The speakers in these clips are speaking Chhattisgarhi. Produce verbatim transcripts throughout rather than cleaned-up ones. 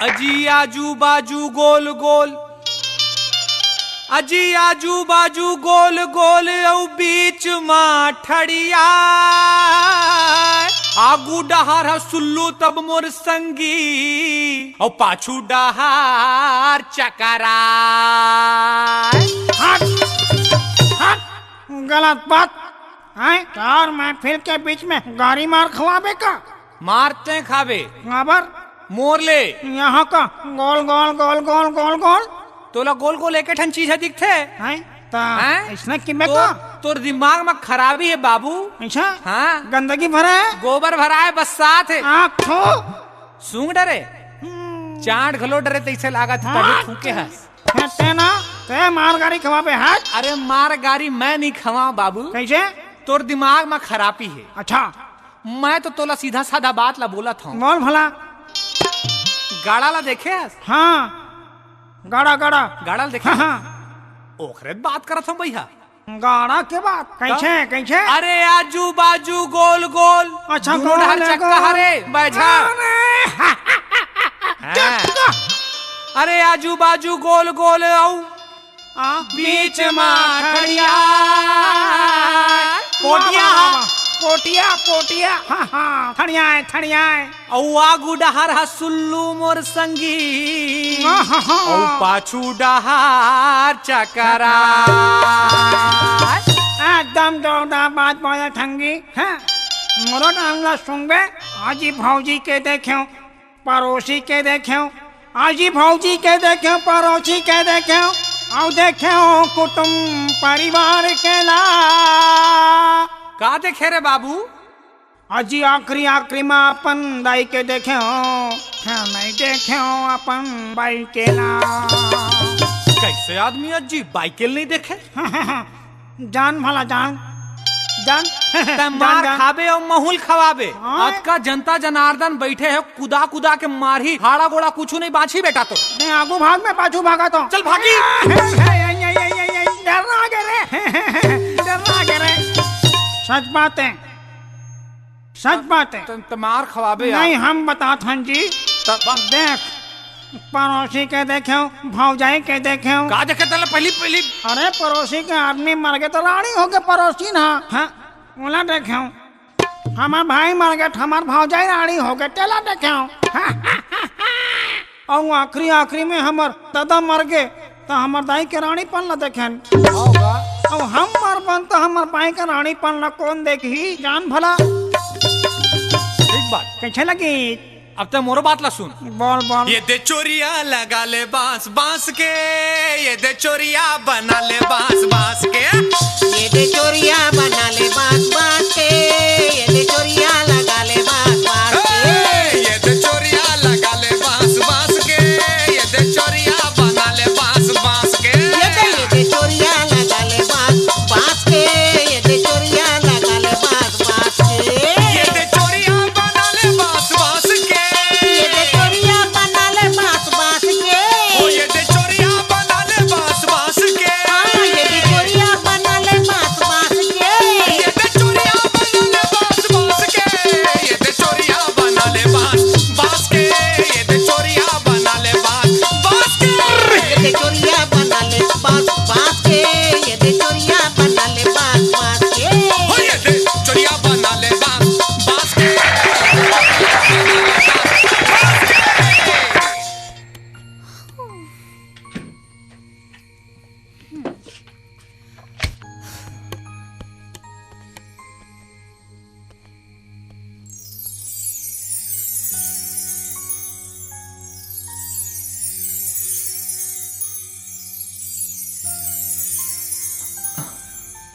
अजी आजू बाजू गोल गोल, अजी आजू बाजू गोल गोल, अउ बीच मा ठड़िया। आगू डहार ह सुल्लू तब मोर संगी, अउ पाछू डहार चकरा। हट, हट, गलत बात। हैं? चार महफिल के बीच में गारी मार खवाबे का? मार तैं खाबे। काबर? मोर ले। यहाँ का गोल, गोल, गोल, गोल, गोल, गोल। तोला गोल गोल एके ठन चीज ह दिखथे। हैं? त हैं? अइसना किमे तो, का? तोर दिमाग म खराबी हे बाबू। अच्छा? हाँ। गंदगी भरा हे? गोबर भरा हे, बस्सात हे। आँख थो। सूंघ डरे? हम्म। चांट घलो डरे तइसे लागत हे, तभी हाँ। थूके हस। हैं, तैं ना, तैं मार गारी खवाबे, हट। अरे मार गारी मैं नहीं खवाओं बाबू। कइसे? तोर दिमाग म खराबी हे। अच्छा। मैं तो तोला सीधा साधा बात ला बोलत हूँ। बोल भला। गाड़ा ला देखे हस? हाँ, गाड़ा, गाड़ा। गाड़ा ला देखे हाँ, हस? हाँ। ओखरे बात करत हूँ भैया। गाड़ा के बात? कइसे, का? कइसे? अरे आजू बाजू गोल गोल, अच्छा, दूनों गोल, डहर चक्का गोल। हरे, बैझा। अरे, हाँ। चक्का। अरे आजू बाजू गोल गोल, अउ आ, बीच मा ठड़िया। पोटिया। वाह, वाह, वाह। पोटिया, पोटिया। हाँ, हाँ, ठड़िया हे, ठड़िया हे। अउ आगू डहार ह सुल्लू मोर संगी। हाँ, हाँ, हाँ। अउ पाछू डहार चकरा। एकदम जोरदार बात बोले ठंगी। हाँ, मोरो नाम ला सुनबे, आजी भौजी के देखेंव। परोसी के देखेंव, आजी भौजी के देखेंव, परोसी के देखेंव, अउ देखेंव कुटुम परिवार के ला। का देखे रे बाबू? आजी आखिरी, आखिरी मा अपन दाई के देखेंव, फेर नइ देखेंव अपन बाई के ला। कइसे आदमी आजी बाई के नइ देखे? जान भला जान, जान। तैं जान, मार जान। खाबे अउ महुल खवाबे। हाँ। अतका जनता जनार्दन बइठे हे, कुदा कुदा के मारही, हाड़ा गोड़ा कुछु नइ बाँचही बेटा तो। मैं आगू भाग, मैं पाछू भागत हूँ। चल भागी। डर लागे रे, डर लागे रे। सच बात हे, सच बात हे। त, त मार खवाबे यार। नहीं, हम बतात हन जी। तब देख, परोसी के देखेंव, भौजाई के देखेंव। का देखे तेला पहली, पहली? अरे, परोसी के आदमी मर गे त रानी हो गे परोसी ना। हाँ, ओला देखेंव। हमर भाई मर गे त हमर भौजाई रानी हो गे, तेला देखेंव। अउ आखिरी, आखिरी में हमर ददा मर गे, त हमर दाई के रानीपन ला देखेन। हाँ बा। अउ हम मरबन त हमर बाई के रानीपन ला कोन देखही? जान भला। ठीक बात। कइसे लगी? अब तैं मोरो बात ला सुन। बोल, बोल। ये दे चोरिया लगा ले बांस, बांस के, ये दे चोरिया बना ले बांस, बांस के। ये दे चोरिया बना ले बांस, बांस के, ये दे चोरिया लगा ले बांस, बांस के। ए, ये दे चोरिया लगा ले बांस, बांस के, ये दे चोरिया बना ले बांस, बांस के। ये दे, ये दे चोरिया लगा ले बांस, बांस के, ये दे चोरिया लगा ले बांस, बांस के। ये दे चोरिया बना ले बांस, बांस के। ये दे चोरिया बना ले बांस, बांस के। ओ ये दे चोरिया बना ले बांस, बांस के। हाँ, ये दे चोरिया बना ले बांस, बांस के। ये दे चोरिया बना ले बांस, बांस के। ये दे चोरिया बना ले बांस, बांस के। ये दे चोरिया बना ले बांस, बांस के। ये दे चोरिया बना ले बांस, बांस के। ये दे चोरिया बना ले बांस, बांस के। ओ ये दे चोरिया बना ले बांस, बांस के।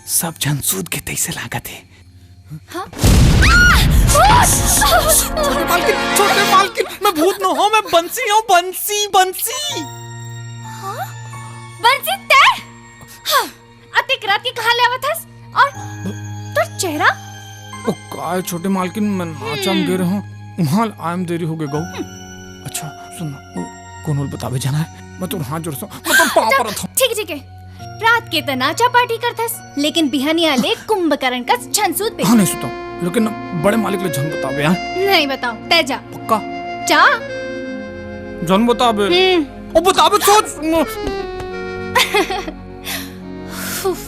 सब झन सूत गे तइसे लागत हे। हाँ? छोटे मालकिन, छोटे मालकिन, मैं भूत नोहंव, मैं बंसी हंव, बंसी, बंसी। हाँ? बंसी तैं? हाँ, अतेक रात के कहाँ ले आवत हस? अउ तोर चेहरा? ओ काय छोटे मालकिन, मैं नाचा म गे रहेंव, उहाँ ले आए म देरी हो गे गऊ। अच्छा सुन ना, वो कोनो ल बताबे झन हे, मैं तोर हाथ जोड़त हंव, मैं तोर पाँव परत हंव। ठीक, ठीक हे। रात के त नाचा पार्टी करथस, लेकिन बिहनिया ले कुंभकर्ण कस झन सूतबे। हाँ, नहीं सुतंव, लेकिन बड़े मालिक ले झन बताबे, हाँ? नहीं बतांव, तैं जा। पक्का? जा। झन बताबे। हम्म। ओ, बताबे, सोच। उफ।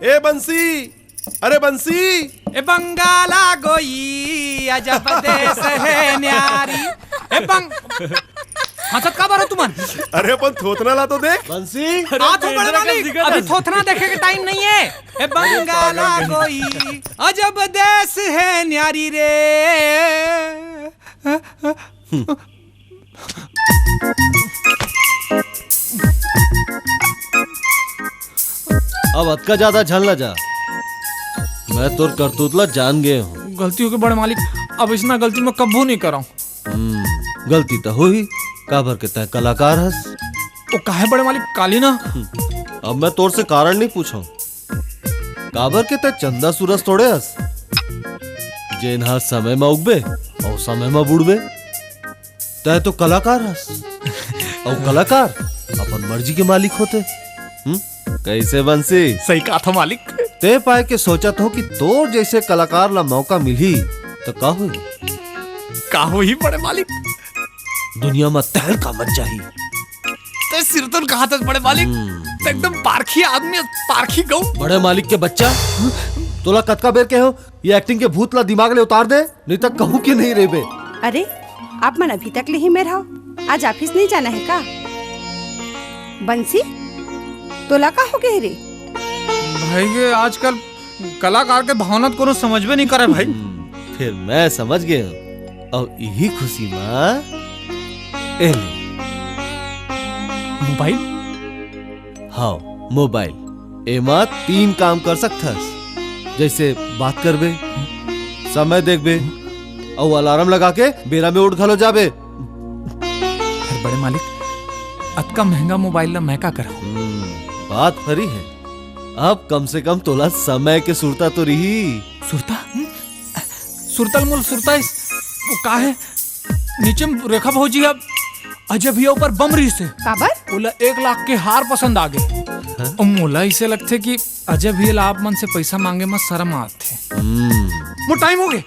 ए बंसी, अरे बंसी। ए बंगाला गोई, अजब देश हे न्यारी। ए बंग-, हंसत काबर हो तुमन? अरे अपन थोथना ला तो देख। बंसी। आ तो बड़े मालिक, अभी थोथना देखे के टाइम नहीं हे। ए बंगाला गोई, अजब देश हे न्यारी रे। अब अतका ज्यादा झन लजा, मैं तोर करतूत ला जान गे हंव। गलती होगे बड़े मालिक, अब अइसना गलती मैं कभू नहीं करंव। हम्म, गलती त होही, काबर के तैं कलाकार हस। ओ काहे बड़े मालिक, काली ना। हम्म, अब मैं तोर से कारण नहीं पूछंव, काबर के तैं चंदा सूरज थोड़े हस, जेन हा समय म उगबे अउ समय म बुड़बे। तैं तो कलाकार हस। अउ कलाकार अपन मर्जी के मालिक होथे। हम्म? कइसे बंसी? सही कहा था मालिक। तैं पाय के सोचत हंव कि तोर जइसे कलाकार ला मौका मिलही त का होही? का होही बड़े मालिक? दुनिया म तहलका मच जाही। तैं सिरतोन कहा था बड़े मालिक। हम्म। तैं एकदम पारखी आदमी, पारखी गऊ। बड़े मालिक के बच्चा, तोला कतका बेर कहे हंव, ये acting के भूत ला दिमाग ले उतार दे, नहीं त कहूं के नहीं रहिबे। अरे, आप मन अभी तक ले ही मेर हव? आज office नहीं जाना हे का? बंसी, तोला का होगे रे? भाई, ये आजकल कलाकार के भावना त कोनो समझबे नहीं करे भाई। हम्म, फेर मैं समझ गे हंव। अउ इही खुशी म ए ले। मोबाइल? हाव, मोबाइल। एमा तीन काम कर सकथस, जइसे बात करबे, समय देखबे, अउ alarm लगा के बेरा में उठ घलो जाबे। अरे बड़े मालिक, अतका महंगा मोबाइल ला मैं का करंव? हम्म, बात फरी हे। अब कम से कम तोला समय के सुरता तो रही। सुरता? हम्म? सुरता ल मोला सुरता इस, वो का हे? नीचे म रेखा भौजी अब अजय भैया ऊपर बम रहिस हे। काबर? ओला एक लाख के हार पसंद आ गे। हाँ? अउ मोला अइसे लगथे कि अजय भैया ला आप मन से पइसा मांगे म शरम आथे। हम्म। मोर टाइम होगे,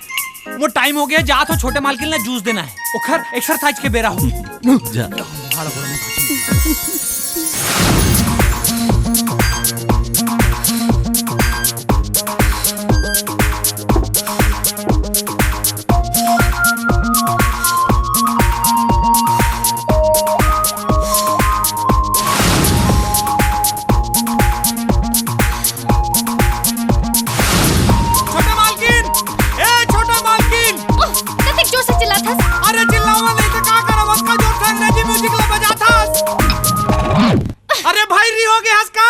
मोर टाइम होगे, जात हंव छोटे मालकिन ला जूस देना हे, ओखर exercise के बेरा होगे। जा। छोटे मालकिन, ए छोटे मालकिन। ओह, कतेक जोर से चिल्लाथस? अरे चिल्लावा नहीं तो का करब, अतका जोर से अंग्रेजी music ला बजाथस। अरे भाई, री होगे हस का?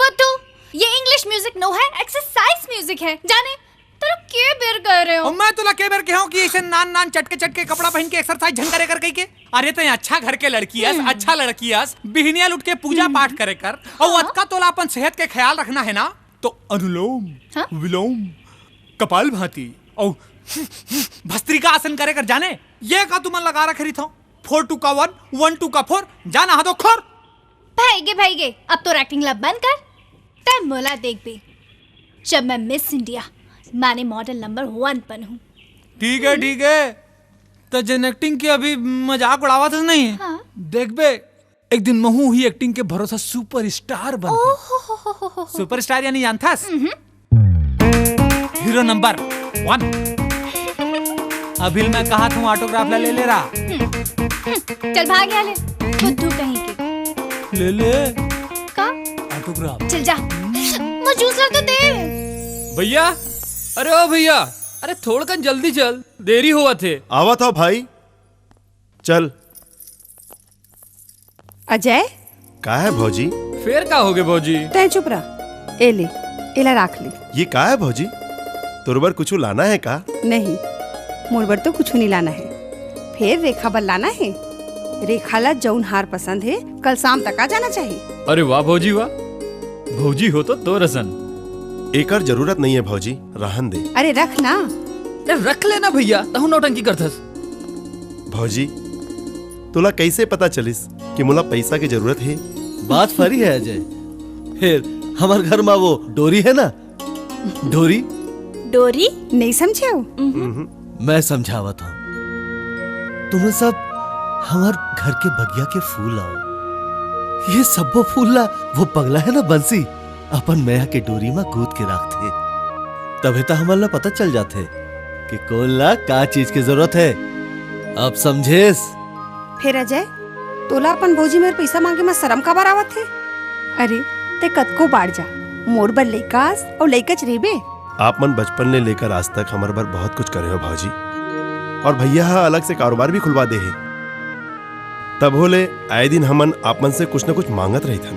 पत्तू, ये English music नो हे, exercise music हे। जाने, तोला के बेर कहे रहेंव? अउ मैं तोला के बेर कहे हंव कि अइसे नान नान चटके चटके कपड़ा पहिन के exercise झन करे कर कहिके? अरे तैं अच्छा घर के लड़की अस, हम्म। अच्छा लड़की अस, बिहनिया ल उठ के पूजा हम्म। पाठ करे कर, अउ हाँ। अतका तोला अपन सेहत के ख्याल रखना हे ना, तो अनुलोम, हाँ? विलोम, कपालभाति, अउ भस्त्रिका आसन करे कर जाने, ये का तुमन लगा रखे रहिथव? Four two का one, one two का four, जाना हा तो खोर। भाई गे, भाई गे, अब तोर acting ला बंद कर, तैं मोला देखबे, जब मैं Miss India, माने model number one बनहूं। ठीक हे, ठीक हे, त जेन acting के अभी मजाक उड़ावत हस नहीं, हाँ। देखबे, एक दिन महूं ही acting के भरोसा superstar बनहूं। ओहो हो हो हो हो हो। Superstar यानी जानथस? हम्म। Hero number one। अभी मैं कहा था autograph ला ले ले रहा। हम्म, हम्म, चल भाग यहाँ ले, बुद्धू कहीं के। ले ले। का? Autograph। चल जा, वो जूस ला तो दे। भैया, अरे ओ भैया, अरे थोड़कन जल्दी चल, देरी होवत हे। आवत हंव भाई, चल। अजय। का हे भौजी? फेर का होगे भौजी? तैं चुप रह। ए ले, एला राख ले। ये का हे भौजी? तोर बर कुछु लाना हे का? नहीं, मोर बर तो कुछु नहीं लाना हे। फेर रेखा बर लाना हे। रेखा ला जउन हार पसंद हे, कल शाम तक आ जाना चाही। अरे वाह भौजी वाह, भौजी हो तो तोर असन। एकर जरूरत नहीं हे भौजी, रहन दे। अरे रख ना। अरे रख लेना भैया, तहूं नौटंकी करथस। भौजी, तोला कैसे पता चलिस कि मोला पैसा के जरूरत हे? बात फरी है अजय। फिर हमर घर मा वो डोरी है ना, डोरी। डोरी? नहीं समझे हो? मैं समझावत हूँ तुम्हें सब। हमर घर के बगिया के फूल आओ, ये सब्बो फूल ला वो पगला है ना बंसी, अपन मया के डोरी मा गूंथ के रखथे। तभे तो हमन ला पता चल जाथे कि कोन ला का चीज के जरूरत है। अब समझेस? फिर अजय, तोला अपन भौजी मेर पैसा मांगे मा शरम काबर आवत हे? अरे, ते कतको बाढ़ जा, मोर बर लइका आस अउ लइकाच रहिबे। आप मन बचपन ले लेकर आज तक हमर बर बहुत कुछ करे हो भाजी, और भैया हा अलग से कारोबार भी खुलवा दे हे। तभो ले आए दिन हमन आप मन से कुछ न कुछ मांगत रहिथन,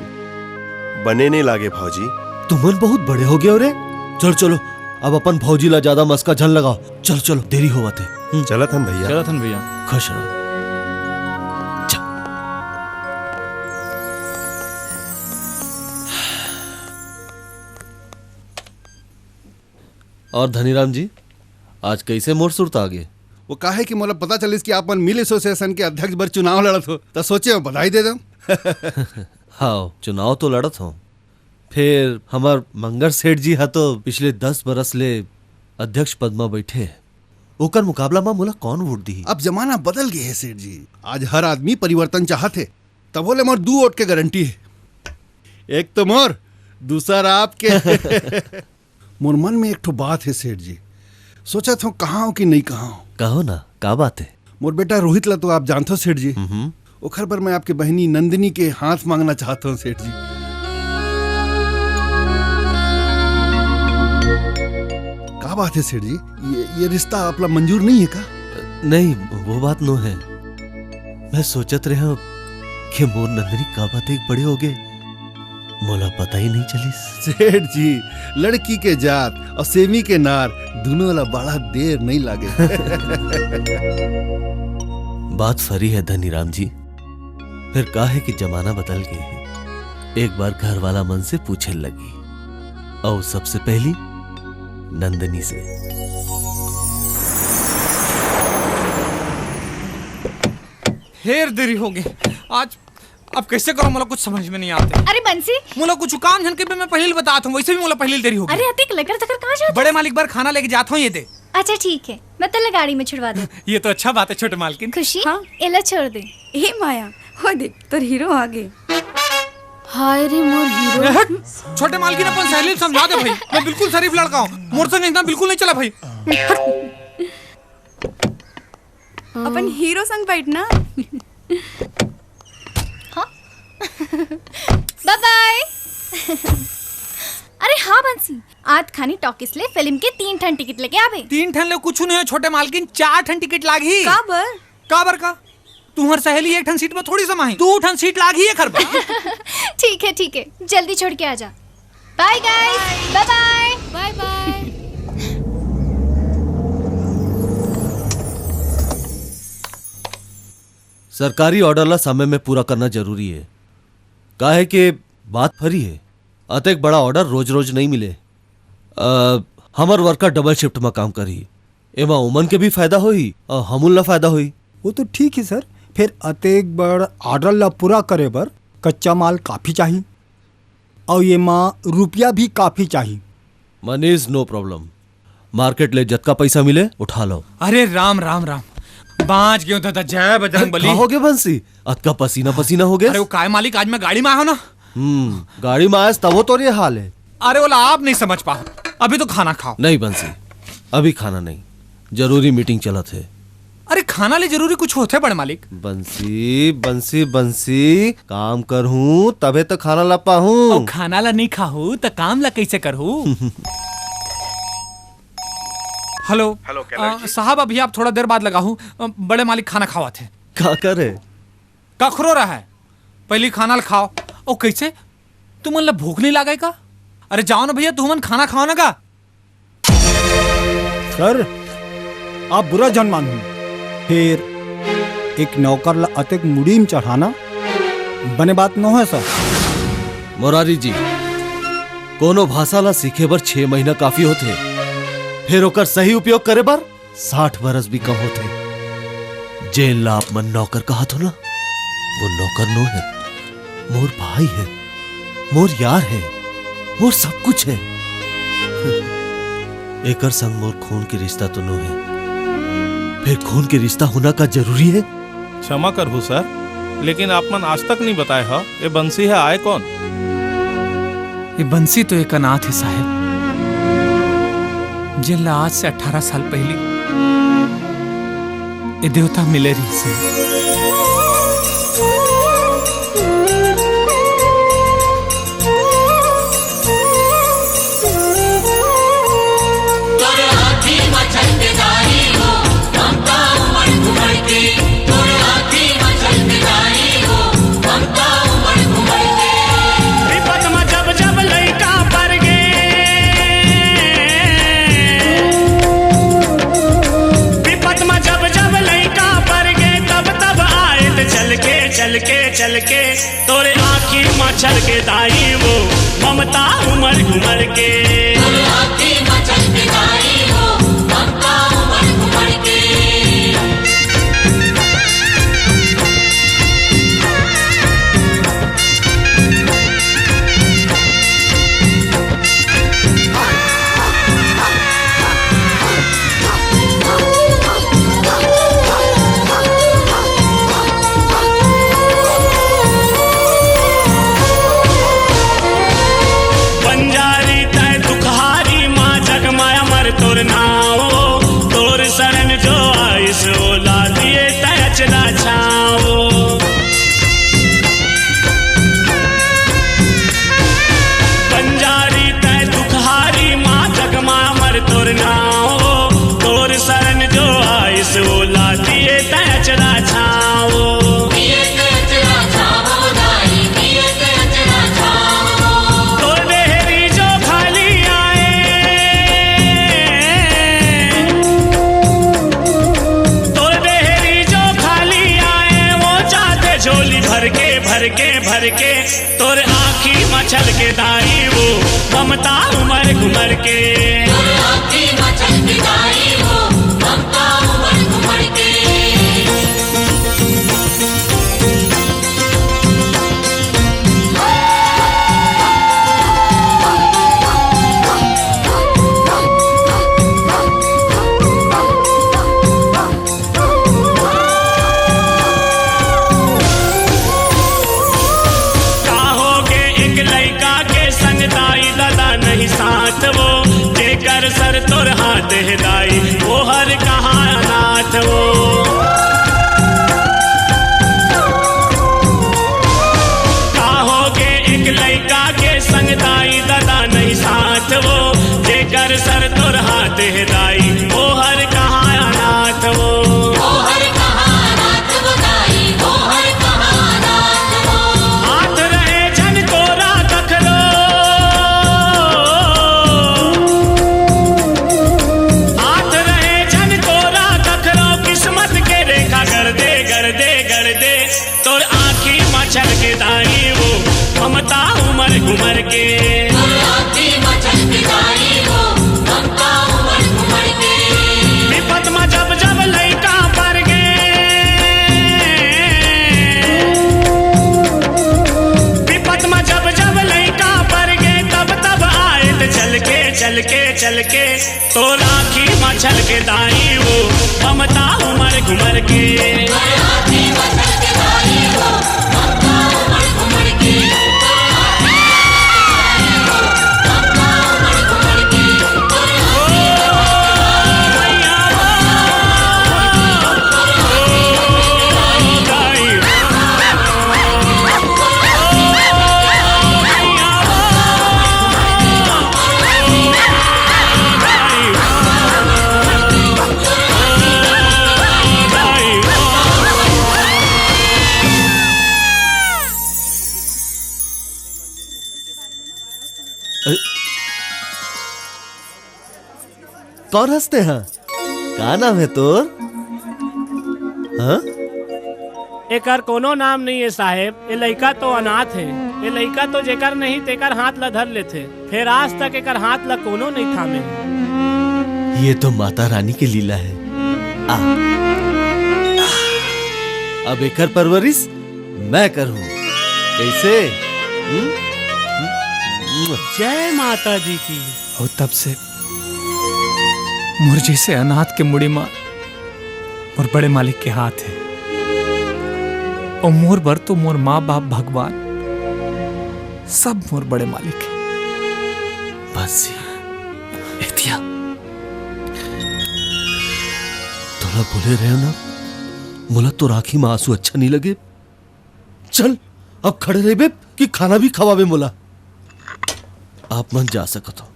बने नहीं लागे भाजी। तुमन बहुत बड़े हो गए हो रे। चलो चलो, अब अपन भौजी ला ज्यादा मस्का झन लगाओ। चलो चलो, देरी होवत हे। हम्म। चलत हन भैया। चलत हन भैया। खुश रहो। चल। और धनीराम जी, आज कैसे मोर सुरता आगे? वो काहे कि मोला पता चलिस कि आप मन मिल एसोसिएशन के अध्यक्ष बर चुनाव लड़त हो, त सोचे हो बधाई दे दो। हाँ, चुनाव तो लड़त हो, फिर हमर मंगर सेठ जी हा तो पिछले दस बरस ले अध्यक्ष पद म बैठे हे। ओकर मुकाबला म मोला कौन वोट दिही? अब जमाना बदल गए है सेठ जी, आज हर आदमी परिवर्तन चाहत है। तभो ले मोर दू वोट के गारंटी है, एक तो मोर, दूसर आपके। मोर मन में एक ठो बात है सेठ जी, सोचत हूँ कहाँ हो कि नहीं कहाँ हो। कहो ना, का बात है? मोर बेटा रोहित ला तो आप जानते हो सेठ जी, हम्म। ओखर बर मैं आपके बहिनी नंदिनी के हाथ मांगना चाहत हूँ सेठ जी। का बात है सेठ जी, ये, ये रिश्ता आपला मंजूर नहीं है का? नहीं, वो बात नो है। मैं सोचत रहे हूँ कि मोर नंदिनी का बात एक बड़े हो गए, मोला पता ही नहीं चलिस। सेठ जी, लड़की के जात और सेमी के नार दोनों ला बड़ा देर नहीं लागे। बात फरी है धनीराम जी, फिर का है कि जमाना बदल गए है। एक बार घर वाला मन से पूछे लगी, और सबसे पहली नंदिनी से। हेर देरी हो गए आज। अब कैसे करो, मोला कुछ समझ में नहीं आते। अरे बंसी। मोला कुछ काम झन के भी मैं पहले बतात हूँ, वैसे भी मोला पहले देरी हो गई। अरे अतिक लकर थकर कहाँ जात? बड़े मालिक बर खाना लेके जात हूँ, ये दे। अच्छा ठीक है, मैं तेला गाड़ी में छुड़वा दे। ये तो अच्छा बात है छोटे मालकिन। खुशी, हाँ? एला छोड़ दे। हे माया, हो देख तोर हीरो आ गे। हाय रे मोर हीरो। ए, हट! छोटे मालकिन अपन सहेली समझा दे भाई, मैं बिल्कुल शरीफ लड़का हूँ, मोर संग इतना बिल्कुल नहीं चला भाई। अपन हीरो संग बैठ ना। हाँ? बाय बाय। अरे हाँ बंसी, आज खानी टॉकीज ले फिल्म के तीन ठन टिकट लेके आबे। तीन ठन ले कुछ नहीं है छोटे मालकिन, चार ठन टिकट लागही। का बर? का बर का? तुम्हर सहेली एक ठन सीट में थोड़ी समाही, दू ठन सीट लागही एखर बर। ठीक है ठीक है, जल्दी छोड़ के आ जा। बाय गाइस, बाय बाय। बाय बाय। सरकारी ऑर्डर ला समय में पूरा करना जरूरी है, काहे के बात फरी है, अतेक बड़ा ऑर्डर रोज रोज नहीं मिले। अ, हमर वर्कर डबल शिफ्ट में काम करही, एमा उमन के भी फायदा होही और हमन ला फायदा होही। वो तो ठीक है सर, फिर अतेक बड़ ऑर्डर ला पूरा करे बर कच्चा माल काफी चाही, और ये मा रुपया भी काफी चाही। मनीष, नो प्रॉब्लम, मार्केट ले जतका पैसा मिले उठा लो। अरे राम राम राम, बांच गयो दादा, जय बजरंग बली। खाओगे बंसी? अतका पसीना पसीना हो गया। अरे वो काय मालिक, आज मैं गाड़ी में आया हूँ ना। हम्म, गाड़ी में आयस तब वो तोर ये हाल है। अरे ओला आप नहीं समझ पाओ, अभी तो खाना खाओ। नहीं बंसी, अभी खाना नहीं, जरूरी मीटिंग चलत है। अरे खाना ले जरूरी कुछ होथे बड़े मालिक? बंसी, बंसी, बंसी, काम करहूँ तबे तो खाना ला पाहूँ। अउ खाना ला नहीं खाहू त काम ला कैसे करहू? हेलो। हेलो, कैलाश जी। साहब अभी आप थोड़ा देर बाद लगाहू, अ, बड़े मालिक खाना खावत है। का करे? कखरो रहा है, पहली खाना ला खाओ। ओ कैसे, तुमन ला भूख नहीं लागे का? अरे जाओ ना भैया, तुमन खाना खाओ ना का। सर, आप बुरा झन मानहू, फिर एक नौकर ला अतेक मुड़ी में चढ़ाना बने बात नो है सर। मुरारी जी, कोनो भाषा ला सीखे बर छह महीना काफी होथे, फिर ओकर सही उपयोग करे बर साठ बरस भी कम होथे। जेन ला आप मन नौकर कहत हो ना, वो नौकर नो हे, मोर भाई हे, मोर यार हे, मोर सब कुछ हे। एकर संग मोर खून के रिश्ता तो नो हे, फिर खून के रिश्ता होना का जरूरी हे? क्षमा करहू सर, लेकिन आप मन आज तक नहीं बताए हो, ये बंसी है आए कौन? ये बंसी तो एक अनाथ है साहेब, जेन ला आज से अठारह साल पहली ये देवता मिले रहिस हे। विपत म जब जब लइका पर गे, विपत म जब जब लइका पर गे, तब तब आए त चल के, चल के, चल के, तोरे आँखी म छलके दाई वो ममता उमर घुमर के। तोरे आँखी म छलके दाई वो ममता उमर घुमर के। बंजारी तै दुखहारी माँ जग माया मर तोर नाव, तोर शरण जो आइस ओला दिए तै अचरा छाव। बंजारी तै दुखहारी माँ जग माया मर तोर नाव, तोर शरण जो आइस ओला दिए तै अचरा छाव। तोर डेहरी जो खाली आए, तोर डेहरी जो खाली आए, वो जाते झोली भर के, भर के, भर के, तोर आँखी म छलके दाई वो ममता उमर घुमर के। तोर आँखी म छलके दाई वो ममता उमर घुमर के। का होगे एक लइका के संग दाई ददा नहीं साथ वो, जेकर सर तोर हाथ हे दाई, वो हर कहाँ अनाथ वो। का होगे एक लइका के संग दाई ददा नहीं साथ वो, जेकर सर तोर हाथ हे दाई, वो हर कहाँ अनाथ वो। वो हर कहाँ अनाथ वो दाई, वो हर कहाँ अनाथ वो। हाथ रहे जन तोरा कखरो, हाथ रहे जन तोरा कखरो, किस्मत के रेखा कर दे, कर दे, कर दे। तोर आँखी म छलके दाई वो ममता उमर घुमर के। तोर आँखी म छलके दाई वो ममता उमर घुमर के। विपत म जब जब लइका पर गे, विपत म जब जब लइका पर गे, तब तब आए त चल के, चल के, चल के। तोर आँखी म छलके दाई वो ममता उमर घुमर के। कौन हंसते हैं? का नाम है तोर? हाँ? एकर कोनो नाम नहीं है साहेब। ए लइका तो अनाथ है। ए लइका तो जेकर नहीं तेकर हाथ ला धर लेथे। फेर आज तक एकर हाथ ला कोनो नहीं थामे। ये तो माता रानी के लीला है। आ। अब एकर परवरिश मैं करहूं। कैसे? हम्म? हम्म? जय माता दी की। अउ तब से मोर जइसे अनाथ के मुड़ी म मोर बड़े मालिक के हाथ हे। अउ मोर बर तो मोर माँ बाप भगवान सब मोर बड़े मालिक हे। बंसी, एतिया तोला बोले रहेंव ना, मोला तोर आँखी म आंसू अच्छा नइ लगे। चल, अब खड़े रहिबे कि खाना भी खवाबे मोला। आप मन जा सकत हो।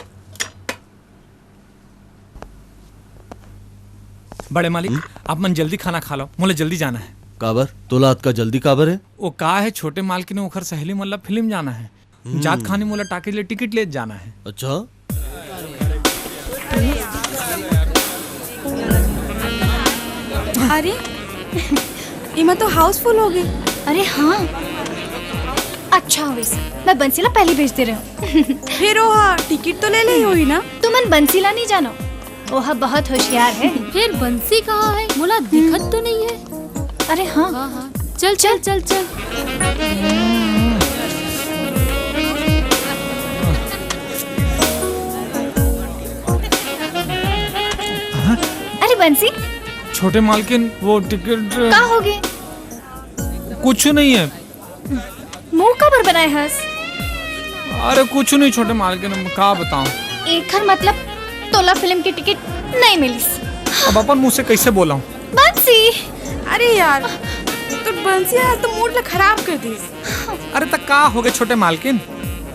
बड़े मालिक, हम्म? आप मन जल्दी खाना खा लो, मोला जल्दी जाना हे। काबर? तोला अतका जल्दी काबर हे? वो का हे, छोटे मालकिन ओखर सहेली मन ला फिल्म जाना हे। हम्म। जात खानी मोला टाकीज ले टिकट ले जाना हे। अच्छा। अरे, एमा तो हाउसफुल हो गे। अरे हाँ, अच्छा होइस, मैं बंसी ला पहली भेज दे रहेंव। फेर ओहा टिकट तो ले ले होही ना? तुमन बंसी ला नइ जानो, ओहा बहुत होशियार हे। फेर बंसी कहाँ हे? मोला दिखत तो नइ हे। अरे हाँ। हाँ, हाँ। चल, चल, चल, चल। अरे बंसी। छोटे मालकिन, वो टिकट का हो गे? कुछ नइ हे। मुंह काबर बनाए हस? अरे कुछ नइ छोटे मालकिन, का बताओं। एखर मतलब तोला फिल्म के टिकट नइ मिलिस। अब अपन मुंह से कैसे बोलाऊं? बंसी। अरे यार, तोर बंसी आज तो मूड ला खराब कर दिस। अरे त का हो गे छोटे मालकिन,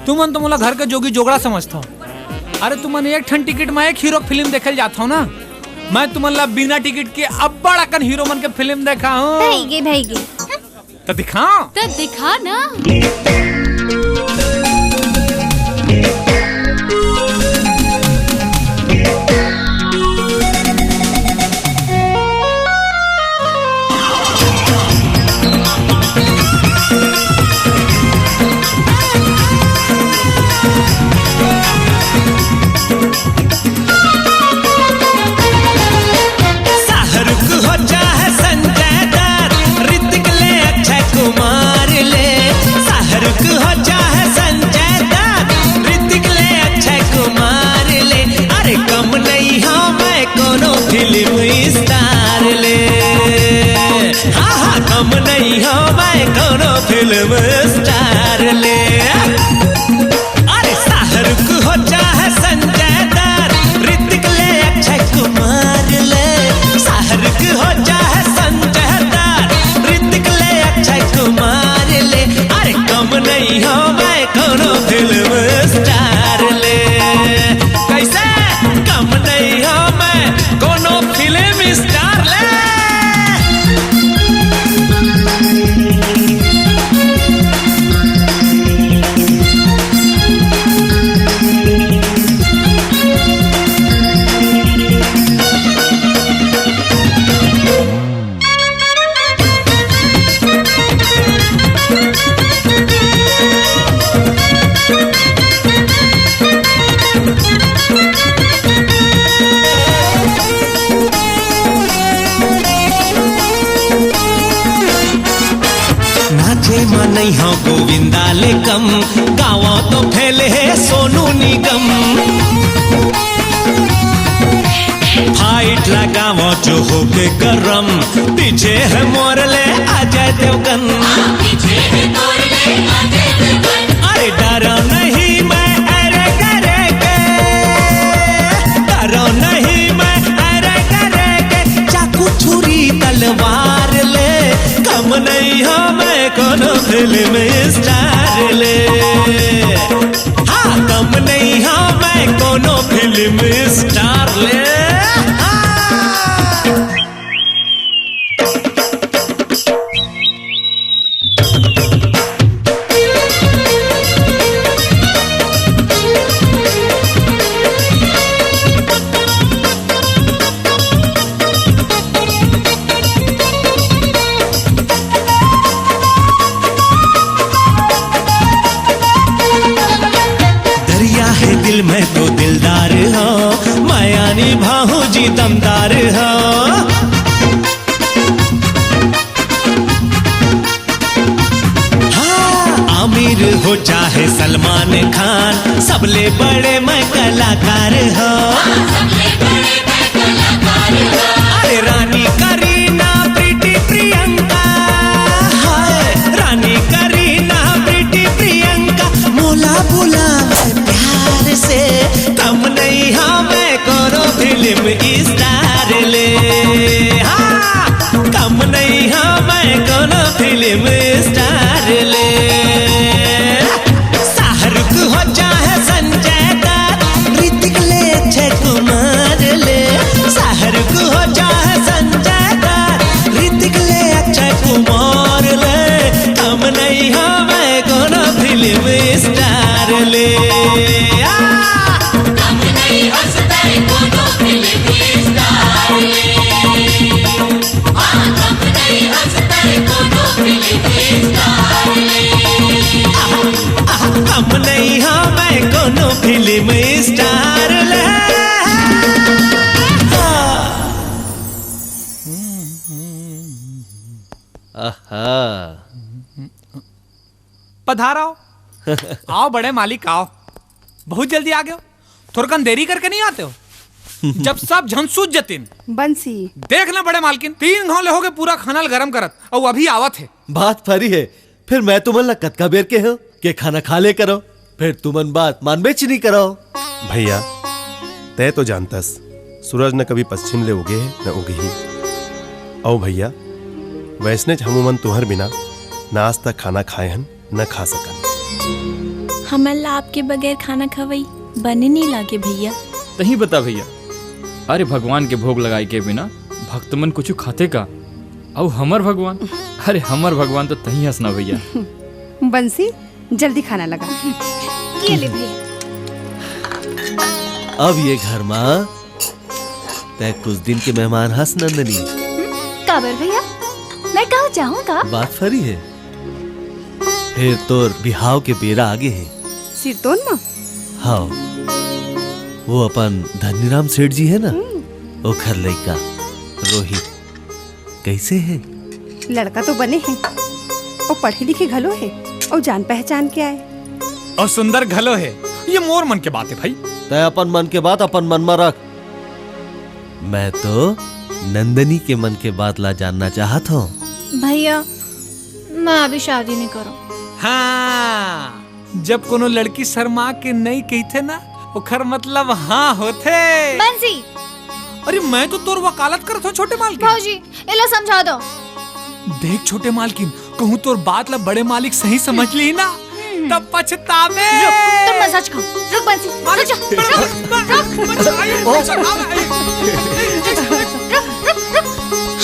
तुमन तो मोला घर के जोगी जोगड़ा समझथव। अरे तुमन एक ठन टिकट म एक हीरो के फिल्म देखे ल जाथव ना, मैं तुमन ला बिना टिकट के अब्बड़ अकन हीरो मन के फिल्म देखाहूं। भइगे, भइगे। त दिखा। त दिखा ना। शाहरुख हो चाहे संजय दत्त, ऋतिक ले अक्षय कुमार ले। शाहरुख हो चाहे संजय दत्त, ऋतिक ले अक्षय कुमार ले। अरे कम नहीं हो मैं कोनो फिल्म स्टार ले। हाँ, हाँ, कम नहीं हो मैं कोनो फिल्म स्टार ले। अरे शाहरुख हो चाहे संजय दत्त, ऋतिक ले अक्षय कुमार ले। शाहरुख हो चाहे संजय दत्त, ऋतिक ले अक्षय कुमार ले। अरे कम नहीं हो मैं कोनो फिल्म स्टार ले। कैसे कम नहीं हो मैं कोनो फिल्म स्टार ले। नाचे म नइ हो गोविंदा ले कम, गावो तो फेल हे सोनू निगम। फाइट लगावो जो होके गरम, पीछे हे मोर ले अजय देवगन। अरे डरो नहीं मैं, अरे करे के, डरो नहीं मैं, अरे करे के, चाकू छुरी तलवार ले, कम नहीं हो मैं कोनो फिल्म स्टार ले। हाँ, कम नहीं हो मैं कोनो फिल्म स्टार ले। हाँ। दरिया है दिल में तो दिलदार हो, माया नी हो चाहे सलमान खान, सबले बड़े मैं कलाकार हो। अरे रानी करीना, प्रीति प्रियंका, हाय रानी करीना, प्रीति प्रियंका, मोला बुलावे प्यार से। कम नहीं हवे कोनो फिल्म स्टार ले, हाँ, कम नहीं हवे कोनो फिल्म स्टार ले। शाहरुख हो चाहे संजय दत्त, ऋतिक ले अक्षय कुमार ले। शाहरुख हो चाहे संजय दत्त, ऋतिक ले अक्षय कुमार ले। कम नहीं हवे कोनो फिल्म स्टार ले। आ! कम नहीं हवे कोनो फिल्म स्टार ले। हाँ, कम नहीं हवे कोनो फिल्म स्टार ले। आहा, आहा, कम नहीं हवे कोनो फिल्म स्टार ले। आहा। पधारो। आओ बड़े मालिक, आओ। बहुत जल्दी आ गए हो। थोरकन देरी करके नहीं आते हो? जब सब झन सूत जतिन। बंसी। देख ना बड़े मालकिन, तीन घाव ले होगे पूरा खाना ल गरम करत, अउ अभी आवत हे। बात फरी हे, फिर मैं तुमन ला कतका बेर के हो के खाना खा ले करो, फिर तुमन बात मानबेच नहीं करो। भैया, तय तो जानतस, सूरज न कभी पश्चिम ले उगे हे, न उगही। अउ भैया, वैसनेच हमू मन तुहर बिना न आज तक खाना खाए हन, न खा सकन। हमन ला आपके बगैर खाना खवई बने नहीं लागे भैया। तहीं बता भैया, अरे भगवान के भोग लगाए के बिना भक्त मन कुछु खाथे का? अउ हमर भगवान, अरे हमर भगवान तो तहीं हस ना भैया। बंसी, जल्दी खाना लगा। ये ले भैया। अब ये घर मा तै कुछ दिन के मेहमान हस नंदनी। काबर भैया, मैं कहूँ जाहूँ का? बात फरी हे, फेर तोर बिहाव के बेरा आगे हे। सिरतोन मा? हाँ, वो अपन धनीराम सेठ जी हे ना, हम्म। ओखर लइका रोहित। कइसे हे? लड़का तो बने हे, अउ पढ़े लिखे घलो हे, अउ जान पहचान के आय। अउ सुंदर घलो हे। ये मोर मन के बात हे भाई। तै अपन मन के बात अपन मन मा रख। मैं तो नंदनी के मन के बात ला जानना चाहत हूँ। भैया, मैं अभी शादी नहीं करूँ। हाँ, जब कोनो लड़की शर्मा के नहीं कहिथे ना, ओखर मतलब हाँ होथे। बंसी। अरे, मैं तो तोर वकालत करत हूँ, छोटे मालकिन। भौजी, एला समझा दो। देख, छोटे मालकिन, कहूँ तोर बात ला बड़े मालिक सही समझ ली ना, हम्म। तब पछतावे। रुक, तुम मजाक करो। रुक बंसी, रुक जा, रुक, रुक, रुक, रुक, रुक, रुक, रुक, रुक।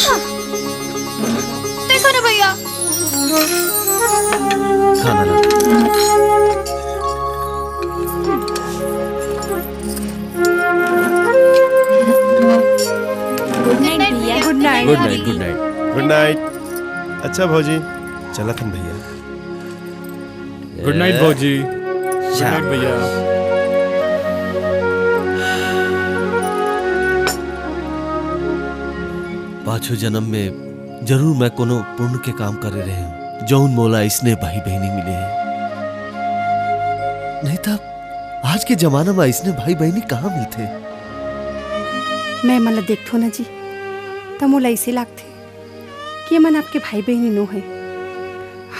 हाँ। देखो ना भैया। खाना ला। गुड नाइट भैया। गुड नाइट। गुड नाइट, गुड नाइट। गुड नाइट। अच्छा भौजी, चलत हन भैया। गुड नाइट भौजी। गुड नाइट भैया। पाछू जन्म में जरूर मैं कोनो पुण्य के काम करे रहे हूँ, जौन मोला इसने भाई बहिनी मिले हे। नहीं त आज के जमाना में इसने भाई बहिनी कहाँ मिलथे? मैं मन ला देखथो ना जी, त मोला ऐसे लागथे कि ये मन आपके भाई बहिनी नो हे,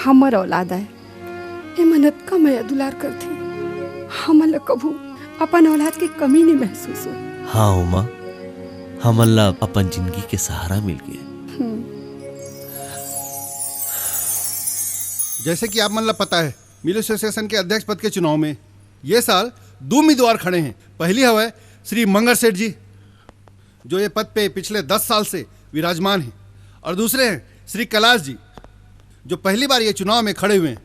हमर औलाद आय। ये मन अतका मया दुलार करथे, हमन ला कभू अपन औलाद के कमी नहीं महसूस होय। हाँ उमा, हमन ला अपन जिंदगी के सहारा मिल गे। हम्म। जैसे कि आप मन ला पता है, मिल एसोसिएशन के अध्यक्ष पद के चुनाव में ये साल दो उम्मीदवार खड़े हैं। पहली हवय श्री मंगर सेठ जी, जो ये पद पे पिछले दस साल से विराजमान हैं, और दूसरे हैं श्री कैलाश जी, जो पहली बार ये चुनाव में खड़े हुए हैं।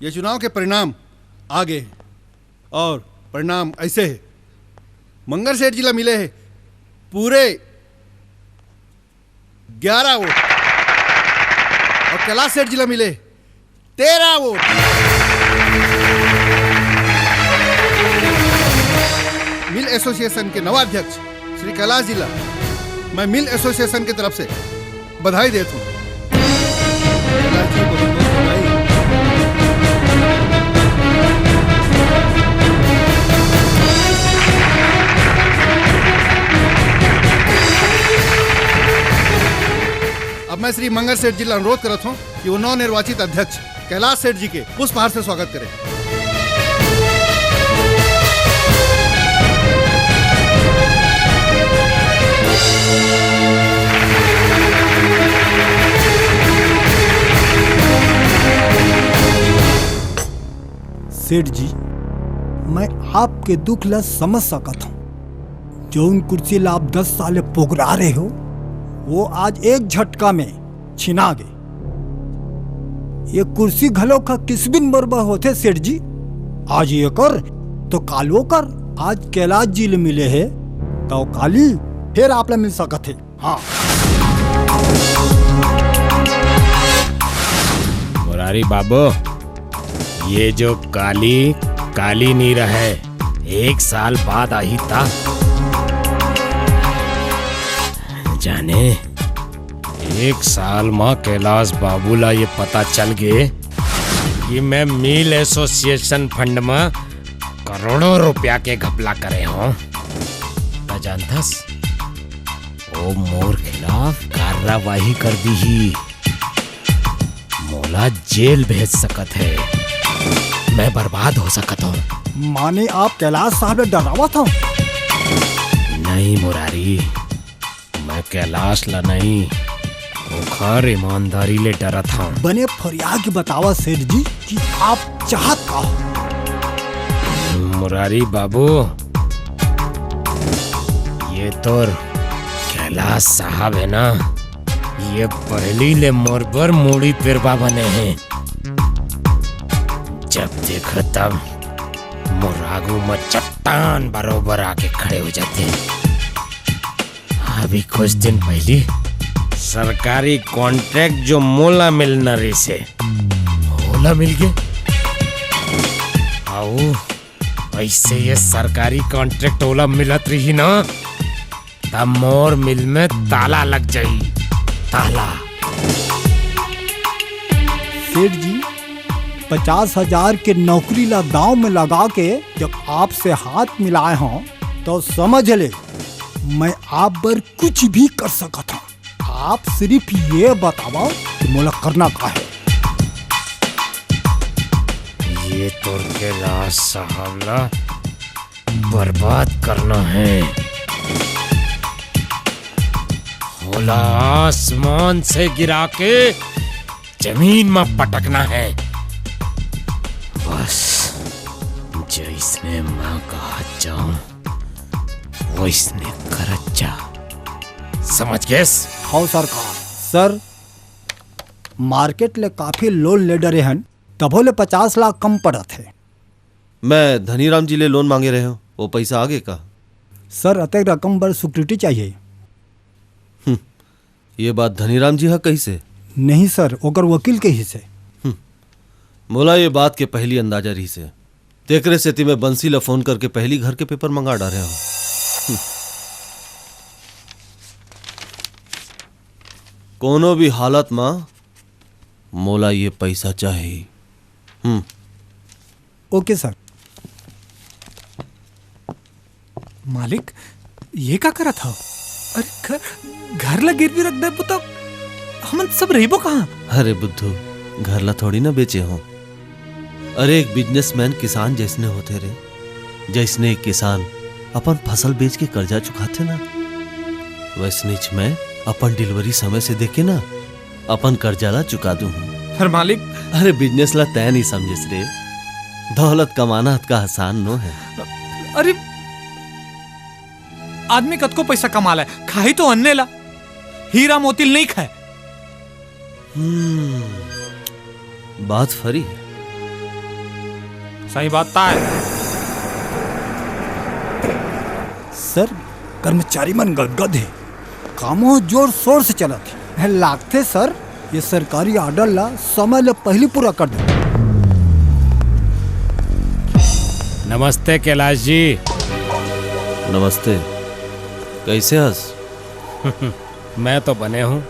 ये चुनाव के परिणाम आ गए हैं, और परिणाम ऐसे है, मंगर सेठ जी ला मिले हैं पूरे ग्यारह वोट, और कैलाश सेठ जी ला मिले तेरह वोट। मिल एसोसिएशन के नवा अध्यक्ष श्री कैलाश जी ला मैं मिल एसोसिएशन के तरफ से बधाई देत हूँ। कैलाश जी, बहुत बहुत बधाई। अब मैं श्री मंगर सेठ जी ला अनुरोध करत हूँ कि वो नवनिर्वाचित अध्यक्ष कैलाश सेठ जी के पुष्पहार से स्वागत करें। सेठ जी, मैं आपके दुख ला समझ सकत हूँ। जौन कुर्सी ला आप दस साल ले पोगरा रहे हो, वो आज एक झटका में छिना गे। ये कुर्सी घलो का किस बिन बरोबर होथे सेठ जी? आज ये कर तो काल वो कर। आज कैलाश जी ले मिले हे, तो काली फिर आप ला मिल सकत हे। हाँ। मुरारी बाबू, ये जो काली, काली नी रहे, एक साल बाद आही ता। जाने, एक साल म कैलाश बाबू ला ये पता चल गे कि मैं मिल एसोसिएशन फंड म करोड़ों रुपया के घपला करे हूँ। त जानथस, वो मोर खिलाफ कार्रवाई कर दीही। मोला जेल भेज सकत हे। मैं बर्बाद हो सकत हूँ। माने आप कैलाश साहब ले डरावत हव? नहीं मुरारी, मैं कैलाश ला नहीं, ओखर ईमानदारी ले डरत हूँ। बने फरिया के बतावा सेठ जी कि आप चाहत का हो? मुरारी बाबू, ये तोर कैलाश साहब है ना, ये पहली ले मोर बर मुड़ी पेरवा बने हैं। जब देखो तब मोर आगू म चट्टान बरोबर आके खड़े हो जाते हैं। अभी कुछ दिन पहली सरकारी कॉन्ट्रैक्ट जो मोला मिलना रहिसे, ओला मिल गे। अउ ऐसे ये सरकारी कॉन्ट्रैक्ट ओला मिलत रही ना, तब मोर मिल में ताला लग जाई, ताला। सेठ जी, पचास हजार के नौकरी ला दांव में लगा के जब आपसे हाथ मिलाए हों, तो समझ ले, मैं आप बर कुछ भी कर सकत हूँ। आप सिर्फ ये बतावा कि मोला करना का है। ये तोर कैलाश साहब ला बर्बाद करना है। ओला आसमान से गिरा के जमीन में पटकना है। बस, जैसने मैं कहत जाऊं, वैसने करत जा। समझ गेस? हव सरकार। सर, मार्केट ले काफी लोन ले डरे हन, तभो ले पचास लाख कम पड़त हे। मैं धनीराम जी ले लोन मांगे रहे हूँ, वो पैसा आगे का? सर, अतेक रकम बर सिक्योरिटी चाहिए। हम्म, ये बात धनीराम जी हा कहिसे? नहीं सर, ओकर वकील कहिसे। हम्म, मोला ये बात के पहली अंदाजा रहिसे। तेकरे सेती मैं बंसी ला फोन करके पहली घर के पेपर मंगा डारे हूँ। हम्म। कोनो भी हालत मा मोला ये पैसा चाही। हम्म। ओके सर। मालिक, ये का करत हव? अरे घर, घर ला गिरवी रख देबो त हमन सब रहिबो कहाँ? अरे बुद्धू, घर ला थोड़ी ना बेचे हो। अरे एक बिजनेसमैन किसान जैसने होथे रे। जैसने एक किसान अपन फसल बेच के कर्जा चुकाथे ना, वैसनेच मैं अपन डिलीवरी समय से देके ना अपन कर्जा ला चुका दूँ। पर मालिक, अरे बिजनेस ला तैं नहीं समझेस रे, दौलत कमाना अतका आसान नो है। अरे आदमी कतको पैसा कमा ले, खाही तो अन्ने ला, हीरा मोती ल नहीं खाए। हम्म, बात फरी है। सही बात ता है। सर, कर्मचारी मन गदगद हे, कामो जोर शोर से चलत हे। लागथे सर, ये सरकारी ऑर्डर ला समय ले पहली पूरा कर दे। नमस्ते कैलाश जी। नमस्ते, कैसे हस? मैं तो बने हूँ,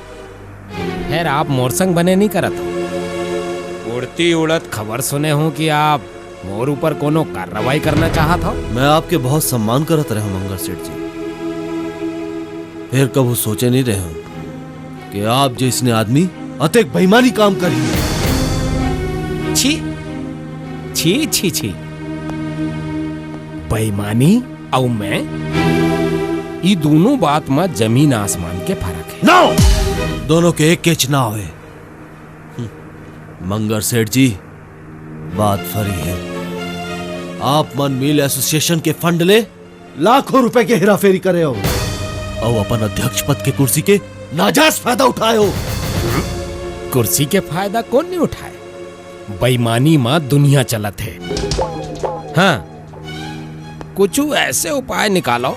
फेर आप मोर संग बने नहीं करत हो। उड़ती उड़त खबर सुने हूँ कि आप मोर ऊपर कोनो कार्रवाई करना चाहत हो। मैं आपके बहुत सम्मान करत रहे हूँ मंगर सेठ जी, फेर कभू सोचे नहीं रहे हूँ कि आप जइसने आदमी अतेक बेईमानी काम करही। छी, छी, छी, छी। बेईमानी अउ मैं, ई दूनों बात म जमीन आसमान के फरक हे। ना! दोनों के एकेच नाव हे। हम्म, मंगर सेठ जी, बात फरी हे। आप मन मिल एसोसिएशन के फंड ले लाखों रुपए के हेराफेरी करे हो अउ अपन अध्यक्ष पद के कुर्सी के नाजायज फायदा उठाए हो। कुर्सी के फायदा कोन नइ उठाए? बेईमानी म दुनिया चलत हे। हाँ, कुछु ऐसे उपाय निकालो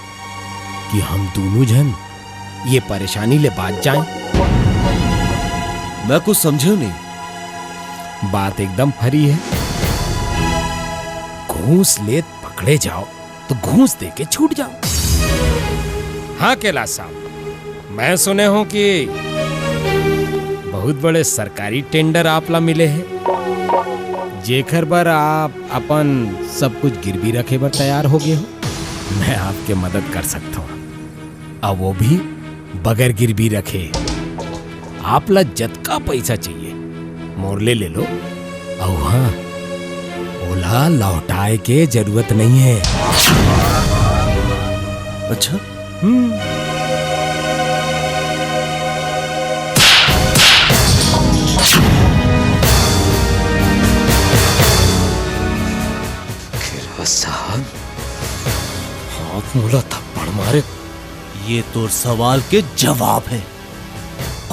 कि हम दूनों झन ये परेशानी ले बाच जाएं। मैं कुछ समझे नहीं। बात एकदम फरी हे। घूस लेत पकड़े जाओ तो घूस दे के छूट जाओ। हाँ कैलाश साहब, मैं सुने हूँ कि बहुत बड़े सरकारी टेंडर आप ला मिले हे, जेकर बर आप अपन सब कुछ गिरवी रखे बर तैयार हो गए हो। मैं आपके मदद कर सकता हूँ, अउ वो भी बगैर गिरवी रखे। आप ला जतका पइसा चाहिए, मोर ले ले लो। अउ हाँ, ओला लौटाए के जरूरत नहीं है। अच्छा? हम्म। खैरा साहब, आप मोला थप्पड़ मारे। ये तोर सवाल के जवाब हे।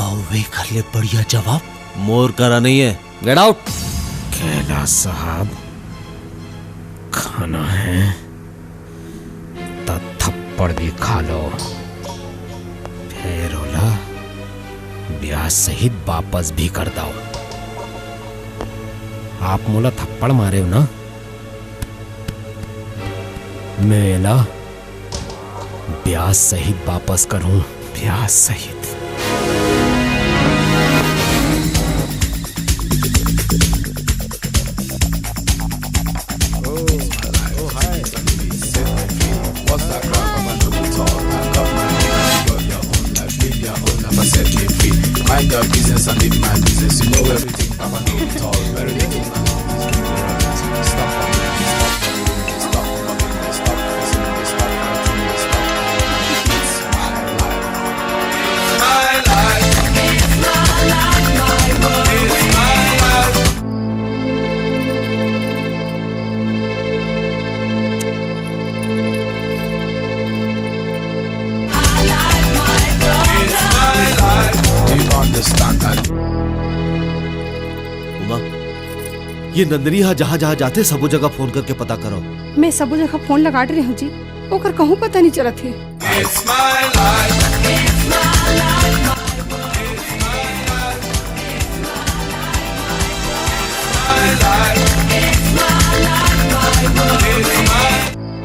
अउ एकर ले बढ़िया जवाब मोर करा नइ हे। Get out! कैलाश साहब, खाना हे त थप्पड़ भी खा लो, फेर ओला ब्याज सहित वापस भी कर दव। आप मोला थप्पड़ मारे हो ना, मैं एला ब्याज सहित वापस करूं, ब्याज सहित। Mind your business and leave my business. You know everything, Papa know it all. Very little. Stop. Uma, ये नंदिनी हा जहाँ जहाँ जाथे, सबो जगह फोन करके पता करो। मैं सबो जगह फोन लगा डरे हूँ जी, ओकर कहूँ पता नहीं चलत हे।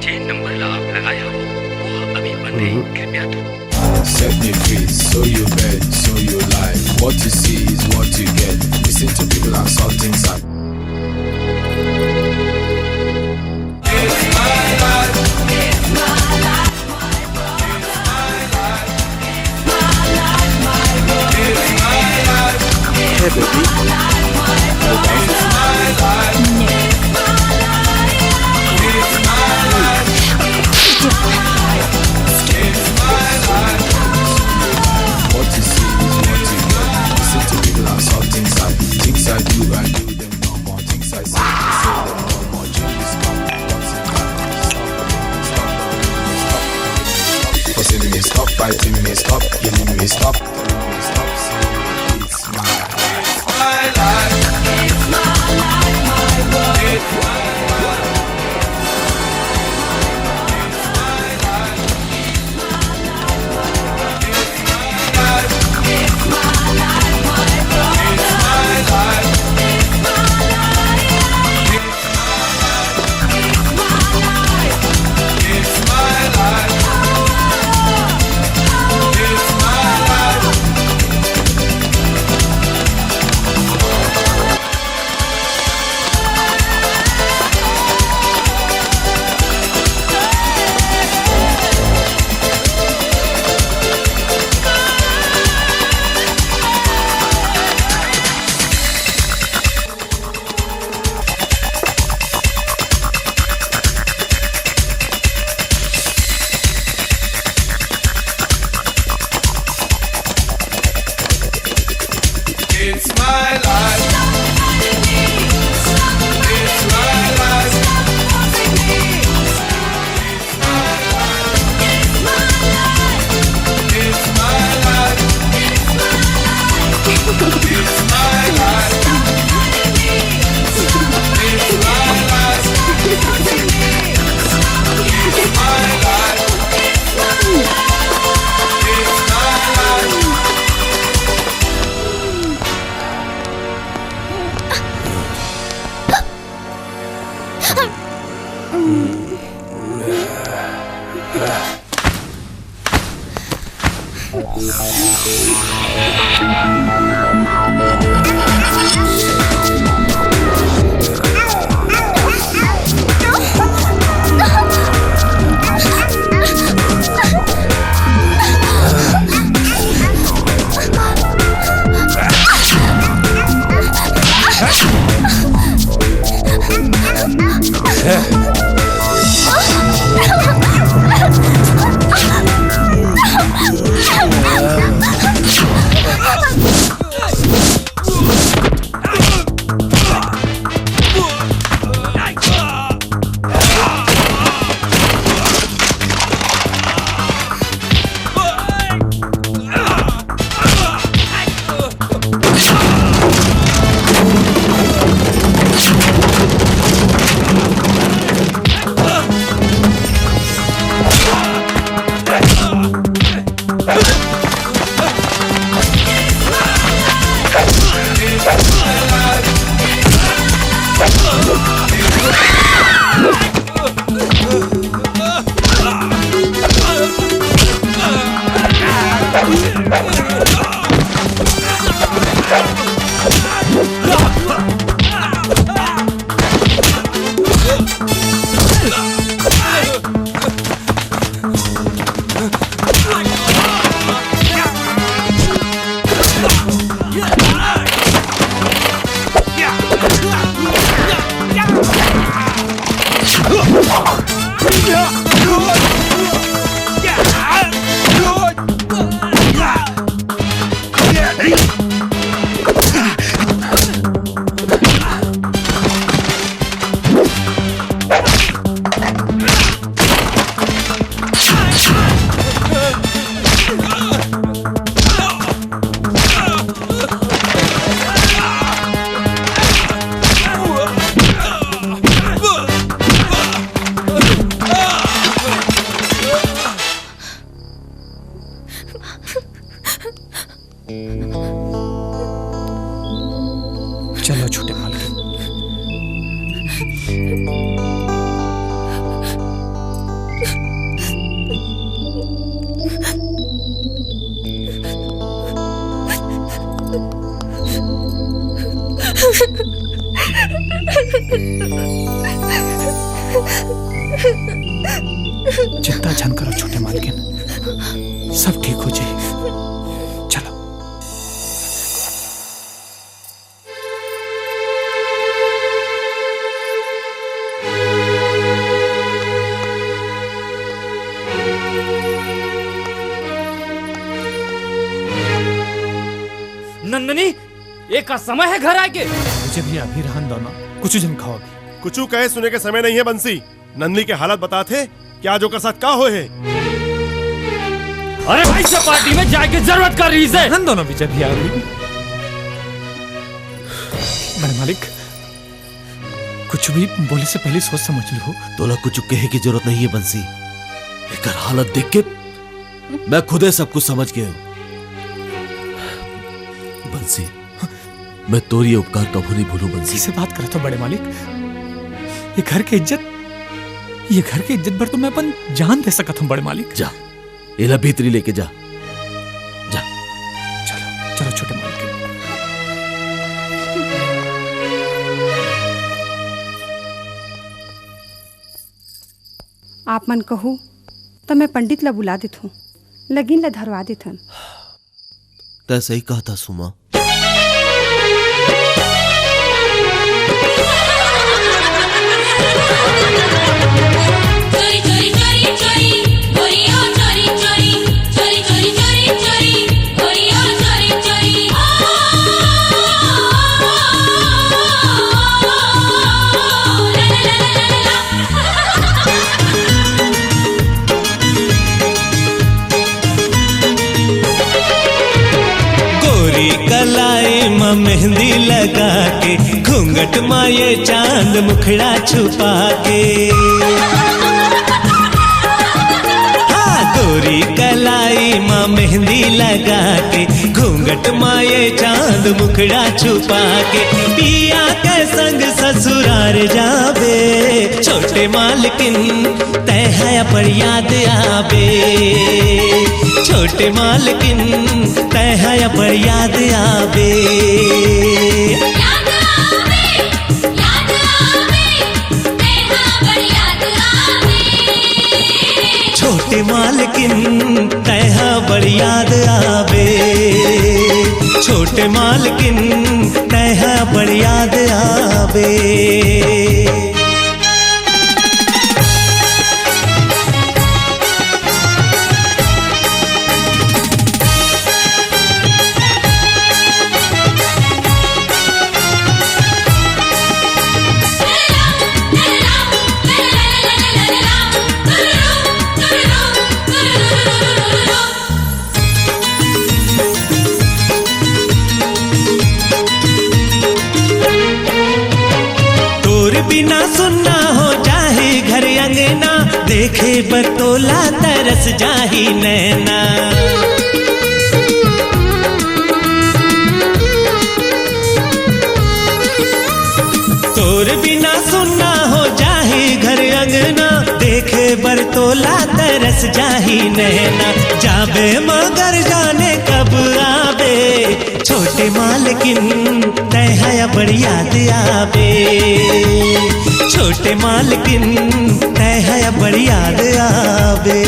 जेन नंबर ला आप लगाए हो, वो अभी बंद है। कृपया तो Set me free, so you bad, so you lie. What you see is what you get. Listen to people and solve things and Hey, baby. What you see is what you get. Listen to people and solve things and things I do, I do them no more. Things I say, I say them no more. Change is coming. What's it coming? Stop, stop, stop, stop. Forcing me, stop fighting me, stop killing me, stop telling me, stop saying it's my life. It's my life. It's my life. चलो छोटे मालकिन। चिंता झन करो छोटे मालकिन, सब ठीक हो जाई। चलो। नंदनी, ये का समय हे घर आए के? मुझे भी अभी रहन दो ना, कुछ झन खाओ अभी। कुछ कहे सुने के समय नहीं है बंसी। नंदनी के हालत बताथे कि आज ओकर साथ का होए हे। अरे भाई, सब पार्टी में जाए के जरूरत का रहिस हे? रहन दो ना विजय भैया अभी। बड़े मालिक, कुछ भी बोले से पहले सोच समझ लो। तोला कुछ कहे की जरूरत नहीं है बंसी, एकर हालत देख के मैं खुदे सब कुछ समझ गया हूँ। बंसी, मैं तोर ये उपकार कभू नहीं भूलूं बंसी। किसे बात करत हो बड़े मालिक? ये घर के इज्जत, ये घर के इज्जत बर तो मैं अपन जान दे सकत हूँ बड़े मालिक। जा, एला भीतरी लेके जा, जा। चलो, चलो छोटे मालिक। आप मन कहू त मैं पंडित ला बुला देथों, लगिन ला धरवा देथन। तै सही कहत हस सुमा। मेहंदी लगा के घूंघट मा ये चांद मुखड़ा छुपा के। हाँ, गोरी कलाई मा मेहंदी लगा के घूंघट मा ये चांद मुखड़ा छुपा के। पिया के संग ससुरार जाबे, छोटे मालकिन तै है बड़ याद आबे। छोटे मालकिन तै है बड़ याद आबे। याद आबे, याद आबे, तै है बड़ याद आबे। छोटे मालकिन तै है बड़ याद आबे। छोटे मालकिन तै है बड़ याद आबे। तोर बिना सुन्ना हो जाही घर अंगना, देखे बर तोला तरस जाही नैना। तोर बिना सुन्ना हो जाही घर अंगना, देखे बर तोला तरस जाही नैना। जाबे मगर जाने कब आबे, छोटे मालकिन तै है बड़ याद आबे। छोटे मालकिन तै है बड़ याद आबे।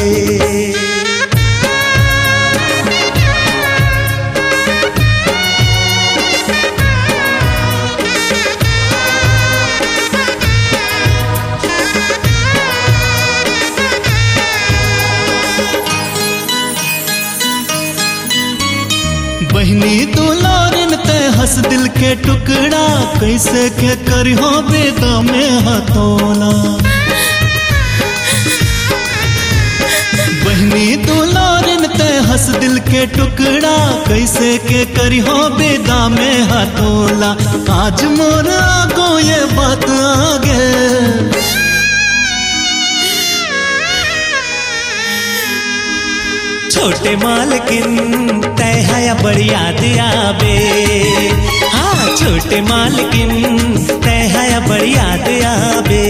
बहिनी दुलारिन तै हस दिल के टुकड़ा, कैसे के करिहो बेदा में हथोला। बहिनी दुलारिन तै हस दिल के टुकड़ा, कैसे के करिहो बेदा में हथोला। आज मोर आगो ये बात आगे। छोटे मालकिन तै है बड़ याद आबे। हाँ, छोटे मालकिन तै है बड़ याद आबे।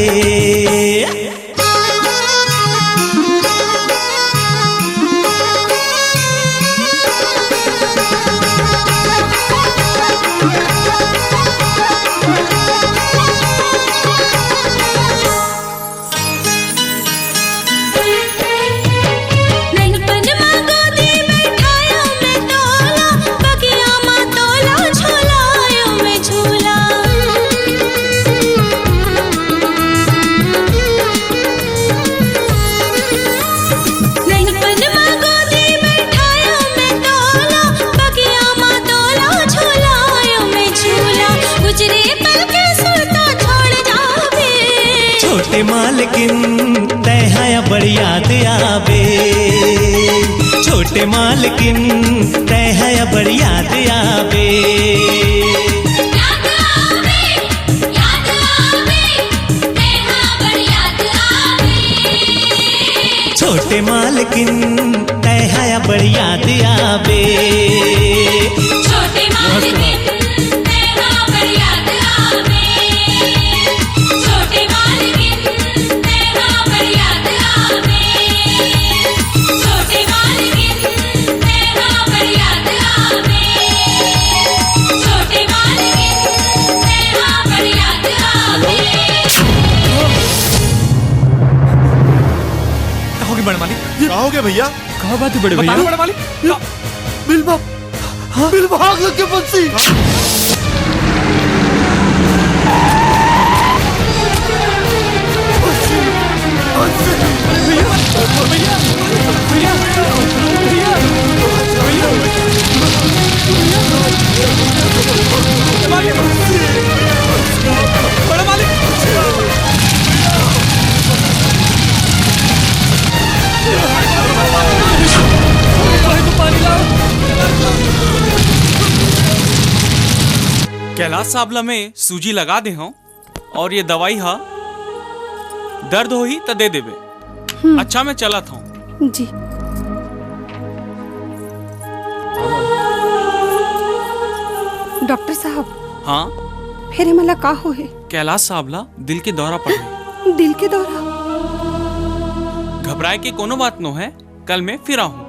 ननपन मा गोदी बैठायो मैं तोला, बगिया मा तोला झुलायो मैं झूला। ननपन मा गोदी बैठायो मैं तोला, बगिया मा तोला झुलायो मैं झूला। गुजरे पल के सुरता छोड़ जाबे। छोटे मालकिन तै है बड़ याद आबे। छोटे मालकिन तै है बड़ याद आबे। याद आबे, याद आबे, तै है बड़ याद आबे। छोटे मालकिन तै है बड़ याद आबे। छोटे मालकिन तै है बड़ याद आबे। छोटे मालकिन तै है बड़ याद आबे। छोटे मालकिन तै है बड़ याद आबे। छोटे मालकिन तै है बड़ याद आबे। का होगे बड़े मालिक? का होगे भैया? का बात है बड़े भैया? बड़े मालिक। बिल भाग, बिल भाग लग के बंसी। बड़ा मालिक। भाई को पानी लाओ। कैलाश साहब ला मैं सूजी लगा दे हूँ और ये दवाई हा दर्द होही त दे देबे। हम्म। अच्छा, मैं चलत हूँ। जी। डॉक्टर साहब। हाँ? फेर एमन ला का होहे? कैलाश साहब ला दिल के दौरा पड़े। दिल के दौरा? घबराए के कोनो बात नो है, कल मैं फिर आहूँ।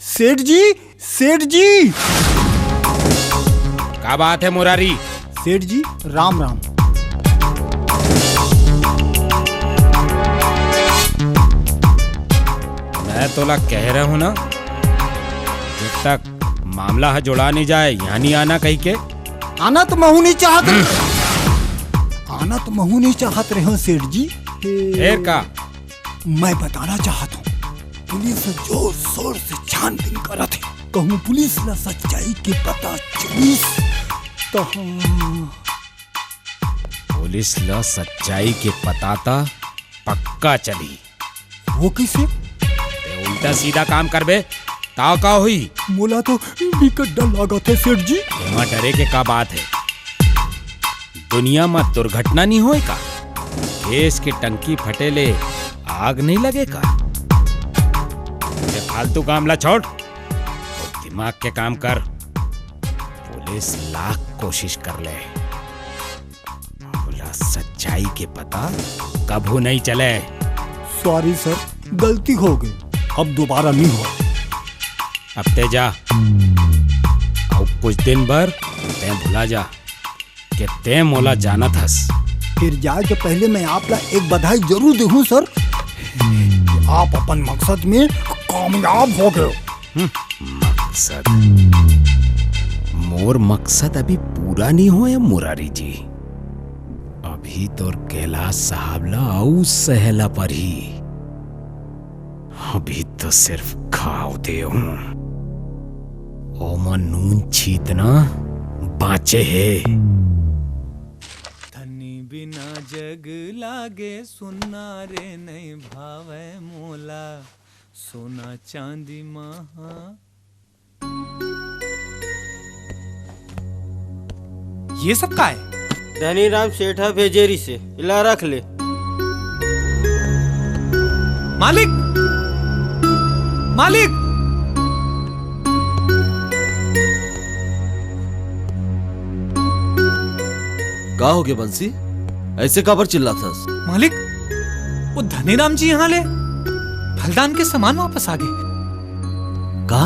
सेठ जी, सेठ जी। का बात है मुरारी? सेठ जी, राम राम। मैं तोला कह रहा हूँ ना, जब तक मामला ह जोड़ा नहीं जाए, यहाँ नहीं आना कही के। आना तो महू नहीं चाहत रहे। आना तो महू नहीं चाहत रहे हूँ सेठ जी। फेर का? मैं बताना चाहत हूँ, पुलिस जोर शोर से छानबीन करत हे। कहूँ पुलिस ला सच्चाई के पता चलिस त। पुलिस ला सच्चाई के पता त पक्का चली। वो कैसे? ते उल्टा सीधा काम करबे, ता का होई? मोला तो बिकट डर लागत हे, सेठ जी। एमा डरे के का बात हे? दुनिया म दुर्घटना नहीं होए का? गैस के टंकी फटे ले आग नहीं लगे का? ये फालतू काम ला छोड़, दिमाग के काम कर। पुलिस लाख कोशिश कर ले, ओला सच्चाई के पता कभू नहीं चले। सॉरी सर, गलती हो गई, अब दोबारा नहीं हो। अब ते जा, अउ कुछ दिन भर ते भुला जा कि ते मोला जानत हस। फिर जाए के पहले मैं आप ला एक बधाई जरूर देहूँ सर, कि आप अपन मकसद में कामयाब हो गए। हम्म, मकसद? मोर मकसद अभी पूरा नहीं होए मुरारी जी। अभी तोर कैलाश साहब ला अउ सहे ला परही। अभी तो सिर्फ घाव दे हूँ, ओमा नून छीतना बाँचे हे। धनी बिना जग लागे सुन्ना रे, नहीं भावे मोला सोना चांदी महा। ये सब का है? धनीराम सेठा भेजे रिसे, इला रख ले। मालिक, मालिक। का हो गया बंसी? ऐसे काबर चिल्लाथस? मालिक, वो धनीराम जी यहाँ ले फलदान के सामान वापस आ गए। का?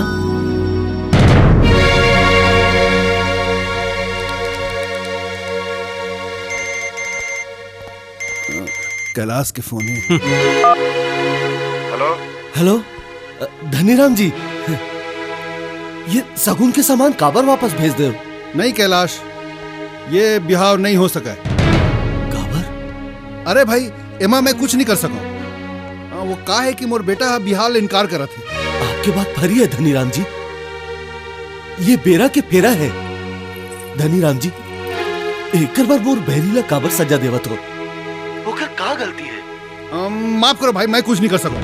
कैलाश के फोन है। हेलो। हेलो, अ, धनीराम जी, ये सगुन के सामान काबर वापस भेज दे? नहीं कैलाश, ये बिहाव नहीं हो सका है। काबर? अरे भाई, एमा मैं कुछ नहीं कर सकूं। हाँ, वो का है कि मोर बेटा बिहाव ले इनकार करत है। आपके बात फरी है धनीराम जी, ये बेरा के फेरा है। धनीराम जी, एकर बर मोर बहनी ला काबर सजा देवत हो? ओकर का गलती है? अम, माफ करो भाई, मैं कुछ नहीं कर सकूं।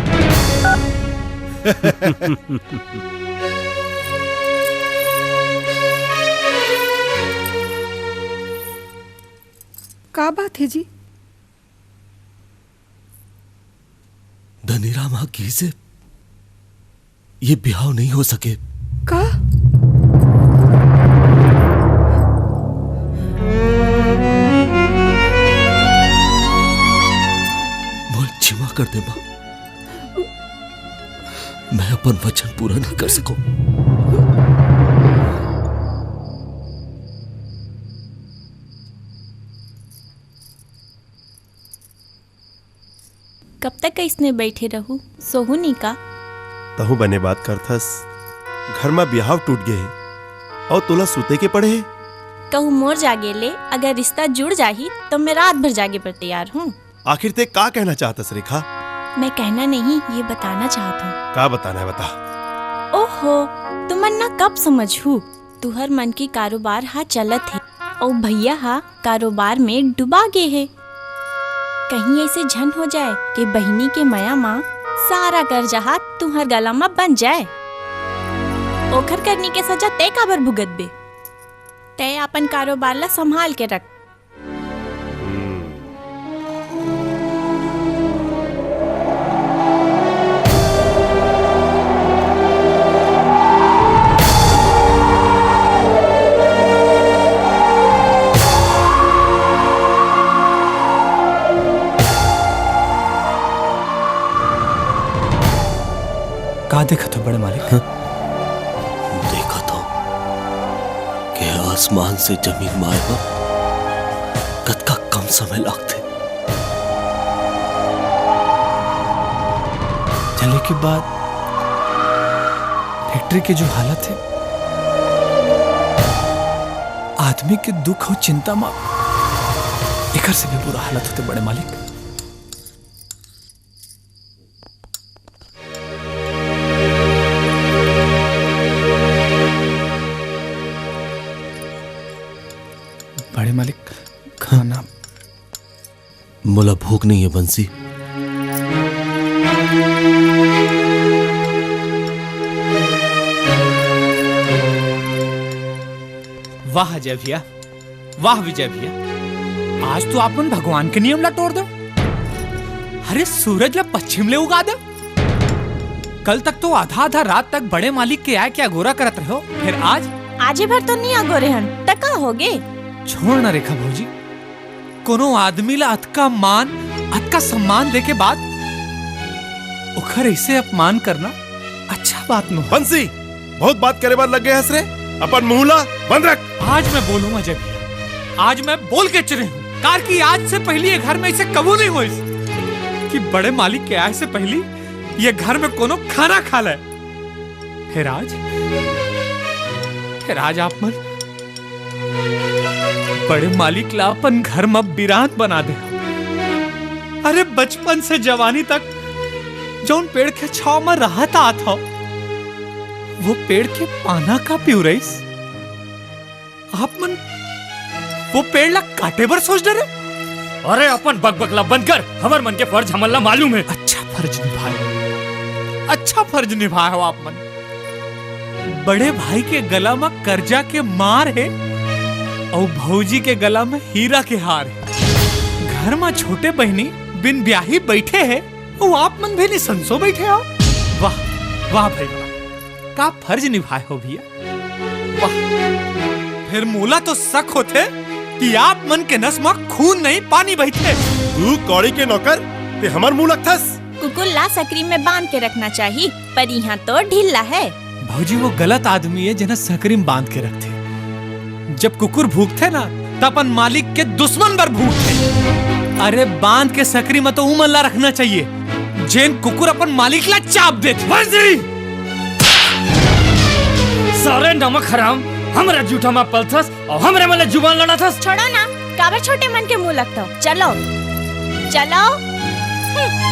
का बात है जी? धनीराम ह कहिसे, ये बिहाव नहीं हो सके। का? मोला क्षमा कर दे माँ, मैं अपन वचन पूरा नहीं कर सकूं। कब तक अइसने बइठे रहू? सोहू नी का? तहूँ बने बात करथस। घर म बिहाव टूट गे हे अउ तोला सुते के पड़े हे। कहूँ मोर जागे ले अगर रिश्ता जुड़ जाही, त मैं रात भर जागे बर तैयार हूँ। आखिर ते का कहना चाहथस रेखा? मैं कहना नहीं, ये बताना चाहत हूँ। का बताना है, बता। ओहो, तुमन ना कब समझहू? तुहर मन के कारोबार हा चलत हे, अउ भैया हा कारोबार में डुबा गे हे। कहीं ऐसे झन हो जाए कि बहिनी के मया मा सारा कर्जा हा तुंहर गला म बंध जाय। ओखर करनी के सजा तैं काबर भुगतबे? तैं अपन कारोबार ला संभाल के रख। का देखत हो बड़े मालिक? हाँ। देखत हो कि आसमान से जमीन म आए बर कतका कम समय लागथे। चले के बाद फैक्ट्री के जो हालत हे, आदमी के दुख अउ चिंता म एकर से भी बुरा हालत होथे बड़े मालिक। बड़े मालिक, खाना। मोला भूख नहीं है, बंसी। वाह अजय भैया, वाह विजय भैया, आज तो आप मन भगवान के नियम ला तोड़ दो। अरे, सूरज ला पश्चिम ले उगा दो। कल तक तो आधा आधा रात तक बड़े मालिक के आय के अगोरा करत रहो, फिर आज? आजे भर तो नहीं अगोरे हन, त का होगे? छोड़ ना रेखा भौजी, कोनो आदमी ला अतका मान, अतका सम्मान दे के बाद ओखर ऐसे अपमान करना अच्छा बात नो हे। बंसी, बहुत बात करे बर लग गए हस रे, अपन मुंह ला बंद रख। आज मैं बोलूं अजय भैया, आज मैं बोल के चिरे हूँ, कार कि आज से पहली ये घर में ऐसे कबू नहीं होइस कि बड़े मालिक के आय से पहली ये घर में कोनो खाना खा ले। फिर आज, फिर आज आप मन बड़े मालिक ला अपन घर म बिरान बना दे। अरे, बचपन से जवानी तक जौन पेड़ के छाव म रहत आत हव, वो पेड़ के पाना का पिउरइस? आप मन वो पेड़ ला काटे बर सोच डरे? अरे, अपन बकबक ला बंद कर, हमर मन के फर्ज हमन ला मालूम हे। अच्छा फर्ज निभाए हो, अच्छा फर्ज निभाए हो आप मन। बड़े भाई के गला म कर्जा के मार हे अउ भौजी के गला म हीरा के हार हे। घर म छोटे बहिनी बिन ब्याही बइठे हे, अउ आप मन भी निसंसो बइठे हो। वाह, वाह भाई वाह, का फर्ज निभाए हो भैया, वाह। फिर मोला तो शक होथे कि आप मन के नस म खून नहीं, पानी बहिथे। तू कौड़ी के नौकर, ते हमर मुंह लगथस। कुकुर ला सकरी में बांध के रखना चाही, पर इहाँ तो ढीला हे। भौजी, वो गलत आदमी हे, जेन ह सकरी में बांध के रखथे। जब कुकुर भूंकथे ना, त अपन मालिक के दुश्मन बर भूंकथे। अरे, बांध के सकरी में तो उमन ला रखना चाहिए, जेन कुकुर अपन मालिक ला चाब देथे। बंसी! सारे नमक हराम, हमर जूठा में पलथस अउ हमरे मन ले जुबान लड़ाथस। छोड़ो ना, काबर छोटे मन के मुंह लगथव? चलो, चलो। हम्म।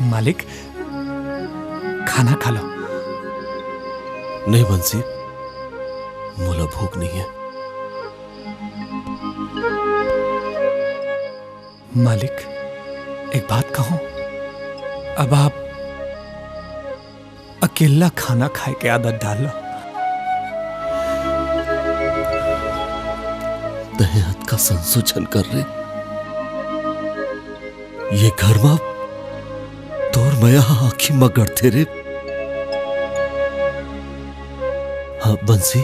मालिक, खाना खा लो। नहीं बंसी, मोला भूख नहीं है। मालिक, एक बात कहूं, अब आप अकेला खाना खाए के आदत डाल लो। तहे हद का संसो झन कर रे। ये घर मा तोर मया ह आँखी म गड़थे रे। हाँ बंसी,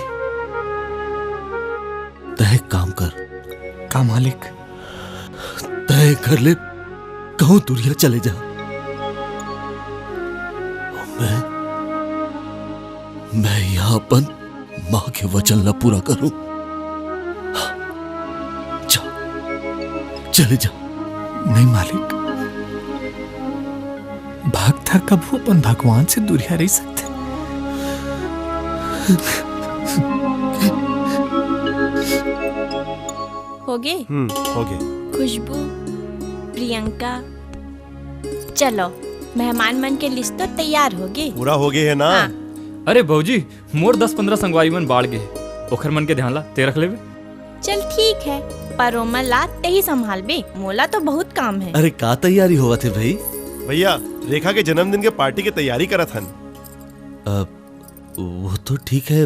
तहे काम कर। का मालिक? तय कर ले, कहूं दुरिहा चले जा। मैं, मैं यहां अपन मां के वचन ला पूरा करूं। जा, चले जा। नहीं मालिक, भक्त ह कभू अपन भगवान से दुरिहा रह सकथे? होगे? हम्म, होगे। खुशबू, प्रियंका, चलो, मेहमान मन के लिस्ट तो तैयार होगे। पूरा होगे हे ना? हाँ। अरे भौजी, मोर दस पंद्रह संगवारी मन बाढ़ गे हे, ओखर मन के ध्यान ला ते रख लेबे। चल ठीक है, पर ओमन ला तेही संभालबे, मोला तो बहुत काम है। अरे का तैयारी होवत हे भाई? भैया, रेखा के जन्मदिन के पार्टी के तैयारी करत हन। अब वो तो ठीक है,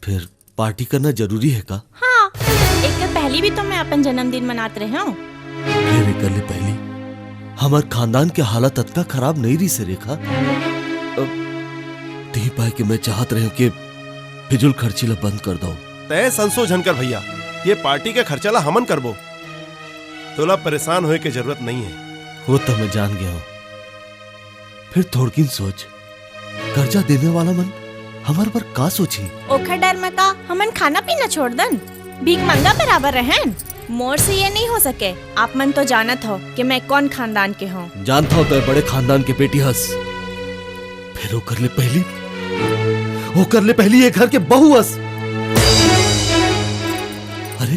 फिर पार्टी करना जरूरी है का? हाँ, एक पहली भी तो मैं अपन जन्मदिन मनात रहे हूँ। फिर एकर ले पहली हमर खानदान के हालत अतना खराब नहीं रही से रेखा। अब ती पाए के मैं चाहत रहे हूँ कि फिजूल खर्ची ला बंद कर दो। तय संसो झन कर भैया, ये पार्टी के खर्चा ला हमन करबो, तोला परेशान होए के जरूरत नहीं है। वो तो मैं जान गया हूँ, फिर थोड़किन सोच, कर्जा देने वाला मन हमर बर का सोची? ओखर डर में का हमन खाना पीना छोड़ दन? भीख मंगा बराबर रहन? मोर से ये नहीं हो सके। आप मन तो जानत हो कि मैं कौन खानदान के हूँ। जानत हो तो बड़े खानदान के बेटी हस, फिर ओकर ले पहली, ओकर ले पहली ये घर के बहू हस। अरे,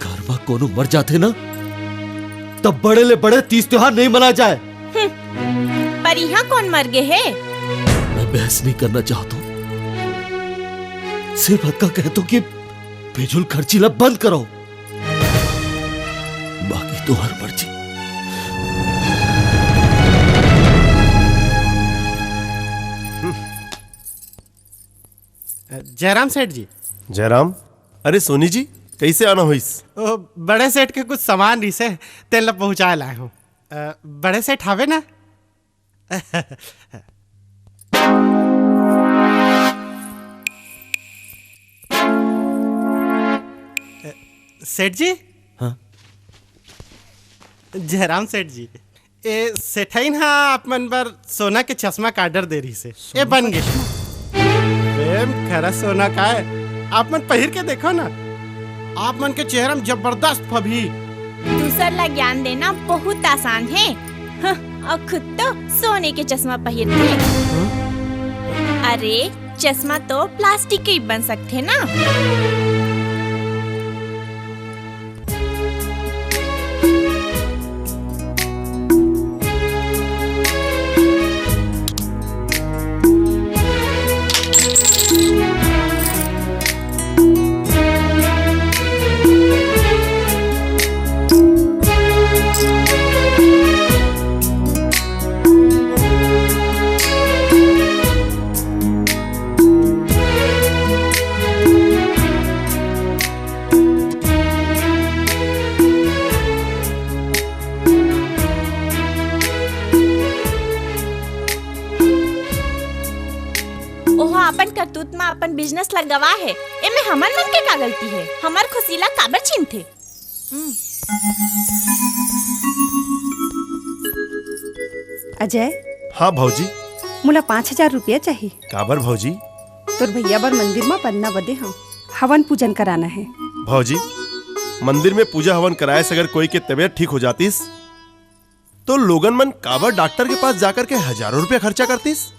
घर में कोनो मर जाथे ना, तब बड़े ले बड़े तीज त्योहार नहीं मनाए जाए। हम्म, पर यहाँ कौन मर गे हे? मैं बहस नहीं करना चाहता हूँ, सिर्फ अतका कहता हूँ कि फिजूल खर्ची ला बंद करो, बाकी तुम्हार मर्जी। जयराम सेठ जी। जयराम, अरे सोनी जी, कैसे आना होइस? ओ, बड़े सेठ के कुछ सामान रहिसे, तेन ला पहुँचाए लाए हूँ। अ, बड़े सेठ हावे ना? सेठ जी? हाँ? जयराम सेठ जी, ए सेठाइन हा आप मन बर सोना के चश्मा का ऑर्डर दे रहिसे। ए बन गे। प्रेम खरा सोना का है, आप मन पहिर के देखो ना, आप मन के चेहरा में जबरदस्त फबही। दूसर ला ज्ञान देना बहुत आसान है। हाँ, और खुद तो सोने के चश्मा पहिरथे। अरे, चश्मा तो प्लास्टिक के ही बन सकथे ना। ओहा अपन करतूत म अपन बिजनेस ला गवा हे, एमे हमन मन के का गलती हे? हमर खुशी ला काबर छीनथे? हम्म। अजय। हाँ भौजी। मोला पाँच हजार रुपया चाही। काबर भौजी? तोर भैया बर मंदिर म बदना बदे हव, हवन पूजन कराना हे। भौजी, मंदिर में पूजा हवन कराए से अगर कोई के तबीयत ठीक हो जातिस, तो लोगन मन काबर डॉक्टर के पास जाकर के हजारों रुपया खर्चा करतिस?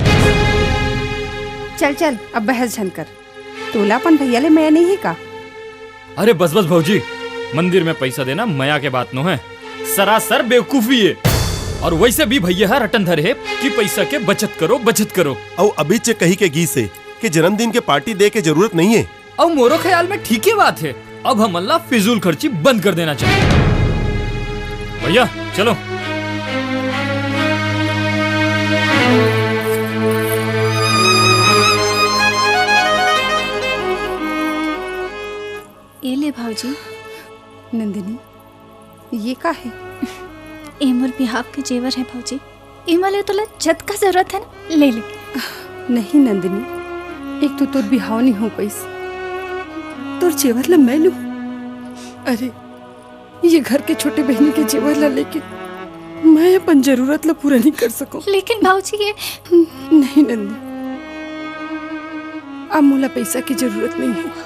चल चल, अब बहस झन कर। तोला अपन भैया ले मया नहीं हे का? अरे बस बस भौजी, मंदिर में पैसा देना मया के बात नो है, सरासर बेवकूफी है। और वैसे भी भैया ह रटन धरे हे कि पैसा के बचत करो, बचत करो। अउ अभी चे कही के गीस हे कि जन्मदिन के पार्टी दे के जरूरत नहीं है। अउ मोरो ख्याल में ठीके बात हे, अब हमन ला फिजूल खर्ची बंद कर देना चाहिए। भैया, चलो। ए ले भाऊजी। नंदिनी, ये का हे? ए मोर बिहाव के जेवर हे भाऊजी। एमा ले तोला जतका जरूरत हे ना, ले ले। नहीं नंदिनी, एक तो तोर बिहाव नहीं हो पाइस, तोर जेवर ला मैं लूं। अरे, ये घर के छोटे बहिनी के जेवर ला लेके मैं अपन जरूरत ला पूरा नहीं कर सकूं। लेकिन भाऊजी, ये नहीं नंदिनी, अब मोला पैसा की जरूरत नहीं है।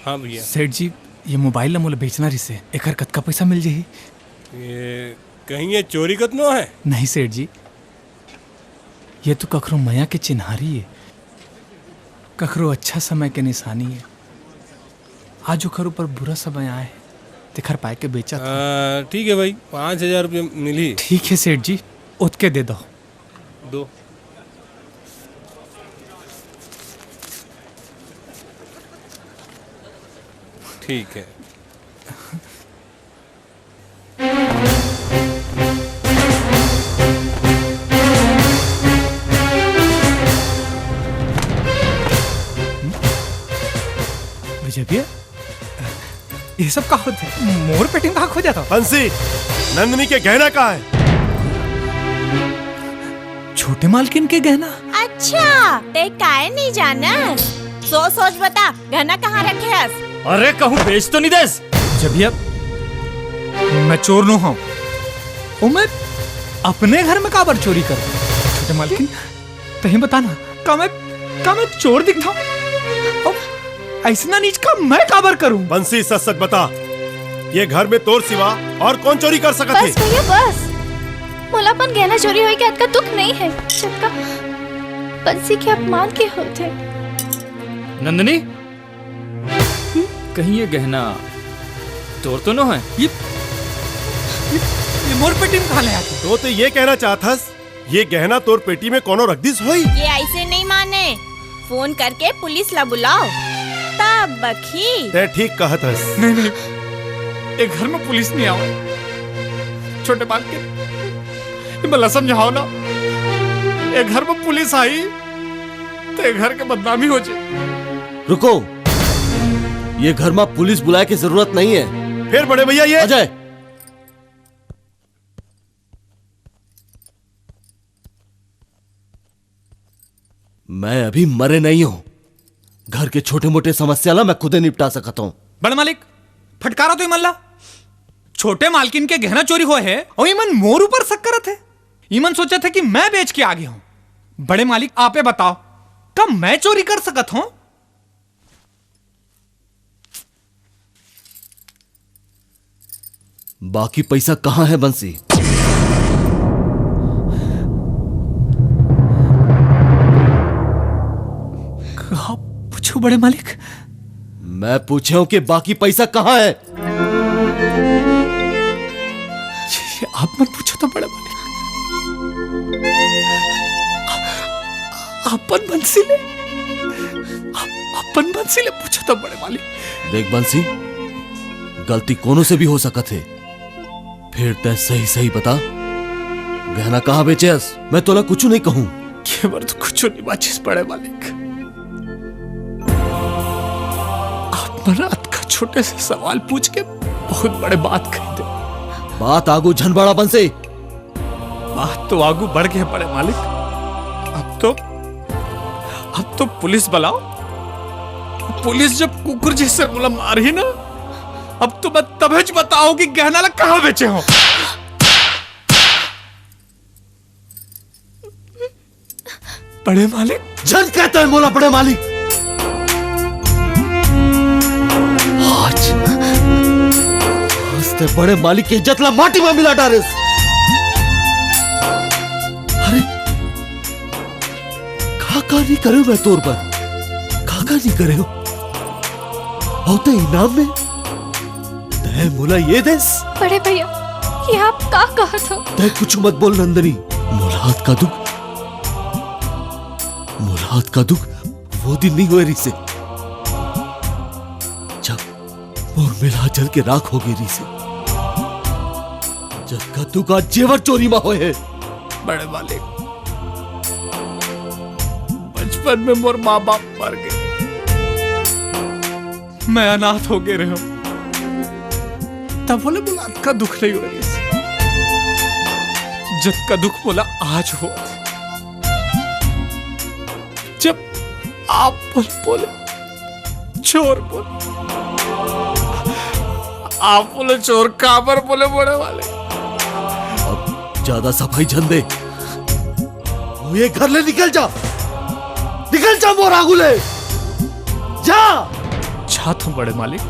हाँ भैया। सेठ जी, ये मोबाइल ला मोला बेचना रिसे, एकर कतका पैसा मिल जाही? ये कहीं ये चोरी कतनो है? नहीं सेठ जी, ये तो कखरो मया के चिन्हारी है, कखरो अच्छा समय के निशानी है। आज ओकर ऊपर बुरा समय आए है, तेखर पाए के बेचत हूँ। आ, ठीक है भाई, पाँच हजार रुपये मिली। ठीक है सेठ जी, ओतके दे दो। दो। ठीक है। विजय भैया, ये सब का होथे? मोर पेटी में का खो जाता? बंसी, नंदिनी के गहना कहाँ है? छोटे मालकिन के गहना? अच्छा, ते काय नहीं जानस? सोच सोच बता, गहना कहाँ रखे हस? अरे, कहूँ बेच तो नहीं देस? जब ये मैं चोर नो हूँ, ओ मैं अपने घर में काबर चोरी करूँ? छोटे मालकिन, तहीं बता ना, का मैं, का मैं चोर दिखता हूँ? अब ऐसना नीच काम मैं काबर करूँ? बंसी, सच सच बता, ये घर में तोर सिवा और कौन चोरी कर सकत हे? बस भैया, बस। मोला अपन गहना चोरी होए के अतका दुख नहीं है, जतका बंसी के अपमान के होथे। नंदिनी, कहीं ये गहना तोर तो नो है? ये, ये, ये मोर पेटी में कहाँ ले आके? तो ते ये कहना चाहत हस, ये गहना तोर पेटी में कोनो रख दिस होई? ये ऐसे नहीं माने, फोन करके पुलिस ला बुलाओ, तब बखी। ते ठीक कहत हस। नहीं, नहीं, ये घर में पुलिस नहीं आवे। छोटे मालकिन, ये मला समझाओ ना, ये घर में पुलिस आई, तो ये घर के बदनामी हो जाए। रुको, ये घर में पुलिस बुलाए की जरूरत नहीं है। फिर बड़े भैया, ये अजय, मैं अभी मरे नहीं हूं, घर के छोटे मोटे समस्या ला मैं खुदे निपटा सकत हूं। बड़े मालिक, फटकारा तो इमन ला। छोटे मालकिन के गहना चोरी होए है और इमन मोर ऊपर शक करत है। इमन सोचत है कि मैं बेच के आ गया हूं। बड़े मालिक, आपे बताओ, का मैं चोरी कर सकत हूं? बाकी पैसा कहाँ है बंसी? का पूछो बड़े मालिक? मैं पूछे हूँ कि बाकी पैसा कहाँ है? ये आप मत पूछो तो बड़े मालिक। अपन बंसी ले, अपन बंसी ले पूछो तो बड़े मालिक। देख बंसी, गलती कोनो से भी हो सकत हे। फिर तै सही सही बता, गहना कहाँ बेचे हस? मैं तोला कुछ नहीं कहूँ। केवल तो कुछ नहीं बाचिस बड़े मालिक। आप मन अतका छोटे से सवाल पूछ के बहुत बड़े बात कह दे। बात आगू झन बढ़ा बंसी। बात तो आगू बढ़ गए बड़े मालिक। अब तो, अब तो पुलिस बुलाओ। पुलिस जब कुकुर जैसे मोला मारही ना, अब तो मैं तभेच बताओ कि गहना ला कहाँ बेचे हो। बड़े मालिक। झन कहता है मोला बड़े मालिक। आज, आज ते बड़े मालिक के इज्जत ला माटी में मिला डारेस। अरे, का का नहीं करे मैं तोर बर, का का नहीं करे हो। और ते इनाम में तै मोला ये देस? बड़े भैया, ये आप का कहत हो? तै कुछ मत बोल नंदनी। मोला अतका दुख, मोला अतका दुख वो दिन नहीं होए रिसे, जब मोर मिला जल के राख हो गए रिसे। जतका दुख आज जेवर चोरी मा होए है। बड़े मालिक, बचपन में मोर माँ बाप मर गए, मैं अनाथ हो गए रहे हूँ। तब बोले मोला अतका दुख नहीं हो रही, जतका दुख मोला आज हो, जब आप बोले, बोले चोर बोले। आप बोले चोर, काबर बोले बड़े वाले? अब ज्यादा सफाई झन दे। ये घर ले निकल जा, निकल जा मोर आगू ले, जा। जात हूँ बड़े मालिक,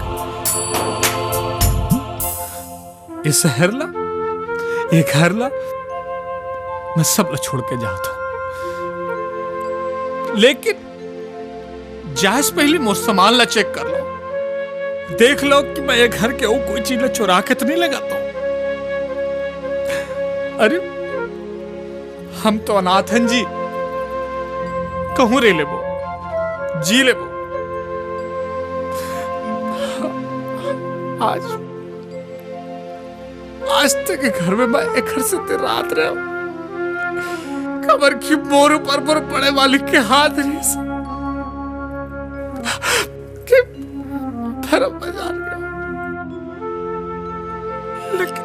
ये शहर ला, ये घर ला, मैं सब ला छोड़ के जात हूँ, लेकिन जाए से पहले मोर सामान ला चेक कर लो, देख लो कि मैं ये घर के अउ कोई चीज ला चुरा के तो नहीं लगाता हूँ। अरे, हम तो अनाथ हन जी, कहूँ रह लेबो, जी लेबो। आज, आज तक ये घर में मैं एकर से ते रात रहे हूँ। काबर कि मोर ऊपर मोर बड़े मालिक के हाथ रहिस कि धर्म बाजार गया। लेकिन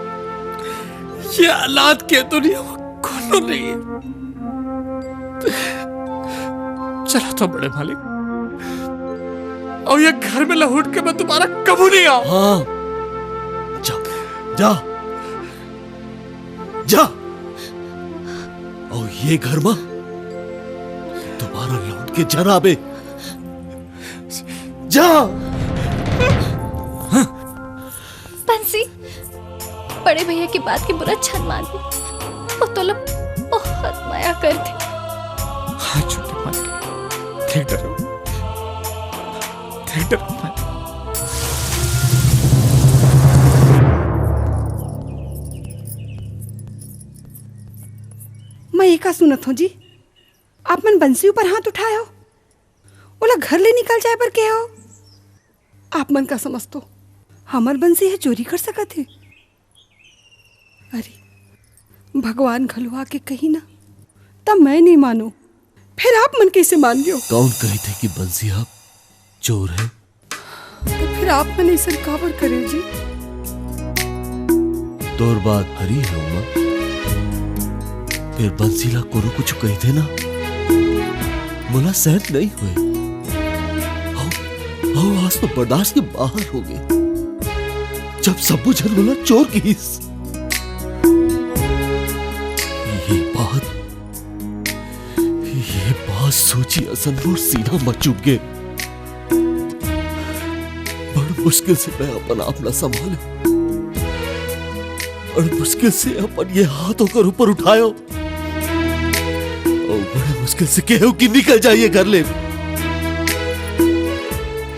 ये हालात के दुनिया में कोनो नहीं है। चला तो बड़े मालिक, अउ ये घर में लहुट के मैं दोबारा कभू नहीं आऊं। हाँ, जा, जा, जा। अउ ये घर में दोबारा लहुट के झन आबे। जा। बंसी, बड़े भैया के बात के बुरा झन मानबे। वो तोला बहुत मया करथे। हाँ, छोटे मालिक, ठीक डरे हो, ठीक डरे हो। मैं एका सुनत हूँ जी, आप मन बंसी ऊपर हाथ उठाए हो, ओला घर ले निकल जाए बर कहे हो। आप मन का समझतो, हमर बंसी ह चोरी कर सकत हे? अरे, भगवान घलो आके कही ना, त मैं नहीं मानो, फिर आप मन कैसे मान लियो? कौन कही थे कि बंसी ह चोर है? तो फिर आप मन ऐसा काबर करे जी? तोर बात हरी है उमा। फिर बंसी ला कोनो कुछ कही थे ना, मोला सहन नहीं होए। हौ, हौ, आज तो बर्दाश्त के बाहर हो गए, जब सबो झन मोला चोर किहिस। ये बात, ये बात सोची असन मोर सीना म चुभ गे। बड़ मुश्किल से मैं अपन आप ला संभाले, बड़ मुश्किल से अपन ये हाथ ओकर ऊपर उठायो। अउ बड़े मुश्किल से कहेंव कि निकल जा ये घर ले।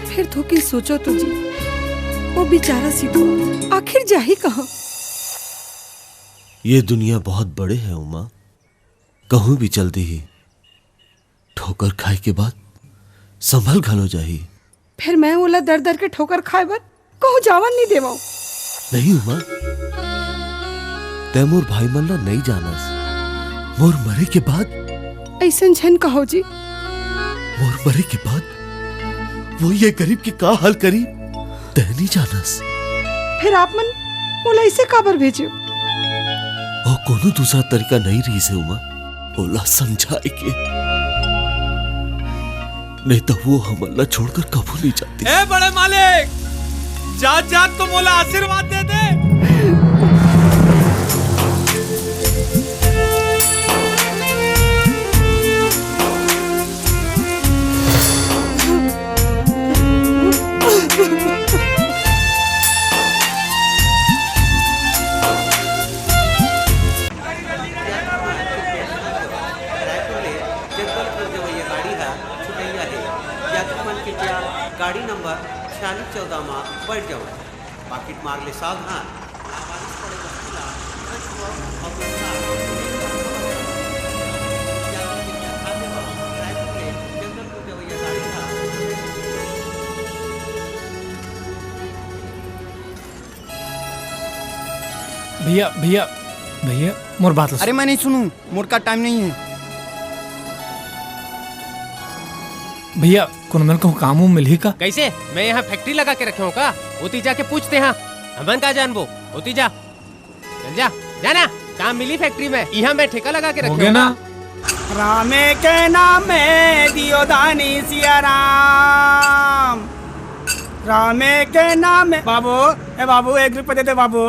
फिर थोकिन सोचो तो जी, वो बेचारा सिद्धू आखिर जाही कहाँ? ये दुनिया बहुत बड़े है उमा, कहूँ भी चल दिही। ठोकर खाए के बाद संभल घलो जाही। फिर मैं ओला दर दर के ठोकर खाए बर कहूँ जावन नहीं देवंव। नहीं उमा, तै मोर भाई मन ला नहीं जानस। मोर मरे के बाद अइसन झन कहो जी। मोर मरे के बाद वो ये गरीब के का हाल करी, तै नहीं जानस। फिर आप मन मोला ऐसे काबर भेजे? अउ कोनो दूसरा तरीका नहीं रहिस हे उमा, ओला समझाए के। नहीं तो वो हमन ला छोड़कर कभू नहीं जाती। ए बड़े मालिक, जात जात तो मोला आशीर्वाद दे दे। रायपुर ले जगदलपुर जवइया गाड़ी ह छुटइया हे। यात्री मन कृपया गाड़ी नंबर छियालीस चौदह म बैठ जाओ। पाकिट मार ले सावधान। भैया, भैया, भैया, मोर बात ला सुन। अरे, मैं नहीं सुनूं, मोर का टाइम नहीं है। भैया, कोनो मन कहूँ काम उम मिलही का? कैसे? मैं यहाँ फैक्ट्री लगा के रखे हूँ का? ओती जाके पूछते हैं। हमन का जानबो? ओती जा। चल जा, जा ना। काम मिली फैक्ट्री में। यहाँ मैं ठेका लगा के रखे हूँ ना। रामे के नाम में दियो दानी सिया राम। रामे के नाम में बाबू, ए बाबू, एक रुपया दे दे बाबू।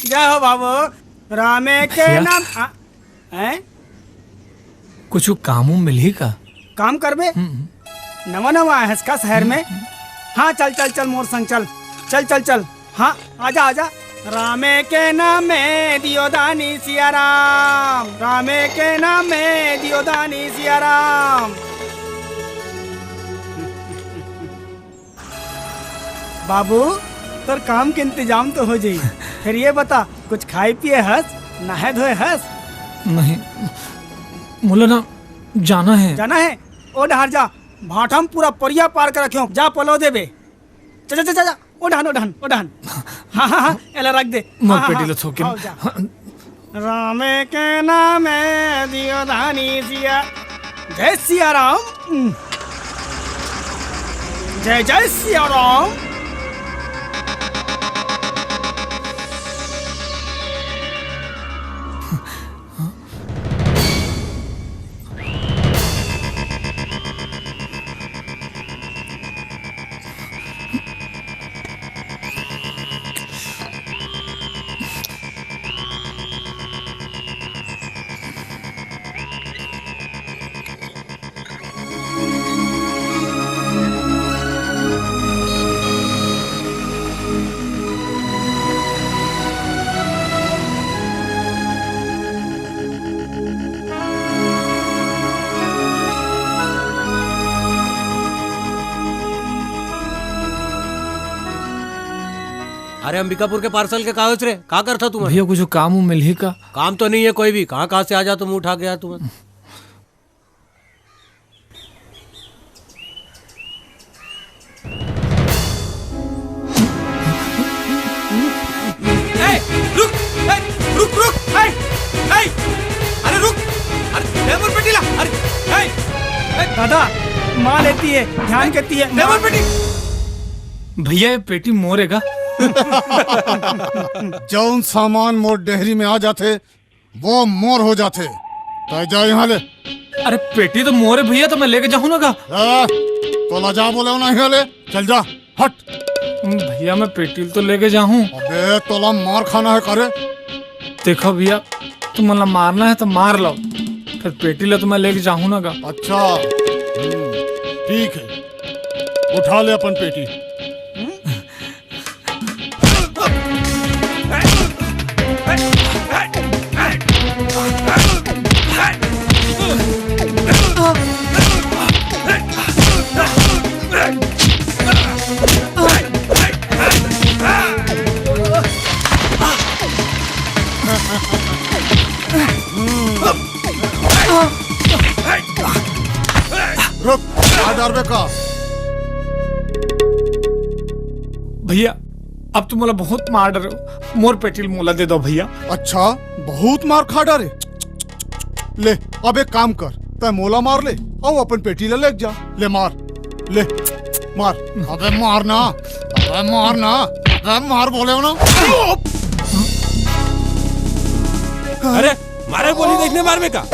जय हो बाबू। रामे के भैया। नाम आ, हैं? कुछ काम उम मिलही का? काम करबे? हम्म। नवा नवा आए हस का शहर में? हाँ, चल चल चल मोर संग चल। चल चल चल। हाँ, आजा आजा। रामे के नाम में दियो दानी सिया राम, रामे के नाम में दियो दानी सिया राम। बाबू, तोर काम के इंतजाम तो हो जाई। फिर ये बता, कुछ खाए पिए हस, नहाए धोए हस? नहीं, मोला ना जाना है। जाना है? ओ डहर जा, भाठा म पूरा परिया पार कर रखे हो, जा पलो देबे। जा, जा, जा, जा, जा, ओ डहन, ओ डहन, ओ डहन। हाँ, हाँ, हाँ, एला रख दे। मोर हाँ, हाँ, पेटी हाँ, ल थोकिन। हाँ, जा। हाँ। रामे के नाम में दियो दानी सिया। जय सिया राम। जय जय सिया राम। अरे अंबिकापुर के पार्सल के का होइस रे? का करथा तुमन? भैया, कुछ काम उम मिलही का? काम तो नहीं है कोई भी, कहाँ कहाँ से आ जा तुम, उठा गया तुमन। ए, रुक, ए, रुक, रुक, ए, ए, अरे रुक, अरे दे मोर पेटी ला, अरे, ए, ए। दादा, माँ लेती है, ध्यान करती है, दे मोर पेटी। भैया, ये पेटी मोर हे का? जौन सामान मोर डेहरी में आ जाथे, वो मोर हो जाथे। तय जा यहाँ ले। अरे पेटी तो मोर हे भैया, तो मैं लेके जाहूँ ना का? ए, तोला जा बोले हो ना, यहाँ ले। चल जा, हट। भैया मैं पेटी ल तो लेके जाहूँ। अबे तोला मार खाना है का रे? देखो भैया, तुमन ला मारना है तो मार लो, फिर पेटी ला तो मैं लेके जाहूँ ना का। अच्छा, हम्म, ठीक है, उठा ले अपन पेटी। रुक, आ डरबे का? भैया, अब तो मोला बहुत मार डरे हो, मोर पेटी ल मोला दे दो भैया। अच्छा, बहुत मार खा डरे। ले, अब एक काम कर, तै मोला मार ले, अउ अपन पेटी ला लेके जा। ले मार, ले, मार। अबे मार ना, अबे मार ना, अबे मार बोले हो ना। अरे, मारे गोली देखने मार में का।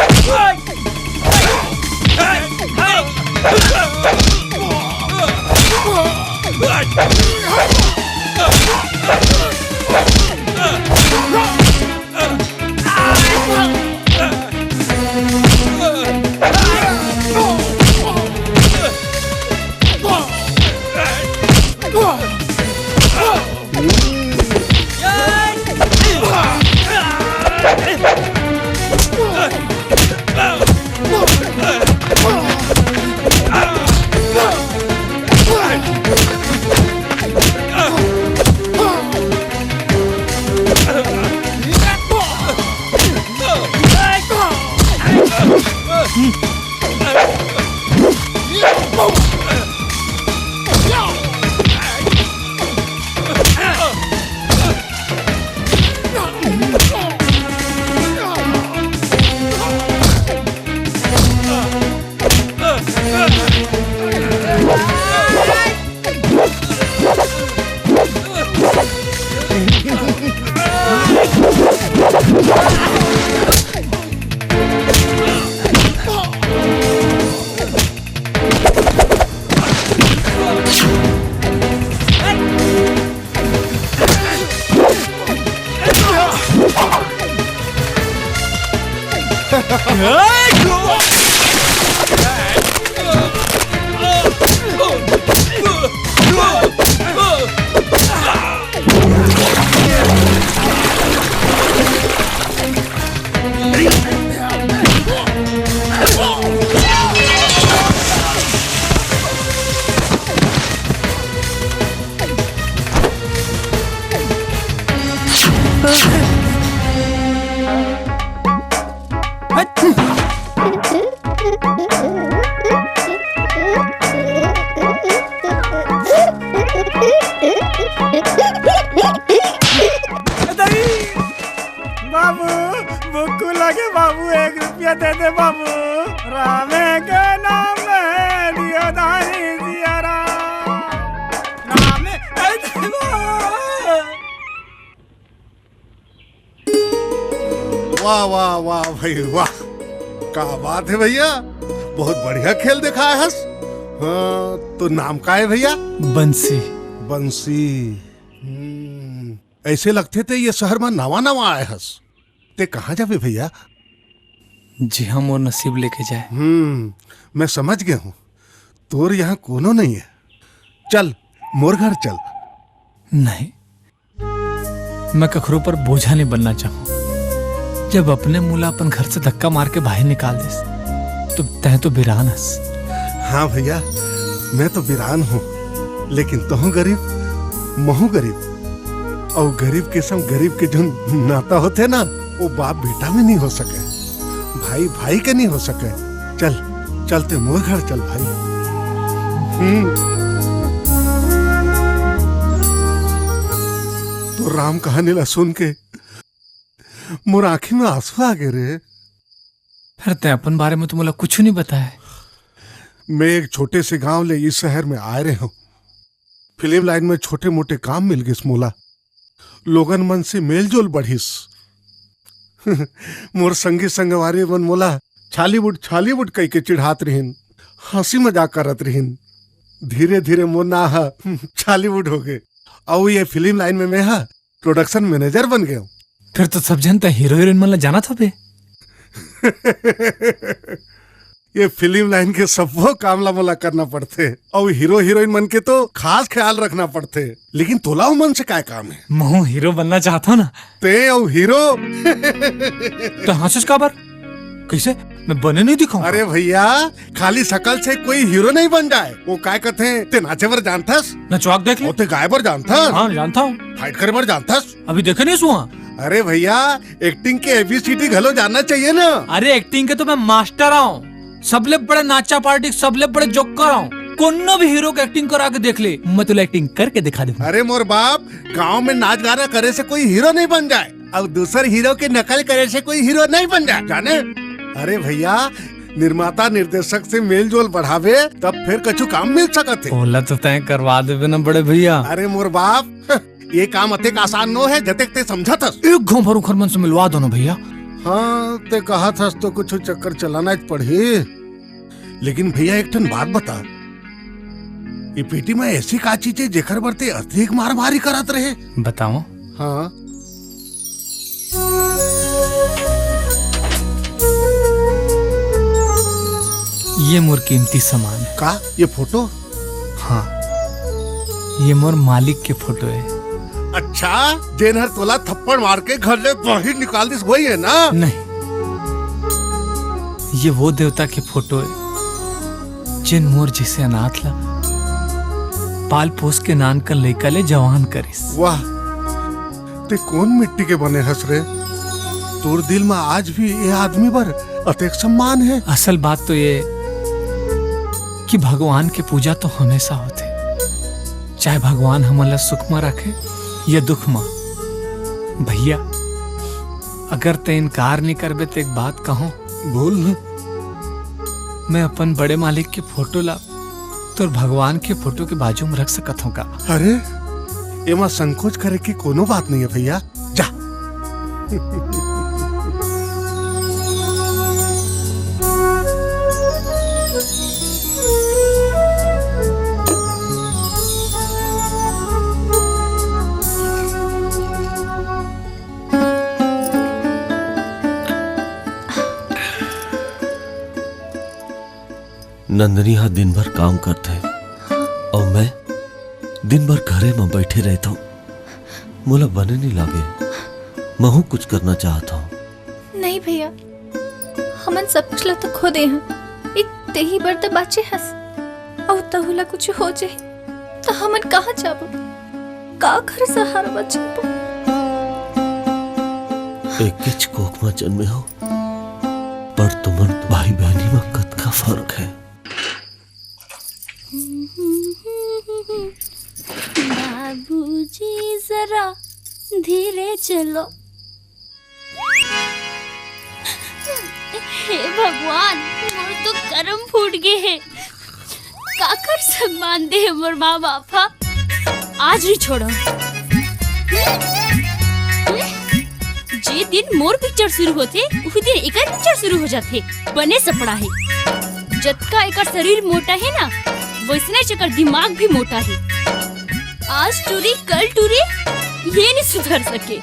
बाबू, भूख लगे बाबू, एक रुपया दे दे बाबू। रामे के नाम में दियो दानी जिया राम। रामे, अरे बाबू। वाह, वाह, वाह भाई, वाह। का बात है भैया, बहुत बढ़िया खेल दिखाए हस। हाँ, तो नाम का है भैया? बंसी। बंसी। हम्म, ऐसे लगथे ते ये शहर में नवा नवा आए हस। ते कहाँ जाबे भैया? जिहाँ मोर नसीब लेके जाए। हम्म, मैं समझ गया हूँ, तोर यहाँ कोनो नहीं है। चल, मोर घर चल। नहीं, मैं कखरो पर बोझा नहीं बनना चाहूँ। जब अपने मुला अपन घर से धक्का मार के बाहर निकाल देस, तो तैं तो बिरान हस। हाँ भैया, मैं तो बिरान हूँ, लेकिन तहूँ गरीब, महूँ गरीब। अउ गरीब के संग गरीब के जोन नाता होथे ना, वो बाप बेटा में नहीं हो सके, भाई भाई के नहीं हो सके। चल, चल ते मोर घर चल भाई। हम्म। तो राम कहानी ला सुन के मोर आँखी में आंसू आ गए रे। फिर तैं अपन बारे में तो मोला कुछ नहीं बताए। मैं एक छोटे से गांव ले इस शहर में आए रहे हूँ। फिल्म लाइन में छोटे मोटे काम मिल गए मोला। लोगन मन से मेलजोल बढ़िस। मोर संगी संगवारी मन मोला छालीवुड, छालीवुड कह के चिढ़ात रहिन, हंसी मजाक करत रहिन। धीरे धीरे मोर नाम ह छालीवुड हो गए। अउ ये फिल्म लाइन में मैं हा प्रोडक्शन मैनेजर बन गए। फिर तो सब जन त हीरो हीरोइन मन ला जानत होबे। ये फिल्म लाइन के सब्बो काम ला मोला करना पड़थे, अउ हीरो हीरोइन मन के तो खास ख्याल रखना पड़थे। लेकिन तोला उमन से काय काम है? महू हीरो बनना चाहत हूँ ना। ते अउ हीरो? तो हंसस काबर? कैसे? मैं बने नहीं दिखाऊं? अरे भैया, खाली शकल से कोई हीरो नहीं बन जाए। वो काय कहते हैं, ते नाचे बर जानथस? नचवा के देख ले। ओ, ते गाए बर जानथस? हाँ, जानता हूँ। फाइट करे बर जानथस? अभी देखे नहीं सुआ। अरे भैया, एक्टिंग के एबीसीडी घलो जानना चाहिए ना। अरे, एक्टिंग के तो मैं मास्टर आऊं, सबले बड़े नाचा पार्टी, सबले बड़े जोकर आऊं। कोनो भी हीरो के एक्टिंग करा के देख ले, मैं तोला एक्टिंग करके दिखा दूं। अरे मोर बाप, गांव में नाच गाना करे से कोई हीरो नहीं बन जाए, अउ दूसर हीरो के नकल करे से कोई हीरो नहीं बन जाए, जाने। अरे भैया, निर्माता निर्देशक से मेलजोल बढ़ावे, तब फिर कछु काम मिल सकत है। ओला तो तय करवा देबे ना बड़े भैया। अरे मोर बाप, ये काम अतेक आसान नो है, जतेक ते समझत हस। एक घांव भर उखर मन से मिलवा दो ना भैया। हाँ, ते कहत हस तो कुछ चक्कर चलाना च पड़ही। लेकिन भैया, एक ठन बात बता, ये पेटी में ऐसी का चीज है, जेकर बर ते अतेक मार मारी करत रहे? बताओ। हाँ। ये मोर कीमती सामान है। का? ये फोटो? हाँ, ये मोर मालिक के फोटो है। अच्छा, जेन हर तोला थप्पड़ मार के घर ले बाहर निकाल दिस, वही है ना? नहीं, ये वो देवता के फोटो है, जेन मोर जैसे अनाथ ला पाल पोस के नानकन लइका ले जवान करिस। वाह, ते कौन मिट्टी के बने हस रे? तोर दिल में आज भी ये आदमी बर अतेक सम्मान है। असल बात तो ये कि भगवान के पूजा तो हमेशा होथे, चाहे भगवान हमन ला सुख में रखे या दुख में। भैया, अगर ते इनकार नहीं करबे तो एक बात कहूं। बोल ना। मैं अपन बड़े मालिक के फोटो ला तोर भगवान के फोटो के बाजू में रख सकत हूँ का? अरे, एमा संकोच करे के कोनो बात नहीं है भैया, जा। नंदनी हा दिन भर काम करथे अउ मैं दिन भर घरे म बइठे रहिथंव। मोला बने नइ लागे, महूं कुछ करना चाहत हंव। नहीं भैया, हमन सब कुछ ला तो खो दे हन, एक तेही बर तो बाचे हस, अउ तहू ला कुछ हो जाही त हमन कहाँ जाबो, काकर सहारा म जाबो? एकेच कोख म जन्मे हो, पर तुमन भाई बहिनी म कतका फर्क हे। बाबूजी जरा धीरे चलो। हे भगवान, मोर तो करम फूट गे हे। काकर संग बांध दे हे मोर माँ बाप हा। आज नइ छोड़ंव। जे दिन मोर पिक्चर शुरू होथे, उही दिन एकर पिक्चर शुरू हो जाथे। बने सपड़ा हे। जतका एकर शरीर मोटा हे ना, वइसनेच एकर दिमाग भी मोटा हे। आज टूरी, कल टूरी, ये नइ सुधर सके।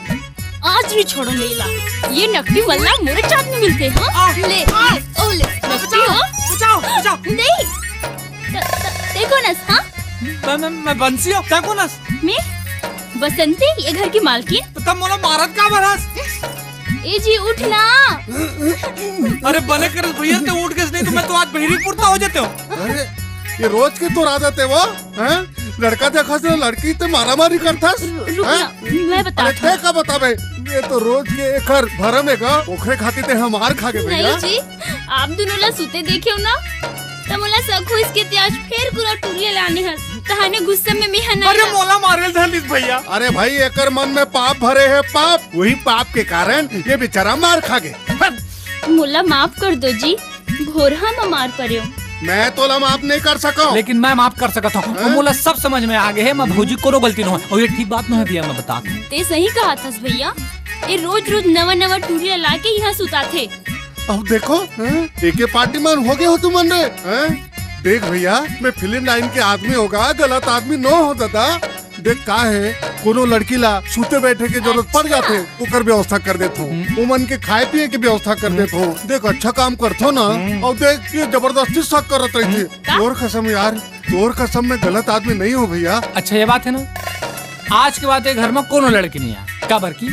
आज नइ छोड़ंव एला। ये नकटी वल्ला मोरे चात में मिलथे, हाँ? आह, ले, आह, ले, ओ ले, नकटी बचाओ, हो? बचाओ, बचाओ। नहीं। त, त, तैं कोन अस, हाँ? मैं, मैं, मैं बंसी हंव, तैं कोन अस? मैं बसंती, ये घर की मालकिन। त तैं मोला मारत काबर हस? ए जी, उठ ना। अरे बने कर भैया, तैं उठ गेस, नहीं तो मैं तो आज बहिरी कुर्ता हो जातेंव। अरे, ये रोज के तोर आदत हे वो, हैं? लड़का देखस ना लड़की ते मारामारी करथस, रु-, रुक हैं? ना, मैं बता अरे, तैं का बताबे? ये तो रोज के एकर भरम हे गा, ओखरे खातिर ते हा मार खा गे भैया। नहीं जी, आप दूनों ला सुते देखेंव ना, त मोला शक होइस के तैं आज फेर कोनो टूरी ला लाने हस। तहाने गुस्सा में मैं हा नहीं अरे ला- मोला मारे ल धर लिस भैया। अरे भाई, एकर मन में पाप भरे हे, पाप। वही पाप के कारण ये बेचारा मार खा गे। मोला माफ कर दो जी, भोरहा म मार परेंव। मैं तोला माफ नहीं कर सकंव। लेकिन मैं माफ कर सकत हंव। हैं? मोला सब समझ में आ गे हे, मैं भौजी कोनो गलती नोहे। अउ ये ठीक बात नोहे भैया, मैं बतात हंव। तैं सही कहत हस भैया, ये रोज-रोज नवा-नवा टूरी ला के इहाँ सुताथे। अब देखो, हैं? एके पार्टी मन हो गे हो तुमन रे, हैं? देख भैया, मैं फिल्म लाइन के आदमी हों गा, गलत आदमी नोहों दादा। देख का हे, कोनो लड़की ला सुते बैठे के जरूरत पड़ अच्छा। जाथे, ओकर व्यवस्था कर देथंव। हम्म। ओमन के खाए पिए के व्यवस्था कर हम्म। देथंव। देख अच्छा काम करथंव ना, हम्म। अउ देख ये जबरदस्ती शक करत रहिथे। हम्म। का? तोर कसम यार, तोर कसम, मैं गलत आदमी नहीं हंव भैया। अच्छा ये बात हे ना, आज के बाद ये घर में कोनो लड़की नहीं आय, काबर कि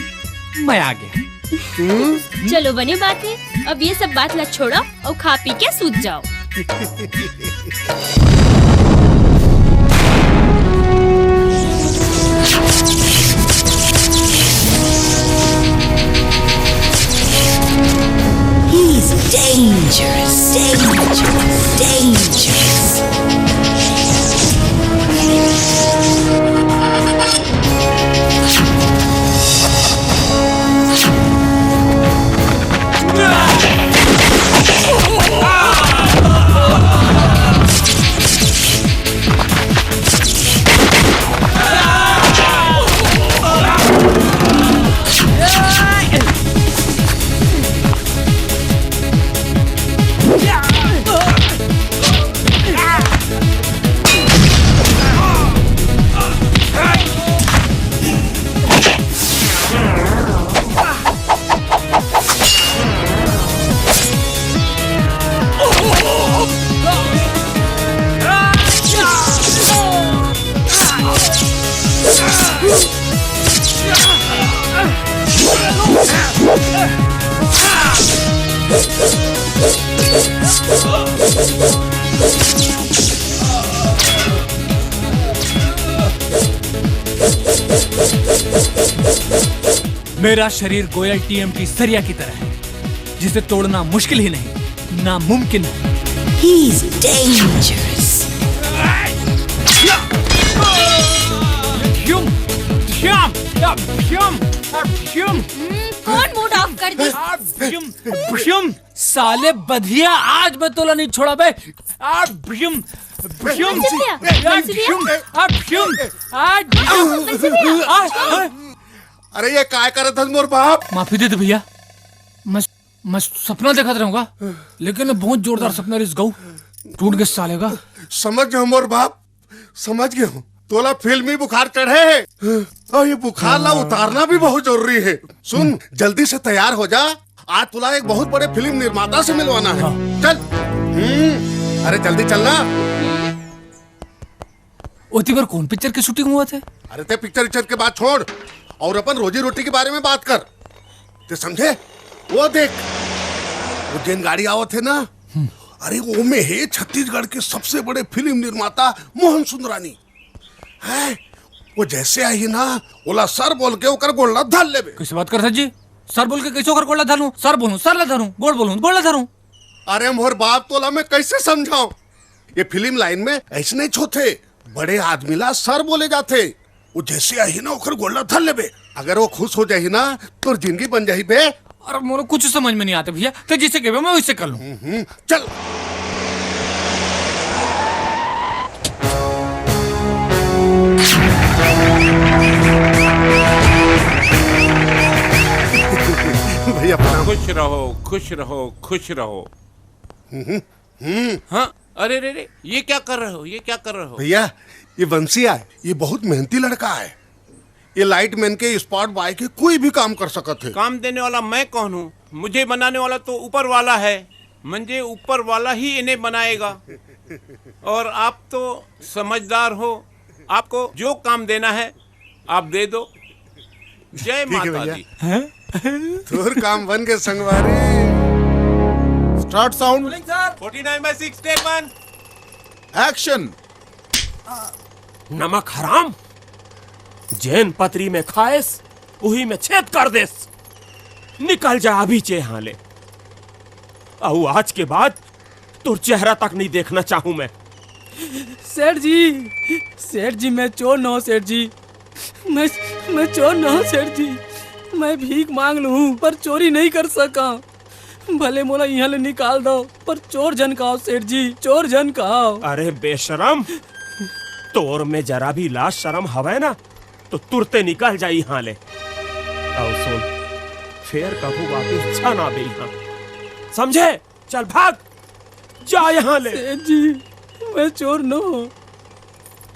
मैं आ गेंव। हम्म? चलो बने बात हे, अब ये सब बात ला छोड़ो। अउ खा पी के सूत जाओ। He's dangerous, dangerous, dangerous. मेरा शरीर गोयल टीएमटी सरिया की तरह है, जिसे तोड़ना मुश्किल ही नहीं, नामुमकिन है। He's dangerous. भ्युम, भ्याम, भ्युम, भ्युम। हम्म, कौन मूड ऑफ कर दी? भ्युम, भ्युम। साले बधिया, आज मैं तोला नहीं छोड़ा बे। आ, भ्युम, भ्युम। बंसी भैया, आ, बंसी भैया। भ्युम, आ, भ्युम। आ, भ्युम। बंसी भैया। आ, आ। अरे, ये काय करत हस मोर बाप? माफी दे दे भैया, मैं, मैं सपना देखत रहूंगा, लेकिन बहुत जोरदार सपना रिस गऊ, टूट गे साले का। समझ गेंव मोर बाप, समझ गेंव। तोला फिल्मी बुखार चढ़े हे, अउ ये बुखार ला उतारना भी बहुत जरूरी हे। सुन, जल्दी से तैयार हो जा, आज तोला एक बहुत बड़े फिल्म निर्माता से मिलवाना हे। चल। हम्म। अरे जल्दी चल ना। ओती बर कौन पिक्चर के शूटिंग होवत हे? अरे ते पिक्चर विक्चर के बात छोड़ और अपन रोजी रोटी के बारे में बात कर। ते समझे? वो देख, वो जेन गाड़ी आवत हे ना, अरे वो में हे छत्तीसगढ़ के सबसे बड़े फिल्म निर्माता मोहन सुंदरानी। हैं? वो जैसे आही ना, ओला सर बोल के ओकर गोड़ ला धर लेबे। कैसे बात करथस जी? सर बोल के कैसे ओकर गोड़ ला धरूं? सर बोलूं, सर ला धरूं, गोड़ बोलूं, गोड़ ला धरूं। अरे मोर बाप, तोला मैं कैसे समझाऊं? ये फिल्म लाइन में ऐसने च होथे, बड़े आदमी ला सर बोले जाथे। वो जैसे आही ना, ओकर गोड़ ला धर लेबे। अगर वो खुश हो जाही ना, तोर जिंदगी बन जाही बे। अरे मोला कुछ समझ में नहीं आते भैया, ते जैसे कहबे मैं वैसे कर लूं। हम्म, चल। भैया प्रणाम। खुश रहो, खुश रहो, खुश रहो। हम्म, हम्म। हाँ, अरे रे रे, ये क्या कर रहे हो, ये क्या कर रहे हो? भैया, ये बंसी आय, ये बहुत मेहनती लड़का आय। ये लाइटमैन के, स्पॉट बॉय के, कोई भी काम कर सकत हे। काम देने वाला मैं कौन हूँ? मुझे बनाने वाला तो ऊपर वाला है। मंजे ऊपर वाला ही इन्हें बनाएगा। और आप तो समझदार हो, आपको जो काम देना है, आप दे दो। जय ठीक है माता भैया। दी। तोर काम बन के संगवारी। Start sound. Rolling sir। Forty nine by six, take one। Action. नमक हराम, जेन पतरी में खाएस, उही में छेद कर देस। निकल जा अभी चे यहाँ ले। अउ आज के बाद तोर चेहरा तक नहीं देखना चाहूं मैं। सेठ जी, सेठ जी, मैं चोर न हों, सेठ जी। मैं, मैं चोर न हों, सेठ जी। मैं भीख मांग लूं, पर चोरी नहीं कर सका। भले मोला इहां ले निकाल दो, पर चोर झन कहो, सेठ जी, चोर झन कहो। अरे बेशरम, तोर में जरा भी लाज शरम हवय ना, तो तुरते निकल जा इहां ले। अउ सुन, फेर कभू वापिस झन आबे इहां, समझे? चल भाग, जा यहाँ ले। सेठ जी, मैं चोर न हों।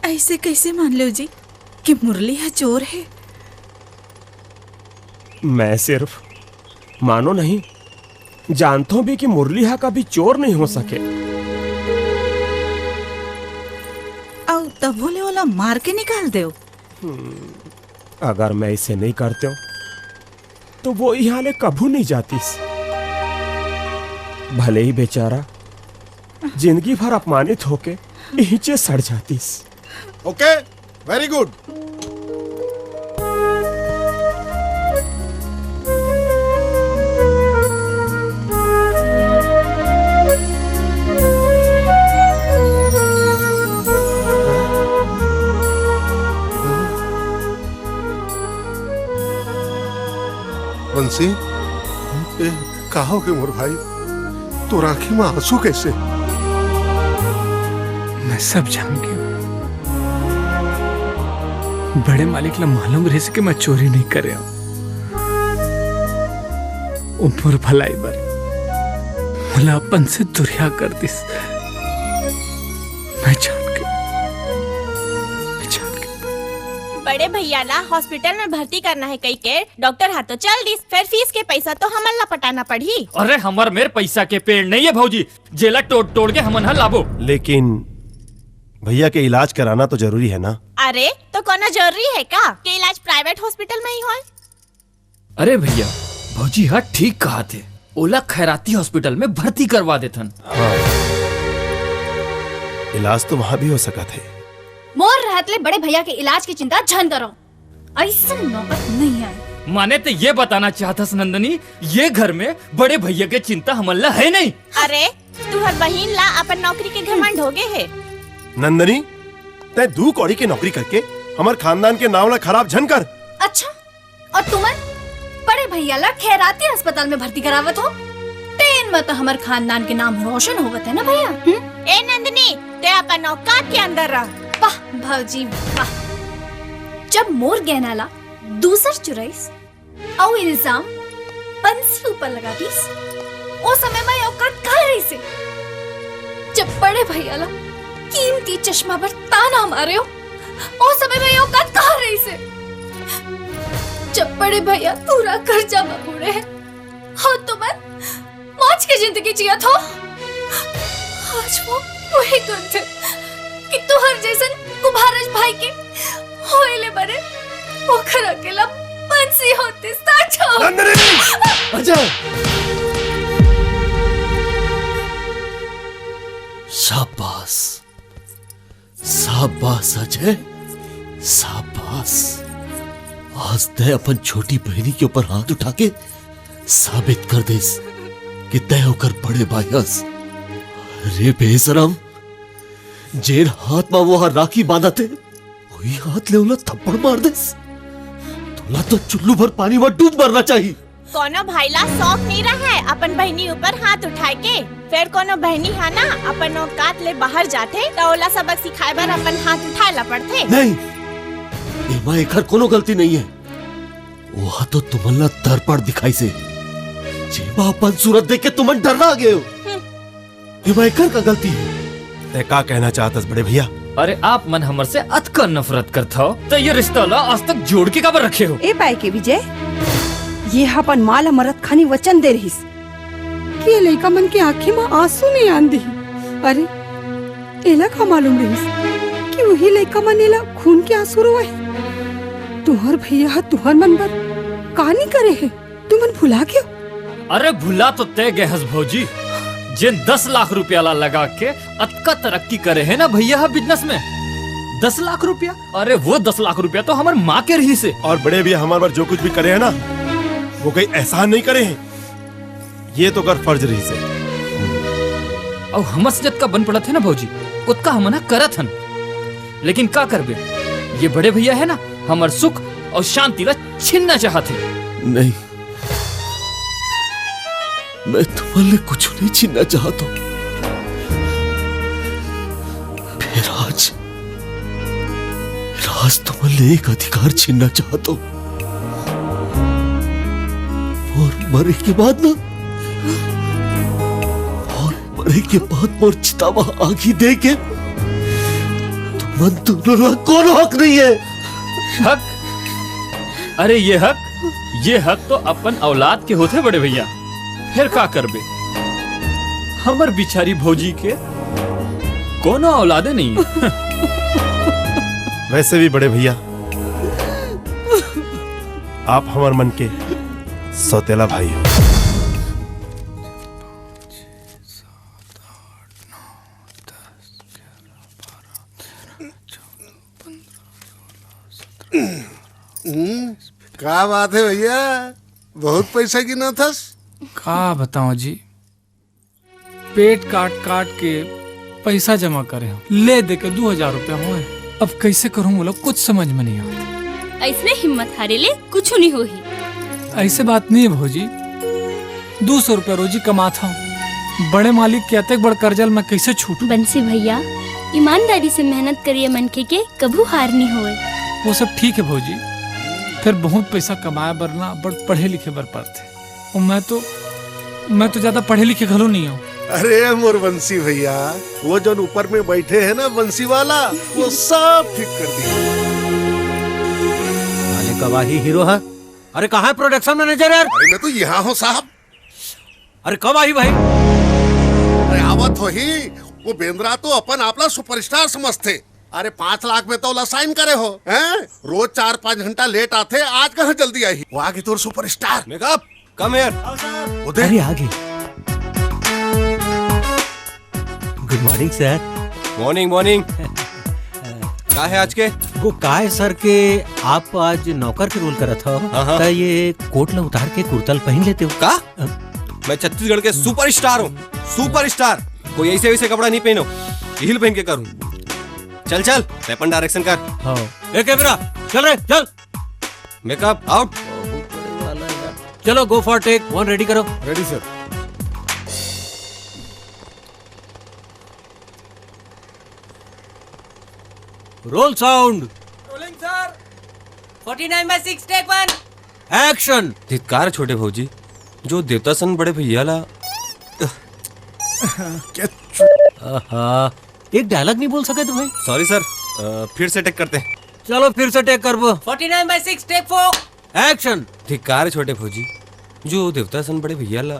ऐसे कैसे मान लो जी कि मुरली ह चोर हे? मैं सिर्फ मानो नहीं, जानथों भी कि मुरली ह कभी चोर नहीं हो सके। अउ तभो ले ओला मार के निकाल देव। अगर मैं इसे नहीं करते हूँ, तो वो यहाँ ले कभू नहीं जातीस। भले ही बेचारा जिंदगी भर अपमानित होके इहिंचे सड़ जातीस। ओके, वेरी गुड। बंसी, ए, का हो गे मोर भाई? तोर आंखी में आंसू कैसे? मैं सब जान गे हूं। बड़े मालिक ला मालूम रहिस कि मैं चोरी नहीं करे हूं। ओ मोर भलाई बर मोला अपन से दुरिहा कर दिस। मैं जान गे, मैं जान गे। बड़े भैया ला हॉस्पिटल में भर्ती करना हे कहिके डॉक्टर हा तो चल दिस, फेर फीस के पैसा तो हमन ला पटाना पड़ही। अरे हमर मेर पैसा के पेड़ नहीं हे भौजी, जेला टोड़ टोड़ के हमन हा लाबो। लेकिन भैया के इलाज कराना तो जरूरी है ना? अरे तो कोनो जरूरी हे का के इलाज प्राइवेट हॉस्पिटल में ही होय? अरे भैया, भौजी हा ठीक कहाथे, ओला खैराती हॉस्पिटल में भर्ती करवा देथन। हाँ। इलाज तो वहाँ भी हो सकत हे। मोर रहत ले बड़े भैया के इलाज के चिंता झन करो, अइसन नौबत नहीं आए। माने ते ये बताना चाहथस नंदनी, ये घर में बड़े भैया के चिंता हमन ला हे नहीं। अरे, तुहर बहिन ला अपन नौकरी के घमंड हो गे हे। नंदनी, तैं दू कौड़ी के नौकरी करके हमर खानदान के नाम ला खराब झन कर। अच्छा, अउ तुमन बड़े भैया ला खैराती अस्पताल में भर्ती करावत हो, तेन म तो हमर खानदान के नाम रोशन होवत हे ना भैया? हम्म? ए नंदनी, तैं अपन औकात के अंदर रह। वाह भौजी, वाह। जब मोर गहना ला दूसर चुराइस, अउ इल्जाम बंसी ऊपर लगा दिस, ओ समय म ये औकात कहाँ रहिसे? जब बड़े भैया ला कीमती चश्मा बर ताना मारे हो, ओ समय म ये औकात कहाँ रहिसे? जब बड़े भैया पूरा कर्जा म बूड़े हे, अउ तुमन मौज के जिंदगी जियत हो। आज वो वही गुण थे कि तुहर जैसन कुभारज भाई के होए ले बने ओखर अकेला बंसी होतिस, साचो। नंदिनी! अजय! शाबाश, शाबाश अजय, शाबाश। आज तय अपन छोटी बहिनी के ऊपर हाथ उठा के साबित कर देस कि तय ओकर बड़े भाई हस। अरे बेशरम, जेन हाथ मा वो हा राखी बांधत हे, वही हाथ ले ओला थप्पड़ मार देस। तोला तो चुल्लू भर पानी मा डूब मरना चाही। कोनो भाई ला शौक नइ रहय अपन बहिनी ऊपर हाथ उठाए के। फेर कोनो बहिनी हा ना अपन औकात ले बाहर जाथे, त ओला सबक सिखाए बर अपन हाथ उठाए ला पड़थे। नहीं, एमा एखर कोनो गलती नइ हे। वो हा तो तुमन ला दर्पण दिखाइस हे, जेमा अपन सूरत देख के तुमन डर्रा गे हो। हम्म। एमा एकर का गलती हे? तैं का कहना चाहत हस बड़े भैया? अरे आप मन हमर से अतका नफरत करत हव, त ये रिश्ता ला आज तक जोड़ के काबर रखे हो? ए पाए के विजय, ये हा अपन माँ ला मरत खानी वचन दे रहिस कि ये लइका मन के आँखी मा आंसू नइ आन दिही। अरे एला का मालूम रहिस कि वही लइका मन एला खून के आंसू रोवाही। तुहर भैया हा तुहर मन बर का नइ करे हे? तुमन भुला गेव? अरे भुला तो तैं गे हस भौजी, जेन दस लाख रुपया ला लगा के अतका तरक्की करे हे ना भैया हा business में। दस लाख रुपया? अरे वो दस लाख रुपया तो हमर माँ के रहिस हे। और बड़े भैया हमर बर जो कुछ भी करे हे ना, वो कोई एहसान नइ करे हे, ये तो ओकर फर्ज रहिस हे। अउ हमर से जतका बन पड़त हे ना भौजी, ओतका हमन हा करत हन। लेकिन का करबे, ये बड़े भैया हे ना, हमर सुख अउ शांति ला छीनना चाहत हे। नहीं, मैं तुमन ले कुछ नइ छीनना चाहत हूँ। फेर आज, फेर आज तुमन ले एक अधिकार छीनना चाहत हूँ। अउ मरे के बाद ना, अउ मरे के बाद मोर चिता मा आगी दे के तुमन दूनों ला कोनो हक नइ हे। हक? अरे ये हक, ये हक तो अपन औलाद के होथे बड़े भैया। फेर का करबे, हमर बिचारी भौजी के कोनो औलादे नइ हे। वैसे भी बड़े भैया, आप हमर मन के सौतेला भाई हो। हम्म, का बात हे भैया, बहुत पैसा गिनत हस। का बतावं जी, पेट काट काट के पैसा जमा करे हंव, ले दे के दू हजार रुपया होए। अब कइसे करहूं, मोला कुछ समझ में नइ आवत। अइसने हिम्मत हारे ले कुछु नइ होही। अइसे बात नइ हे भौजी, दू सौ रुपया रोजी कमात हंव, बड़े मालिक के अतेक बड़ करजा ल मैं कइसे छूटूं? बंसी भैया, ईमानदारी से मेहनत करिया मनखे के कभू हार नइ होवय। वो सब ठीक हे भौजी, फेर बहुत पैसा कमाए बर ना बड़ पढ़े लिखे बर पड़थे। अउ मैं तो, मैं तो ज्यादा पढ़े लिखे घलो नइ हंव। अरे मोर बंसी भैया, वो जउन ऊपर में बइठे हे ना बंसी वाला, वो सब ठीक कर दिही। साले कब आही हीरो हा? अरे कहाँ हे production manager यार? अरे मैं तो यहाँ हंव साहब। अरे कब आही भाई? अरे आवत होही, वो बेंदरा तो अपन आप ला superstar समझथे। अरे पाँच लाख में तो ओला sign करे हो, हैं? रोज चार पाँच घंटा late आथे, आज कहाँ जल्दी आही? वो आगे तोर superstar। Makeup, come here। वो देख। अरे आगे। Good morning sir। Morning, morning। का हे आज के? वो का हे sir के आप आज नौकर के role करत हव, हाँ, हाँ। त ये coat ला उतार के कुर्ता ला पहिन लेतेव। का? मैं छत्तीसगढ़ के superstar हूँ, superstar। कोई अइसे वइसे कपड़ा नइ पहिनों, यही ल पहिन के करूँ। चल चल, तैं अपन direction कर। हाँ। ए camera, चल रे, चल। Makeup out। चलो, go for take one, ready करो। Ready sir। Roll sound। Rolling sir। Forty nine by six, take one। Action। धिक्कार छोटे भौजी, जो देवता सन बड़े भैया ला। आहा, एक dialogue नइ बोल सकत भाई। Sorry sir, अ, फिर से take करते हैं। चलो फिर से take करबो। Forty nine by six, take four। Action। धिक्कार छोटे भौजी, जो देवता सन बड़े भैया ला।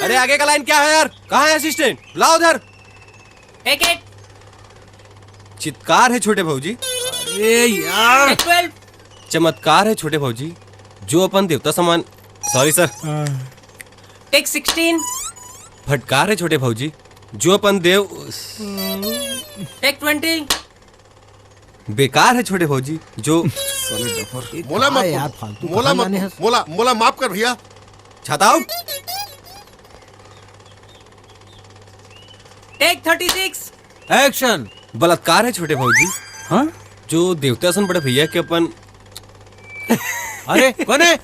अरे आगे का line क्या है यार? कहाँ है assistant? लाओ उधर। Take eight. चित्कार है छोटे भौजी। अरे यार। Take twelve. चमत्कार है छोटे भौजी, जो अपन देवता समान। Sorry sir. Take sixteen. फटकार है छोटे भौजी, जो अपन देव। Take twenty. बेकार है छोटे भौजी, जो। साले डफर। मोला मत यार, फालतू मोला मत मोला मोला माफ कर भैया। छाता out. Take thirty six. Action. बलात्कार है छोटे भौजी। हाँ? जो देवता सन बड़े भैया के अपन। अरे कौन है?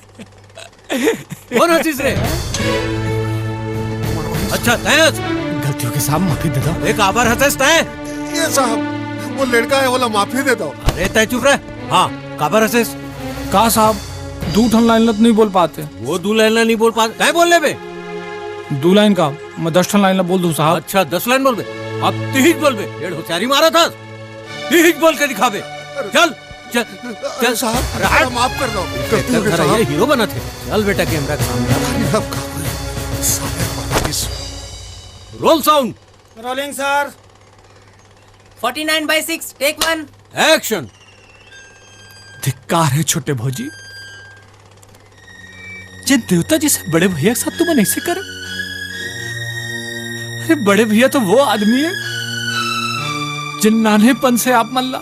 कौन हंसिस रे? अच्छा तैं हंस। गलती हो गई साहब, माफी दे दो। एक आबर हंसेस तैं। ये साहब, वो लड़का है, बोला माफी दे दो। अरे तैं चुप रह। हाँ, काबर हंसेस? का साहब, दू ठन लाइन ला तो नहीं बोल पाते। वो दू लाइन ला नहीं बोल पाते, तैं बोल ले बे। दू लाइन का, मैं दस ठन लाइन ला बोल दूं साहब। अच्छा, दस लाइन बोल बे। अब तीज बोल बे, डेढ़ होशियारी मारा था। तीज बोल के दिखा बे। चल, चल, चल। साहब, अरे हट। साहब, माफ कर दो। गलती हो गई साहब। हीरो बना थे। चल बेटा, कैमरा के सामने। अरे अब का बोले? साले बत्तीस। Roll sound. Rolling sir. Forty nine by six, take one. Action. धिक्कार है छोटे भौजी, जिन देवता जैसे बड़े भैया के साथ तुमन ऐसे करे। अरे बड़े भैया तो वो आदमी है जिन नान्हेपन से आप मन ला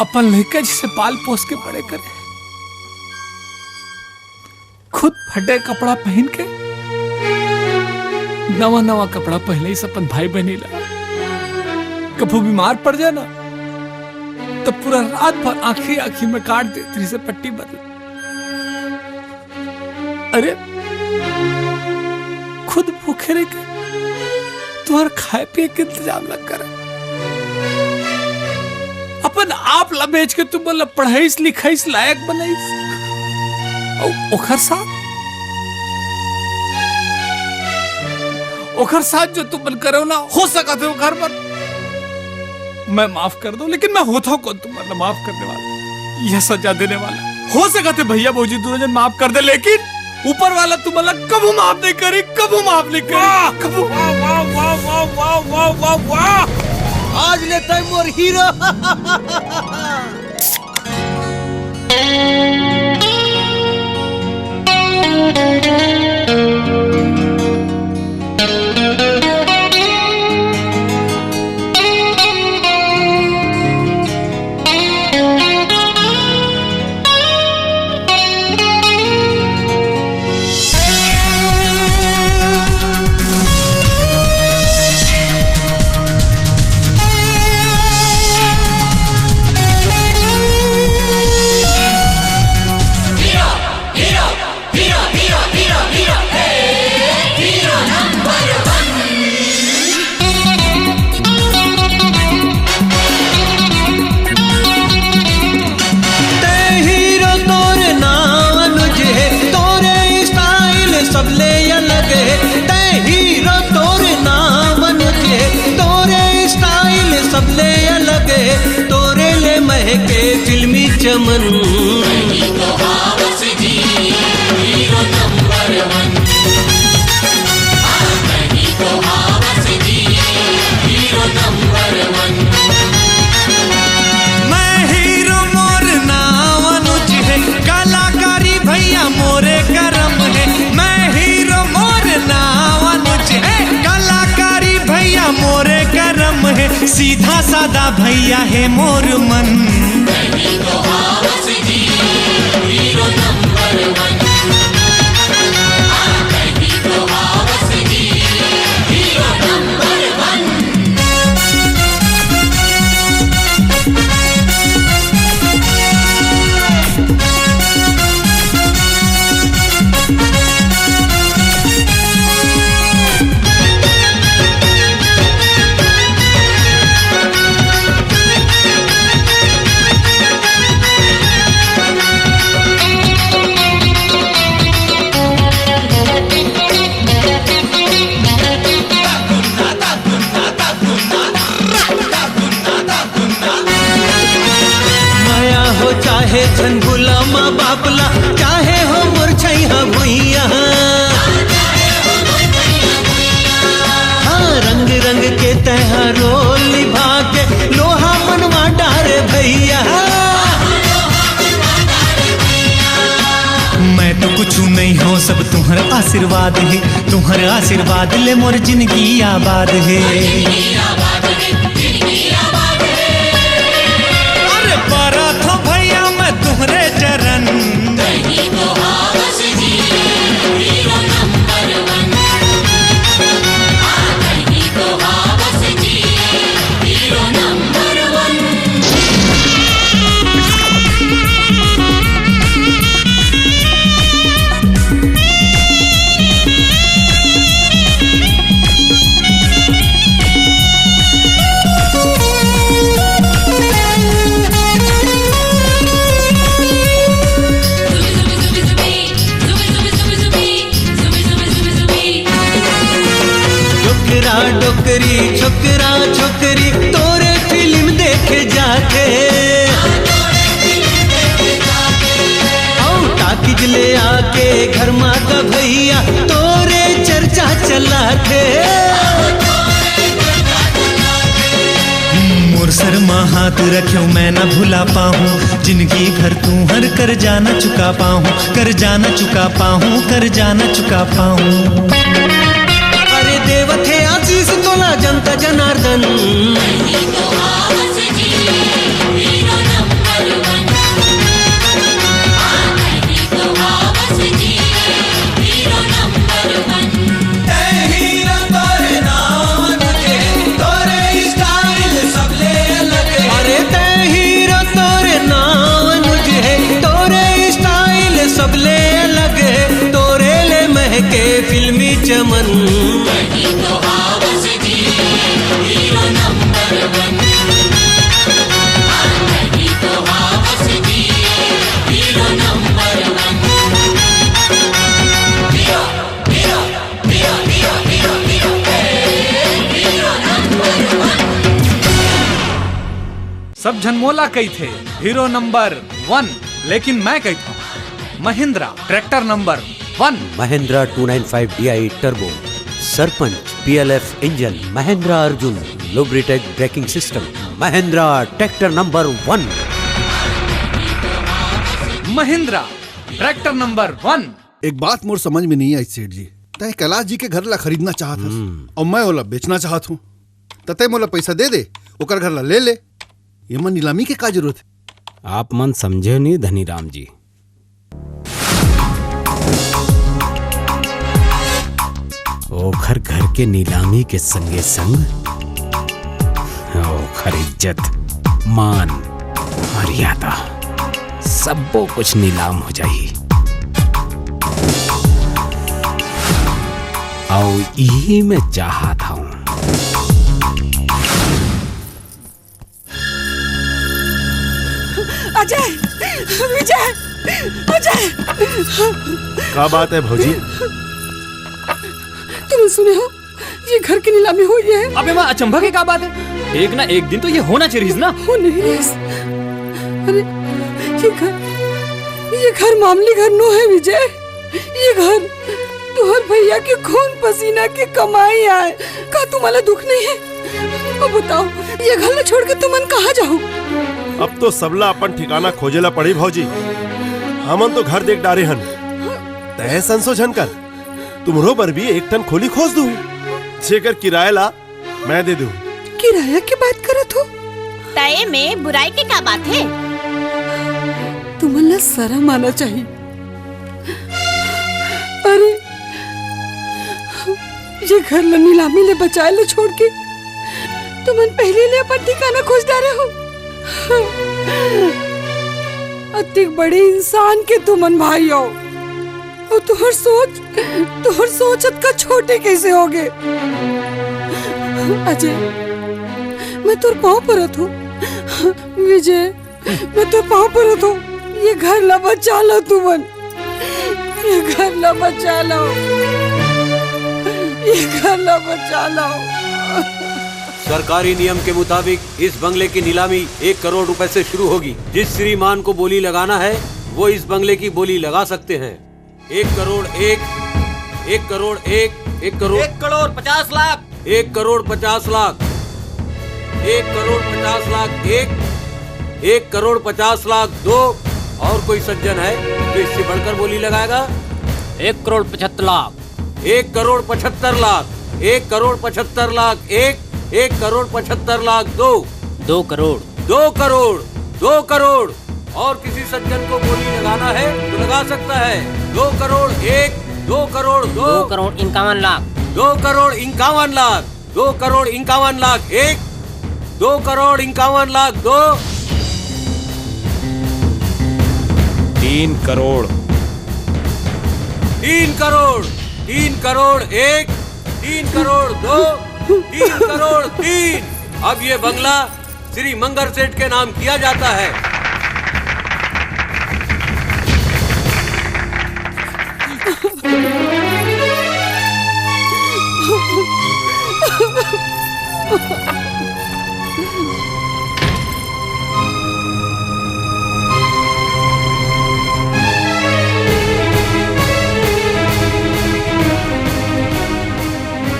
अपन लइका जैसे पाल पोस के बड़े करे। खुद फटे कपड़ा पहन के नवा नवा कपड़ा पहने इस अपन भाई बहनी ला। कभू बीमार पड़ जाए ना तो पूरा रात भर आंखी आंखी में काट देत रहिसे पट्टी बदल। अरे खुद भूखे रह के तुहर खाए पिए के इंतजाम न करे, अपन आप ला बेच के तुमन ला पढ़ाईस लिखाईस लायक बनाईस। अउ ओखर साथ, ओखर साथ जो तुमन करो ना, हो सकत हे ओखर बर मैं माफ कर दो, लेकिन मैं होथव कोन तुमन ला माफ करने वाला, यह सजा देने वाला? हो सकत हे भैया भौजी दूनों जन माफ कर दे, लेकिन ऊपर वाला तुमन ला कभू माफ नहीं करी, कभू माफ नहीं करी, वाह! कभू। वाह, वाह, वाह, वाह, वाह, वाह, वाह, वाह। आज ले तय मोर हीरो। तै हीरो तोर नाम अनुज हे, तोरे स्टाइल सबले अलग हे। तै हीरो तोर नाम अनुज हे, तोरे स्टाइल सबले अलग हे। तोरे ले महके फिल्मी चमन। मैं हीरो मोर नाव अनुज हे, कलाकारी भैया मोरे करम हे। मैं हीरो मोर नाव अनुज हे, कलाकारी भैया मोरे करम हे। सीधा साधा भैया हे मोर मन। मया हो चाहे झन भूला माँ बाप ला, चाहे हो मोर छैहा भुइया। हाँ, रंग रंग के तैं ह रोल निभा के लोहा मनवा डारे भैया। मैं तो कुछ नहीं हो, सब तुम्हर आशीर्वाद है, तुम्हर आशीर्वाद ले मोर जिंदगी आबाद है। अरे परा थो भैया मैं तुम्हरे चरण। डोकरा डोकरी, छोकरा छोकरी, तोरे फिल्म देखे जाथे। अउ टाकिज ले आके घर मा का भैया, तोरे चर्चा चलाथे। मोर सर मा हाथ रख्यो, मैं ना भुला पाहूँ, जिंदगी भर तुम्हर कर्जा ना चुका पाहूँ, कर्जा ना चुका पाहूँ, कर्जा ना चुका पाहूँ। अरे देवत हे आशीष तोला जनता जनार्दन। अरे तैं हीरो, तोरे नाव अनुज हे, तोरे स्टाइल सबले अलग हे, तोरे ले महके फिल्मी चमन। सब झन मोला कहिथे हीरो नंबर वन, लेकिन मैं कहिथंव Mahindra tractor number one. Mahindra two nine five D I turbo, sarpanch, P L F engine, Mahindra Arjun, Lubritek braking system, Mahindra tractor number one। Mahindra tractor number one. एक बात मोर समझ में नहीं आई सेठ जी, तैं कैलाश जी के घर ला खरीदना चाहत हस, हम्म। अउ मैं ओला बेचना चाहत हूँ, त तैं मोला पैसा दे दे, ओकर घर ला ले ले, ये मन नीलामी के का जरूरत है? आप मन समझे नहीं धनीराम जी, ओखर घर के नीलामी के संगे संग ओखर इज्जत, मान, मर्यादा, सब्बो कुछ नीलाम हो जाही। अउ इही मैं चाहत हूँ। अजय, विजय, अजय। का बात है भौजी? तुमन सुने हो, ये घर के नीलामी होई है। अबे माँ, अचंभा के का बात है? एक ना एक दिन तो ये होना चाहिए ना। हो नहीं रहिस। अरे, ये घर, ये घर मामूली घर नो है विजय। ये घर तुहर भैया के खून पसीना के कमाई आय। का तुम्हाला दुख नहीं है? अब बताओ, ये घर ला छोड़ के तुमन कहाँ जाहू? अब तो सबला अपन ठिकाना खोजे ला पड़ी भौजी। हमन तो घर देख डारे हन, तैं संसो झन कर। तुम्हरो बर भी एक ठन खोली खोज दूँ, जेकर किराया ला मैं दे दूँ। किराया के बात करत हो? त एमे बुराई के का बात है? तुमन ला शरम आना चाहिए। अरे, ये घर ला नीलामी ले बचाए ला छोड़ के तुमन पहली ले अपन ठिकाना खोज डारे हो। अतिक बड़े इंसान के तुमन भाई हो। अउ तुहर सोच, तुहर सोच अतका छोटे कैसे होगे? अजय, मैं तोर पाँव परत हूँ। विजय, मैं तोर पाँव परत हूँ। ये घर ला बचा लो तुमन। ये घर ला बचा लो। ये घर ला बचा लो। सरकारी नियम के मुताबिक इस बंगले की नीलामी एक करोड़ रुपए से शुरू होगी। जिस श्रीमान को बोली लगाना है, वो इस बंगले की बोली लगा सकते हैं। एक करोड़ एक, एक करोड़ एक, एक करोड़। एक करोड़ पचास लाख। एक करोड़ पचास लाख। एक करोड़ पचास लाख एक। एक करोड़ पचास लाख दो। और कोई सज्जन है जो इससे बढ़कर बोली लगाएगा? एक करोड़ पचहत्तर लाख। एक करोड़ पचहत्तर लाख। एक करोड़ पचहत्तर लाख एक। एक करोड़ पचहत्तर लाख दो। दो करोड़। दो करोड़। दो करोड़। और किसी सज्जन को बोली लगाना है तो लगा सकता है। दो करोड़ एक। दो करोड़ दो। दो करोड़ इक्यावन लाख। दो करोड़ इक्यावन लाख। दो करोड़ इक्यावन लाख एक। दो करोड़ इक्यावन लाख दो। तीन करोड़। तीन करोड़। तीन करोड़ एक। तीन करोड़ दो। तीन करोड़ तीन। अब ये बंगला श्री मंगर सेठ के नाम किया जाता है।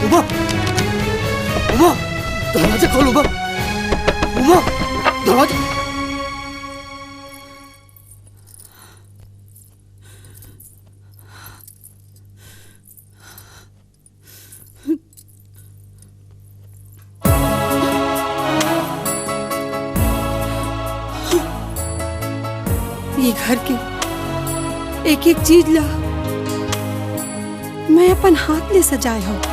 उमा, उमा, दरवाजा खोल उमा। उमा, दरवाजा। ये घर के एक एक चीज ला मैं अपन हाथ ले सजाए हव।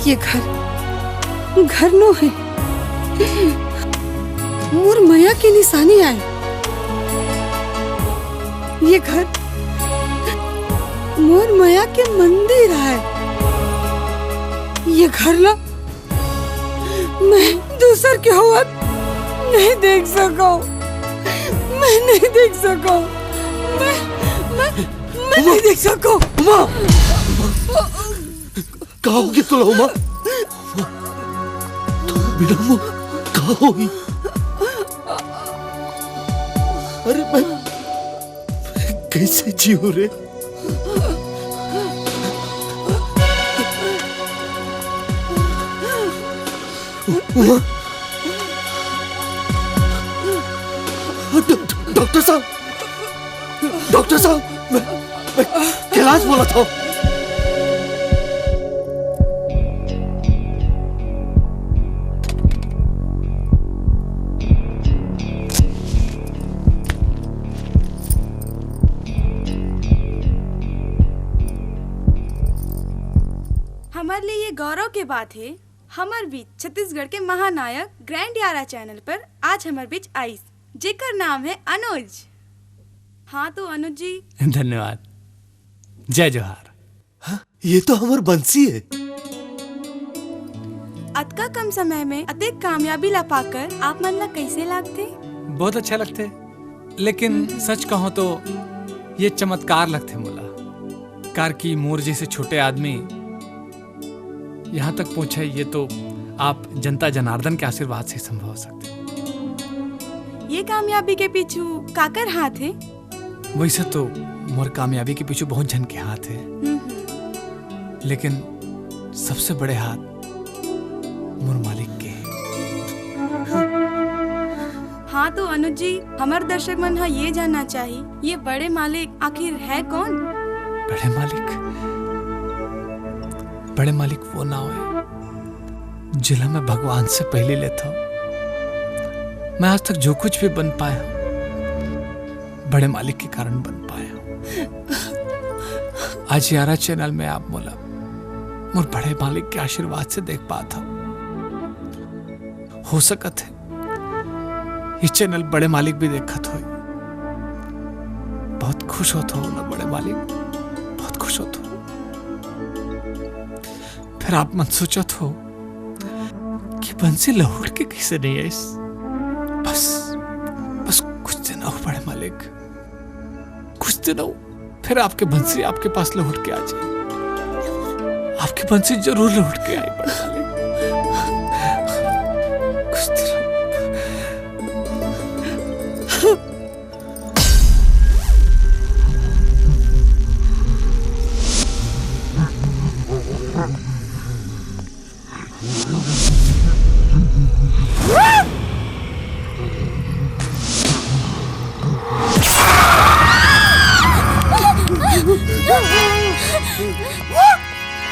ये घर, घर नो हे, मोर मया के निशानी आय। ये घर मोर मया के मंदिर आय। ये घर ला मैं दूसर के होवत नहीं देख सकव। मैं नहीं देख सकव। मैं, मैं, मैं नहीं देख सकव। उमा! का होगे तोला, उमा? तोला बिना मोर का होही? अरे मैं, मैं कैसे जीव रे? उमा? डॉ-, डॉक्टर साहब, डॉक्टर साहब, मैं, मैं कैलाश बोलत हव। हमर लिए ये गौरव के बात हे, हमर बीच छत्तीसगढ़ के महानायक ग्रैंड यारा चैनल पर आज हमर बीच आइस, जेकर नाम हे अनुज। हाँ तो अनुज जी। धन्यवाद। जय जोहार। हाँ, ये तो हमर बंसी हे। अतका कम समय में अतेक कामयाबी ला पाकर आप मन ला कैसे लागथे? बहुत अच्छा लगथे, लेकिन सच कहूँ तो ये चमत्कार लगथे मोला, कार कि मोर जैसे छोटे आदमी यहाँ तक पहुँचे, ये तो आप जनता जनार्दन के आशीर्वाद से संभव हो सकथे। ये कामयाबी के पीछू काकर हाथ हे? वैसे तो मोर कामयाबी के पीछू बहुत झन के हाथ हे, हम्म, हम्म। लेकिन सबसे बड़े हाथ मोर मालिक के हे। हाँ तो अनुज जी, हमर दर्शक मन ह ये जानना चाही, ये बड़े मालिक आखिर हे कौन? बड़े मालिक, बड़े मालिक वो नाव हे, जेला मैं भगवान से पहली लेथव। मैं आज तक जो कुछ भी बन पाया हूँ, बड़े मालिक के कारण बन पाया हूँ। आज यारा चैनल में आप मोला मोर बड़े मालिक के आशीर्वाद से देख पात हव। हो सकत हे, ये चैनल बड़े मालिक भी देखत होही। बहुत खुश होत होहू ना बड़े मालिक, बहुत खुश होत होहू। फिर आप मन सोचत होहू कि बंसी लहुट के कैसे नहीं आइस। बस, बस कुछ दिन अउ बड़े मालिक, कुछ दिन अउ, फिर आपके बंसी आपके पास लहुट के आ जाए। आपके बंसी जरूर लहुट के आए बड़े मालिक। कुछ दिन अउ। अरे,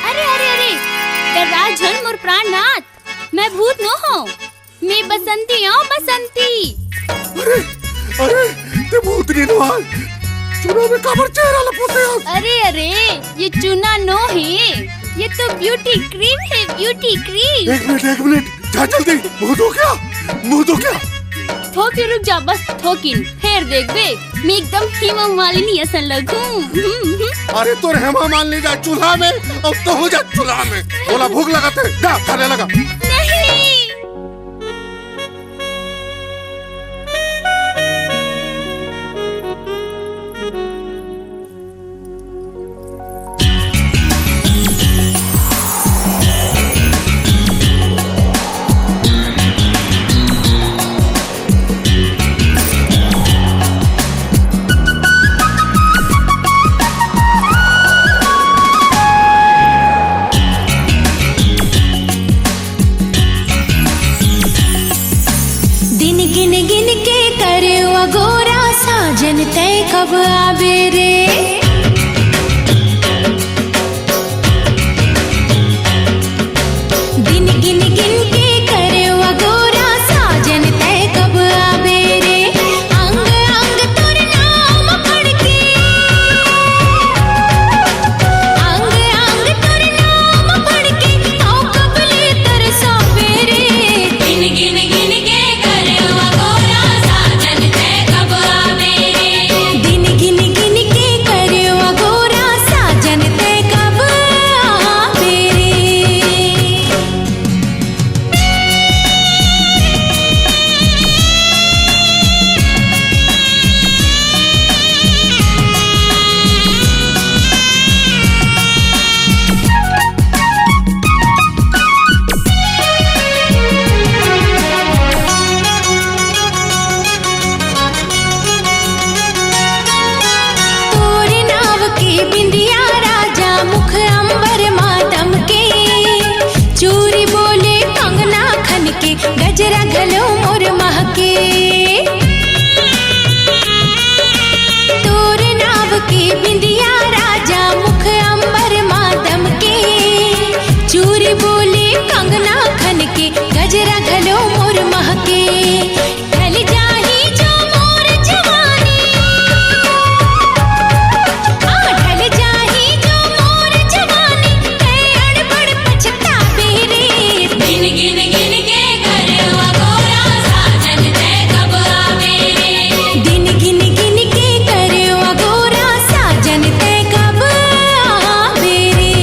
अरे, अरे, डर्रा झन मोर प्राणनाथ, मैं भूत नो हंव, मैं बसंती हंव, बसंती। अरे, अरे, ते भूतनी नो आय, चूना में काबर चेहरा ल पोते हस? अरे, अरे, ये चूना नो हे, ये तो beauty cream हे, beauty cream। एक मिनट, एक मिनट, जा जल्दी, मुंह धो के आ, मुंह धो के आ। थोकिन रुक जा, बस थोकिन, फेर देखबे, मैं एकदम हेमा मालिनी असन लगहूं। अरे तोर हेमा मालिनी जा चूल्हा में, अउ तहूं जा चूल्हा में। मोला भूख लगत हे, जा खाने लगा। नहीं। दिन गिन गिन के करेंव अगोरा, साजन तैं कब आबे रे। दिन गिन गिन के करेंव अगोरा, साजन तैं कब आबे रे। अंग अंग तोर नाम पढ़ के, अंग अंग तोर नाम पढ़ के, तैं कब ले तरसाबे रे। दिन गिन गिन के करेंव अगोरा, साजन तैं कब आबे रे। दिन गिन गिन के करेंव अगोरा, साजन तैं कब आबे रे। तोर नाव के बिंदिया राजा, मुख अंबर मा दमके। चूरी बोले, कंगना खनके, गजरा घलो मोर महके। तोर नाव के बिंदिया राजा, मुख अंबर मा दमके। चूरी बोले, कंगना खनके, गजरा घलो मोर महके। ढल जाही जो मोर जवानी, आ, ढल जाही जो मोर जवानी, तैं अड़बड़ पछताबे रे। दिन गिन गिन के करेंव अगोरा, साजन तैं कब आबे रे। दिन गिन गिन के करेंव अगोरा, साजन तैं कब आबे रे।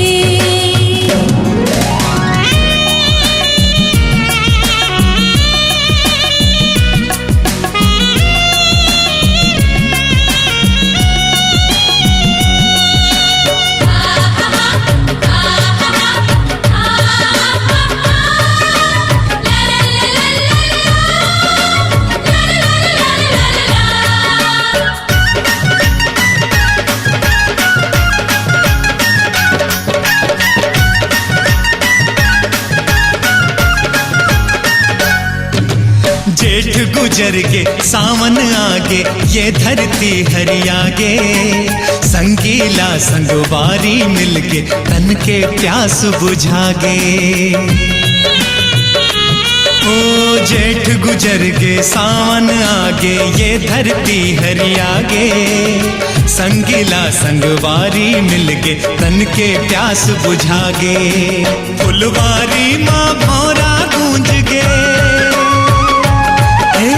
जेठ गुजर गे, सावन आगे, ये धरती हरिया गे। संगीला संगवारी मिलके, तन के प्यास बुझा गे। ओ जेठ गुजर गे, सावन आगे, ये धरती हरिया गे। संगीला संगवारी मिलके, तन के प्यास बुझा गे। फुलवारी मा भौंरा गूंज गे, हे,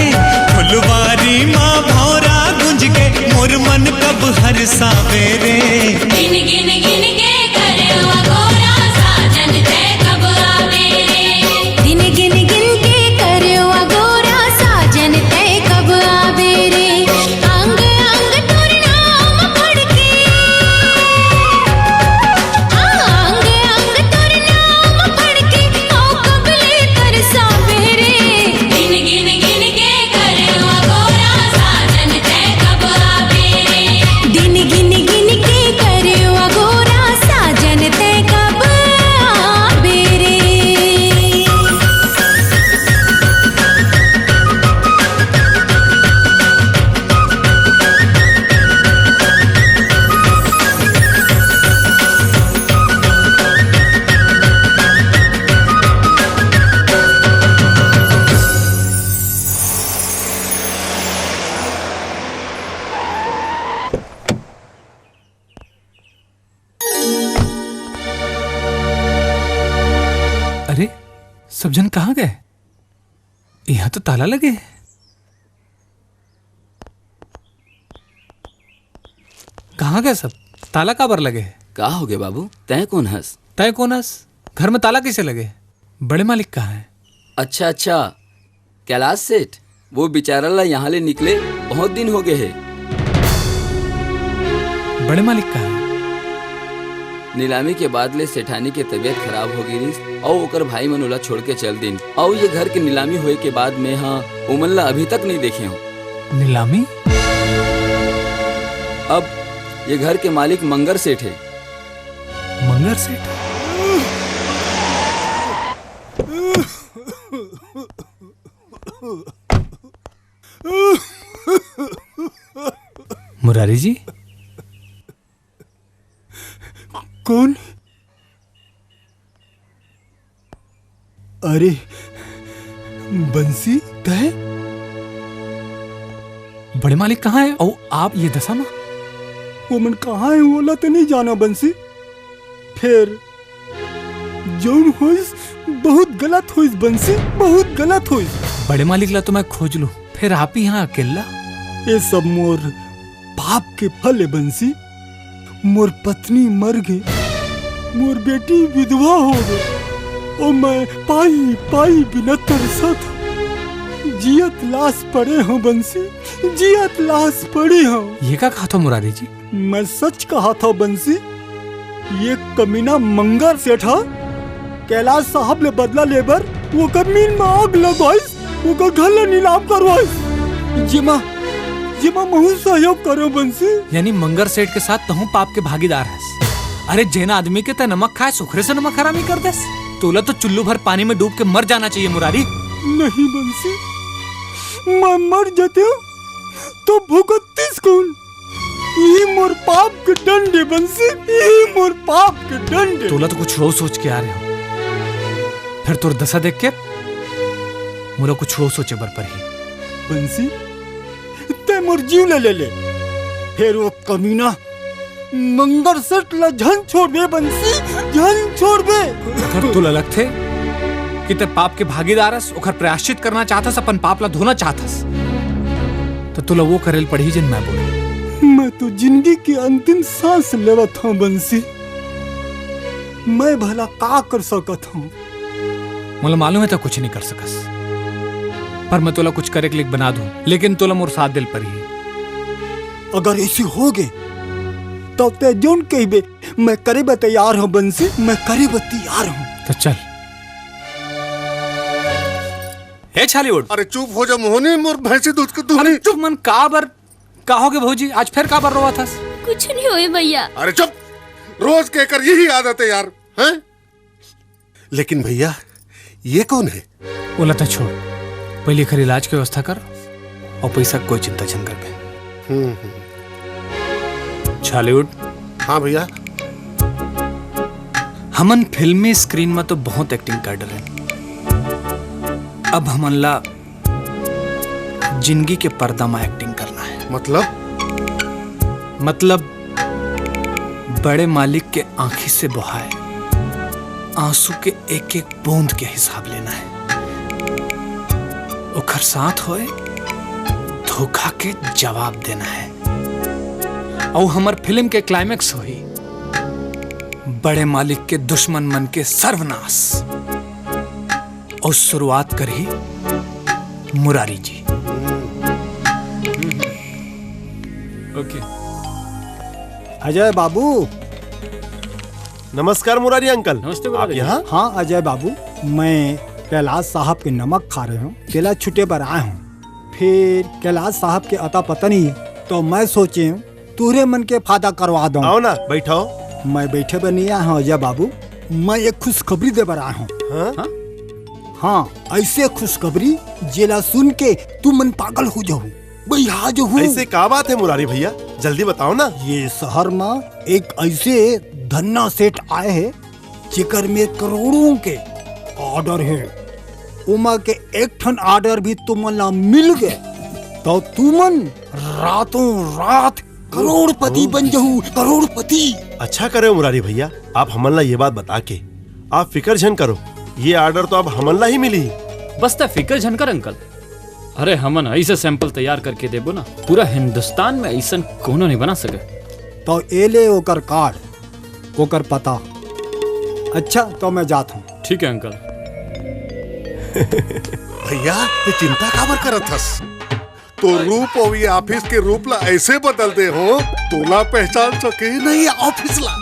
फुलवारी मा भौंरा गूंज गे, मोर मन कब हरसाबे रे। दिन गिन गिन के करेंव अगोरा, साजन तैं कब आबे रे। दिन गिन गिन के करेंव अगोरा, साजन तैं कब आबे रे। अंग अंग तोर नाम पढ़ के, आ, अंग अंग तोर नाम पढ़ के, तैं कब ले तरसाबे रे। दिन गिन गिन के करेंव अगोरा, साजन तैं कब आबे रे। दिन गिन गिन के करेंव अगोरा, अरे, सब झन कहाँ गए? यहाँ तो ताला लगे हे। कहाँ गए सब? ताला काबर लगे हे? का होगे बाबू? तैं कोन हस? तैं कोन हस? घर में ताला कैसे लगे? बड़े मालिक कहाँ हे? अच्छा, अच्छा, कैलाश सेठ, वो बेचारा ला यहाँ ले निकले बहुत दिन होगे हे। बड़े मालिक कहाँ हे? नीलामी के बाद ले सेठानी के तबीयत खराब हो गे रिहिस, अउ ओकर भाई मन ओला छोड़ के चल दिन, अउ ये घर के नीलामी होए के बाद में हा ओमन ला अभी तक नहीं देखे हूँ। नीलामी? अब ये घर के मालिक मंगर सेठ हे। मंगर सेठ? मुरारी जी? कौन? अरे बंसी, तय? बड़े मालिक कहाँ हे? अउ आप ये दशा में? वो मन कहाँ हे, ओला तो नहीं जाना बंसी। फिर जौन होइस, बहुत गलत होइस बंसी, बहुत गलत होइस। बड़े मालिक ला तो मैं खोज लूं, फिर आप ही यहाँ अकेला? ये सब मोर पाप के फल हे बंसी। मोर पत्नी मर गे, मोर बेटी विधवा हो गे, अउ मैं पाई पाई बिना तरसत हूँ। जियत लाश पड़े हूँ बंसी, जियत लाश पड़े हूँ। ये का कहत हो मुरारी जी? मैं सच कहत हूँ बंसी, ये कमीना मंगर सेठ ह कैलाश साहब ले बदला लेबर ओकर मील में आग लगवाइस, ओकर घर ला नीलाम करवाइस। जेमा, जेमा महू सहयोग करो बंसी। यानी मंगर सेठ के साथ तहूँ पाप के भागीदार हस। अरे जेन आदमी के तय नमक खाए, सुखरे से नमक हरामी कर देस। तोला तो चुल्लू भर पानी में डूब के मर जाना चाहिए मुरारी। नहीं बंसी, मैं मर जाते हूँ तो भुगततीस कौन? यही मोर पाप के दंड हे बंसी, यही मोर पाप के दंड हे। तोला तो कुछ अउ सोच के आ रहे हो, फिर तोर दशा देख के मोला कुछ अउ सोचे बर परही। बंसी, तै मोर जीव ले ले ले, फिर वो कमीना मंगर सेठ ला झन छोड़बे बंसी, झन छोड़बे। अगर तोला लगथे कि तै पाप के भागीदार हस, ओखर प्रायश्चित करना चाहथस, अपन पाप ला धोना चाहथस, त तोला वो करेल पड़ही जेन मैं बोले। मैं तो जिंदगी के अंतिम सांस लेवत हूँ बंसी, मैं भला का कर सकत हूँ? मोला मालूम हे तै कुछ नहीं कर सकस, पर मैं तोला कुछ करे के लिख बना दूं, लेकिन तोला मोर साथ देल पड़ही। अगर ऐसे होगे, तब तै जौन कहिबे, मैं करे बर तैयार हूँ बंसी, मैं करे बर तैयार हूँ। तो चल। ए छालीवुड। अरे चुप हो जा मोहनी, मोर भैंसी दूध के दूध अरे नहीं। चुप मन, का बर, का होगे भौजी? आज फिर का बर रोवत हस? कुछ नहीं होए भैया। अरे चुप, रोज के एकर यही आदत हे यार, हैं? लेकिन भैया, ये कौन हे? ओला त छोड़, पहले एकर इलाज के व्यवस्था कर अउ पैसा के कोई चिंता झन करबे। हम्म, हम्म। छालीवुड। हाँ भैया। हमन फिल्मी स्क्रीन में तो बहुत एक्टिंग कर डरेन, अब हमन ला जिंदगी के पर्दा में एक्टिंग करना हे। मतलब? मतलब बड़े मालिक के आंखी से बहाए आंसू के एक एक बूंद के हिसाब लेना हे, ओखर साथ होए धोखा के जवाब देना हे। अउ हमर फिल्म के क्लाइमैक्स होही बड़े मालिक के दुश्मन मन के सर्वनाश। अउ शुरुआत करही मुरारी जी। ओके। अजय बाबू। नमस्कार मुरारी अंकल। नमस्ते आप मुरारी। यहाँ? हाँ अजय बाबू, मैं कैलाश साहब के नमक खा रहे हूँ, तेला छुटे बर आए हूँ। फिर कैलाश साहब के अता पता नहीं, तो मैं सोचे हूँ तुहरे मन के फायदा करवा दो। आओ ना, बैठो। मैं बैठे बर नहीं आया हूँ अजय बाबू, मैं एक खुशखबरी दे बर आया हूँ। हाँ? हाँ, ऐसे खुशखबरी जेला सुन के तुमन पागल हो जाहू, बइहा जाहू। ऐसे का बात हे मुरारी भैया, जल्दी बताओ ना। ये शहर में एक ऐसे धन्ना सेठ आए हे, जेकर में करोड़ों के ऑर्डर हे, ओमा के एक ठन ऑर्डर भी तुमन ला मिल गे, तो तुमन रातों रात करोड़पति बन जाहू, करोड़पति। अच्छा करे मुरारी भैया, आप हमन ला ये बात बता के। आप फिकर झन करो, ये order तो अब हमन ला ही मिली। बस तैं फिकर झन कर अंकल। अरे हमन ऐसे sample तैयार करके देबो ना, पूरा हिंदुस्तान में ऐसन कोनो नहीं बना सके। तो ए ले ओकर card, ओकर पता। अच्छा तो मैं जात हूँ। ठीक है अंकल। भैया, तैं चिंता काबर करत हस? तोर रूप अउ ये office के रूप ला ऐसे बदल दे हों, तोला पहचान सके नहीं office ला।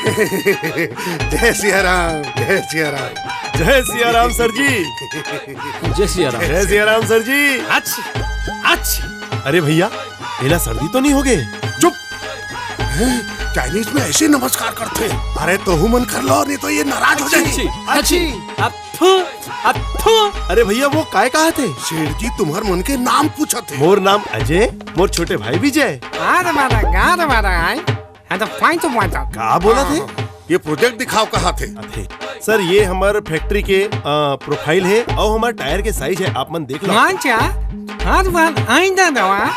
जय सिया राम, जय सिया राम। जय सिया राम sir जी। जय सिया राम। जय सिया राम sir जी। अच्छ, अच्छ। अरे भैया, एला सर्दी तो नहीं हो गे? चुप। हैं? Chinese में ऐसे नमस्कार करथे। अरे तोहू मन कर लो, नहीं तो ये नाराज हो जाही। अच्छी, अच्छी। अथु, अथु। अरे भैया, वो काय कहाथे? सेठ जी तुम्हर मन के नाम पूछथे। मोर नाम अजय, मोर छोटे भाई विजय। अरे मारा, गार मारा, आई। हाँ, तो fine तो fine तो। का बोलथे? ये project दिखाव कहाथे। अथे। Sir, ये हमर factory के, अ, profile हे अउ हमर tyre के size हे, आप मन देख लो। अच्छा, हर बार आइंदा दवा,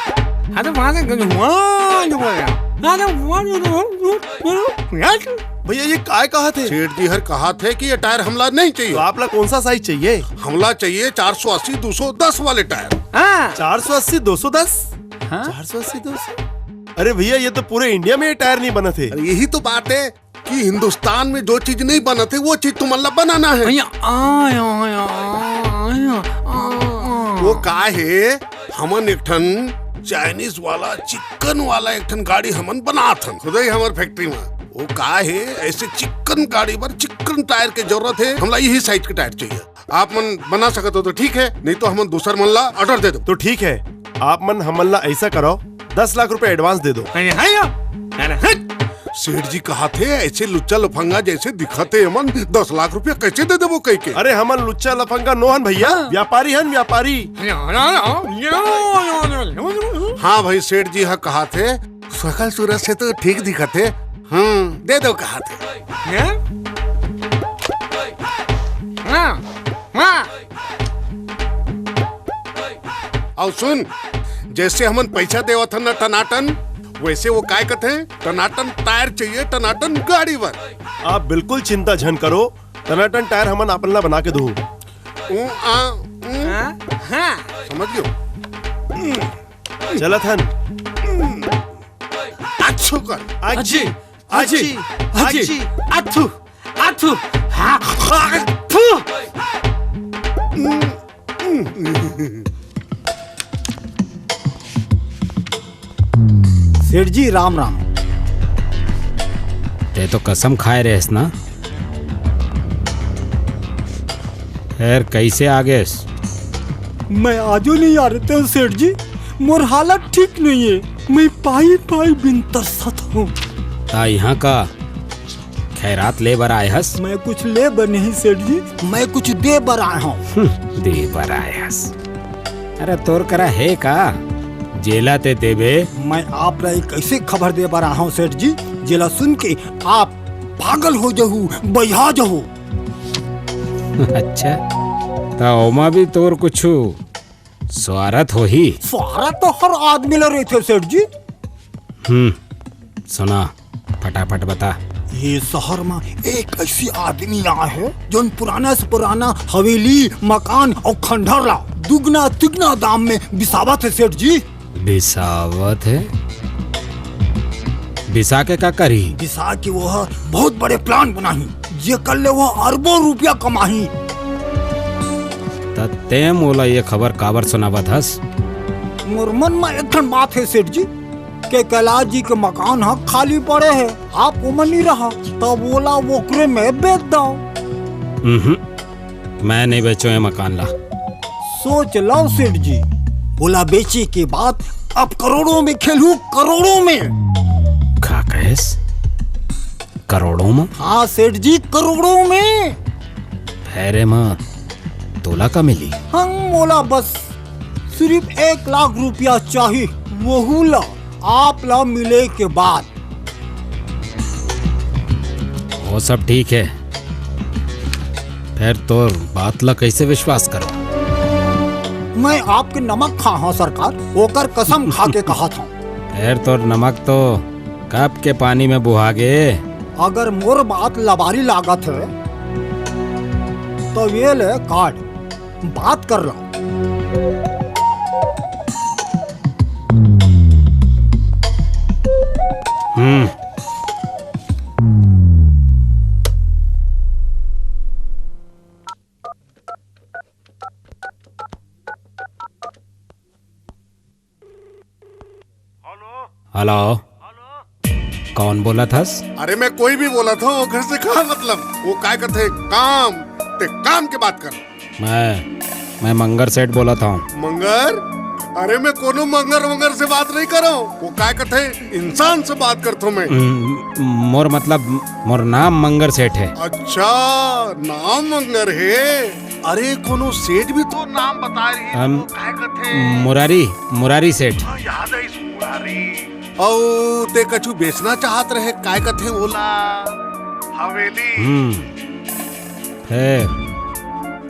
हर बार गजवा जो बोला। अरे, भैया, ये काय कहाथे? सेठ जी हर कहाथे कि ये tyre हमला नहीं चाहिए। तो आप ला कौन सा size चाहिए? हमला चाहिए चार सौ अस्सी दो सौ दस वाले tyre। हाँ। चार सौ अस्सी दो सौ दस? हाँ? चार सौ अस्सी दो सौ? अरे भैया, ये तो पूरे India में ये tyre नहीं बनथे। अरे यही तो बात है कि हिंदुस्तान में जो चीज नहीं बनथे, वो चीज तुमन ला बनाना है। भैया, आ, आ, आ, आ, आ, आ, आ। वो का हे, हमन एक ठन Chinese वाला, चिकन वाला एक ठन गाड़ी हमन बनात हन, खुदे ही हमर factory में। वो का हे, ऐसे चिकन गाड़ी बर चिकन tyre के जरूरत हे, हमला यही size के tyre चाहिए। आप मन बना सकत हो तो ठीक है, नहीं तो हमन दूसर मन ला order दे दो। तो ठीक है, आप मन हमन ला ऐसा करो, दस लाख रुपए advance दे दो। अरे हाँ या, अरे हट। सेठ जी कहाथे, ऐसे लुच्चा लफंगा जैसे दिखथे हमन, दस लाख रुपया कैसे दे देबो कह के? अरे हमन लुच्चा लफंगा नो हन भैया, हाँ। व्यापारी हन, व्यापारी। हाँ भाई, सेठ जी हा कहाथे, सकल सूरत से तो ठीक दिखथे। हम्म, दे दो कहाथे। हैं? हाँ, हाँ। अउ सुन, जैसे हमन पैसा देवत हन ना टनाटन, वैसे वो काय कथे, टनाटन tyre चाहिए, टनाटन गाड़ी बर। आप बिल्कुल चिंता झन करो, टनाटन tyre हमन आपन ला बना के दू। ऊ, आ, ऊ। हाँ, हाँ। समझ गयो? चलत हन। अच्छू कर। अजी, अजी, अजी, अजी। अथू, अथू, हाँ, अथू। सेठ जी, राम राम। तैं तो कसम खाए रहेस ना? फेर कैसे आ गेस? मैं आजो नहीं आ रहते हूँ सेठ जी, मोर हालत ठीक नहीं है, मैं पाई पाई बिन तरसत हूँ। ता यहाँ का खैरात ले बर आए हस? मैं कुछ ले बर नहीं सेठ जी, मैं कुछ दे बर आए हूँ। हम्म, दे बर आए हस। अरे तोर करा हे का, जेला तैं देबे? मैं आप ला एक ऐसे खबर दे बर आए हूँ सेठ जी, जेला सुन के आप पागल हो जहू, बहिया जहू। अच्छा, ता ओमा भी तोर कुछु स्वारथ होही? स्वारथ तो हर आदमी ला रहिथे सेठ जी। हम्म, सुना, फटाफट बता। ये शहर में एक ऐसी आदमी आए हे, जोन पुराना से पुराना हवेली, मकान अउ खंडहर ला दुगना तिगना दाम में बिसावत हे सेठ जी। बिसावत हे? बिसा के का करही? बिसा के वो ह बहुत बड़े plan बनाही, जेकर ले वो अरबों रुपया कमाही। त तैं मोला ये खबर काबर सुनावत हस? मोर मन म एक ठन बात हे सेठ जी, के कैलाश जी के मकान ह खाली पड़े हे, आप ओमा नी रहा, तब ओला ओकरे में बेच दव। उहुं, मैं नहीं बेचों ये मकान ला। सोच लव सेठ जी, ओला बेचे के बाद आप करोड़ों में खेलहू, करोड़ों में। का कहेस? करोड़ों में? हाँ सेठ जी, करोड़ों में। फेर एमा तोला का मिली? हम मोला बस सिर्फ एक लाख रुपया चाही, वहू ला आप ला मिले के बाद। वो सब ठीक हे, फेर तोर बात ला कैसे विश्वास करो? मैं आपके नमक खा हूँ सरकार, ओकर कसम खा के कहा था। फेर तोर नमक तो कब के पानी में बुहा गे। अगर मोर बात लबारी लागत हे, अब ये ले कार्ड, बात कर लो। हम्म। हेलो, कौन बोलत हस? अरे, मैं कोई भी बोलत हूँ, ओकर से का मतलब? वो काय कथे, काम, ते काम के बात कर। मैं, मैं मंगर सेठ बोलत हूँ। मंगर? अरे, मैं कोनो मंगर वंगर से बात नहीं करो। वो काय कथे, इंसान से बात करथो मैं। हम्म, मोर मतलब, मोर नाम मंगर सेठ है। अच्छा, नाम मंगर है। अरे, कोनो सेठ भी तो नाम बता रही है, हम वो काय कथे? मुरारी, मुरारी सेठ। हाँ, याद है इस मुरारी। अउ ते कछु बेचना चाहत रहे, काय कथे ओला? हवेली। हम्म। फेर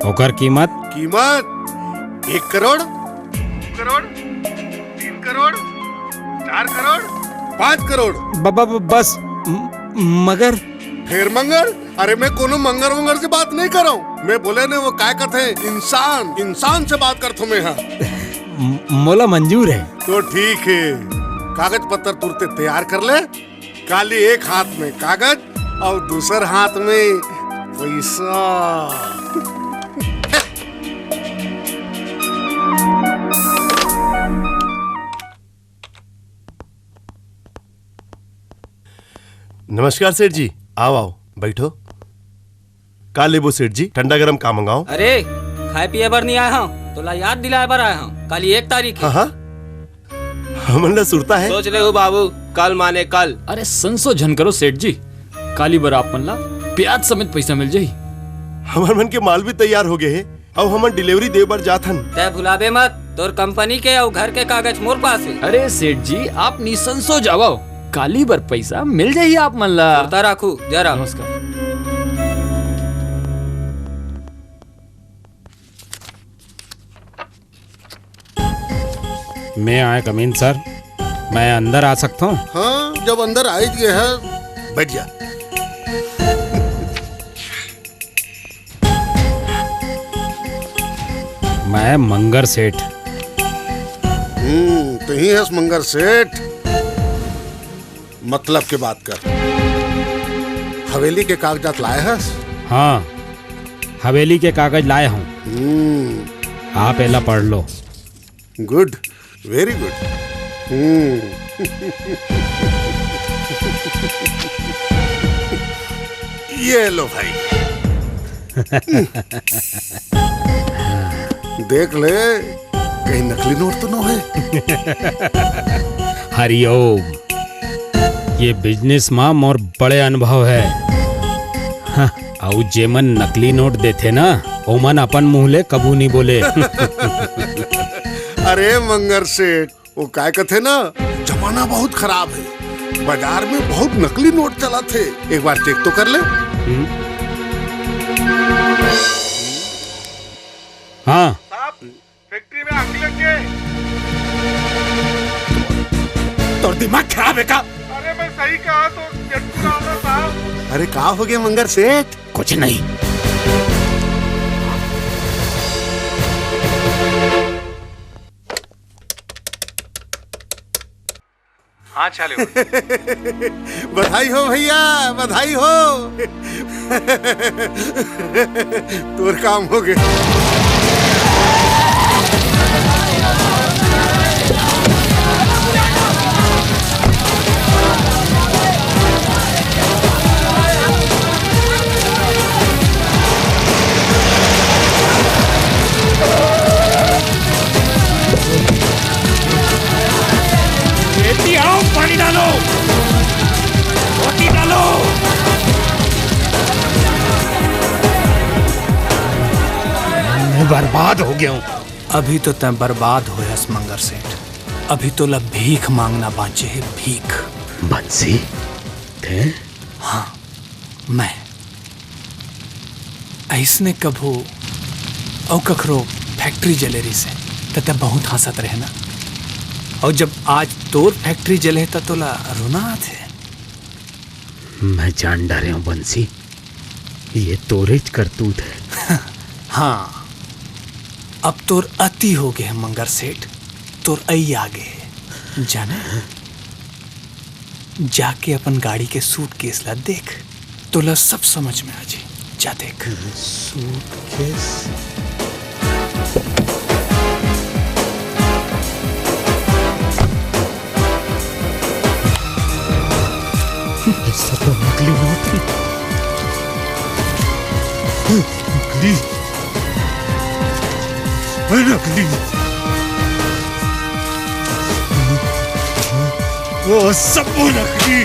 ओकर कीमत? कीमत एक करोड़, दू करोड़, तीन करोड़, चार करोड़, पाँच करोड़। ब-, ब-, ब-, बस, म-, मगर। फेर मंगर? अरे, मैं कोनो मंगर वंगर से बात नहीं कर रहा हूँ। मैं बोले ने, वो काय कथे, इंसान, इंसान से बात करथो मैं हा। म-, मोला मंजूर है। तो ठीक है, कागज पत्तर तुरते तैयार कर ले। काली एक हाथ में कागज और दूसर हाथ में पैसा। नमस्कार सेठ जी, आओ, आओ, बैठो। का लेबो सेठ जी, ठंडा गरम का मंगाओ? अरे, खाए पिए बर नहीं आए हंव, तोला याद दिलाए बर आए हंव, काली एक तारीख है। हाँ, हाँ। हमन ला सुरता है। सोच ले हो बाबू, कल माने कल। अरे संसो झन करो सेठ जी, काली बर आप मन ला ब्याज समेत पैसा मिल जाही। हमर मन के माल भी तैयार हो गए है, अउ हमन डिलीवरी दे बर जात हन। तै भुलाबे मत, तोर कंपनी के अउ घर के कागज मोर पास है। अरे सेठ जी, आप निसंसो जावव, काली बर पैसा मिल जाही आप मन ला। सुरता राखू, जय राम। नमस्कार। मैं आए कमीन सर, मैं अंदर आ सकता हूँ? हाँ, जब अंदर आ ही गए है, बैठ जा। मैं मंगर सेठ। हम्म, तो ही है मंगर सेठ। मतलब के बात कर। हवेली के कागजात लाए हस? हाँ, हवेली के कागज लाए हूँ। हम्म। आप एला पढ़ लो। गुड, वेरी गुड। हम्म। ये लो भाई। देख ले, कहीं नकली नोट तो नो है। हरिओम। ये बिजनेस मा मोर बड़े अनुभव है। हाँ, अउ जेमन नकली नोट देथे ना, ओमन अपन मुंह ले कभू नहीं बोले। अरे मंगर सेठ, वो काय कथे ना, जमाना बहुत खराब है, बाजार में बहुत नकली नोट चलत है, एक बार चेक तो कर ले। हम्म। हाँ। साहब, फैक्ट्री में आग लग गए। तोर दिमाग खराब है का? अरे मैं सही कहा तो चेक कराओ ना साहब। अरे का हो गया मंगर सेठ? कुछ नहीं। हाँ, चाले। बधाई हो भैया, बधाई हो। तोर काम हो गए। खेती आओ, पानी डालो, रोटी डालो। मैं बर्बाद हो गया हूँ। अभी तो तैं बर्बाद होयस मंगर सेठ, अभी तोला भीख मांगना बांचे है, भीख। बंसी, तैं? हाँ, मैं। अइसने कभू अउ कखरो फैक्ट्री जले रहिसे, त तैं बहुत हंसत रहे ना। अउ जब आज तोर फैक्ट्री जले, त तोला रोना आथे। मैं जान डारे हूँ बंसी, ये तोरेच करतूत है। हाँ, अब तोर अति हो गे हे मंगर सेठ, तोर अई आ गे हे। जाने, जाके अपन गाड़ी के सूटकेस ला देख, तोला सब समझ में आ जाही। जा देख। सूटकेस? ये सब तो नकली नोट हैं। नकली। नकली। वो सब वो नकली।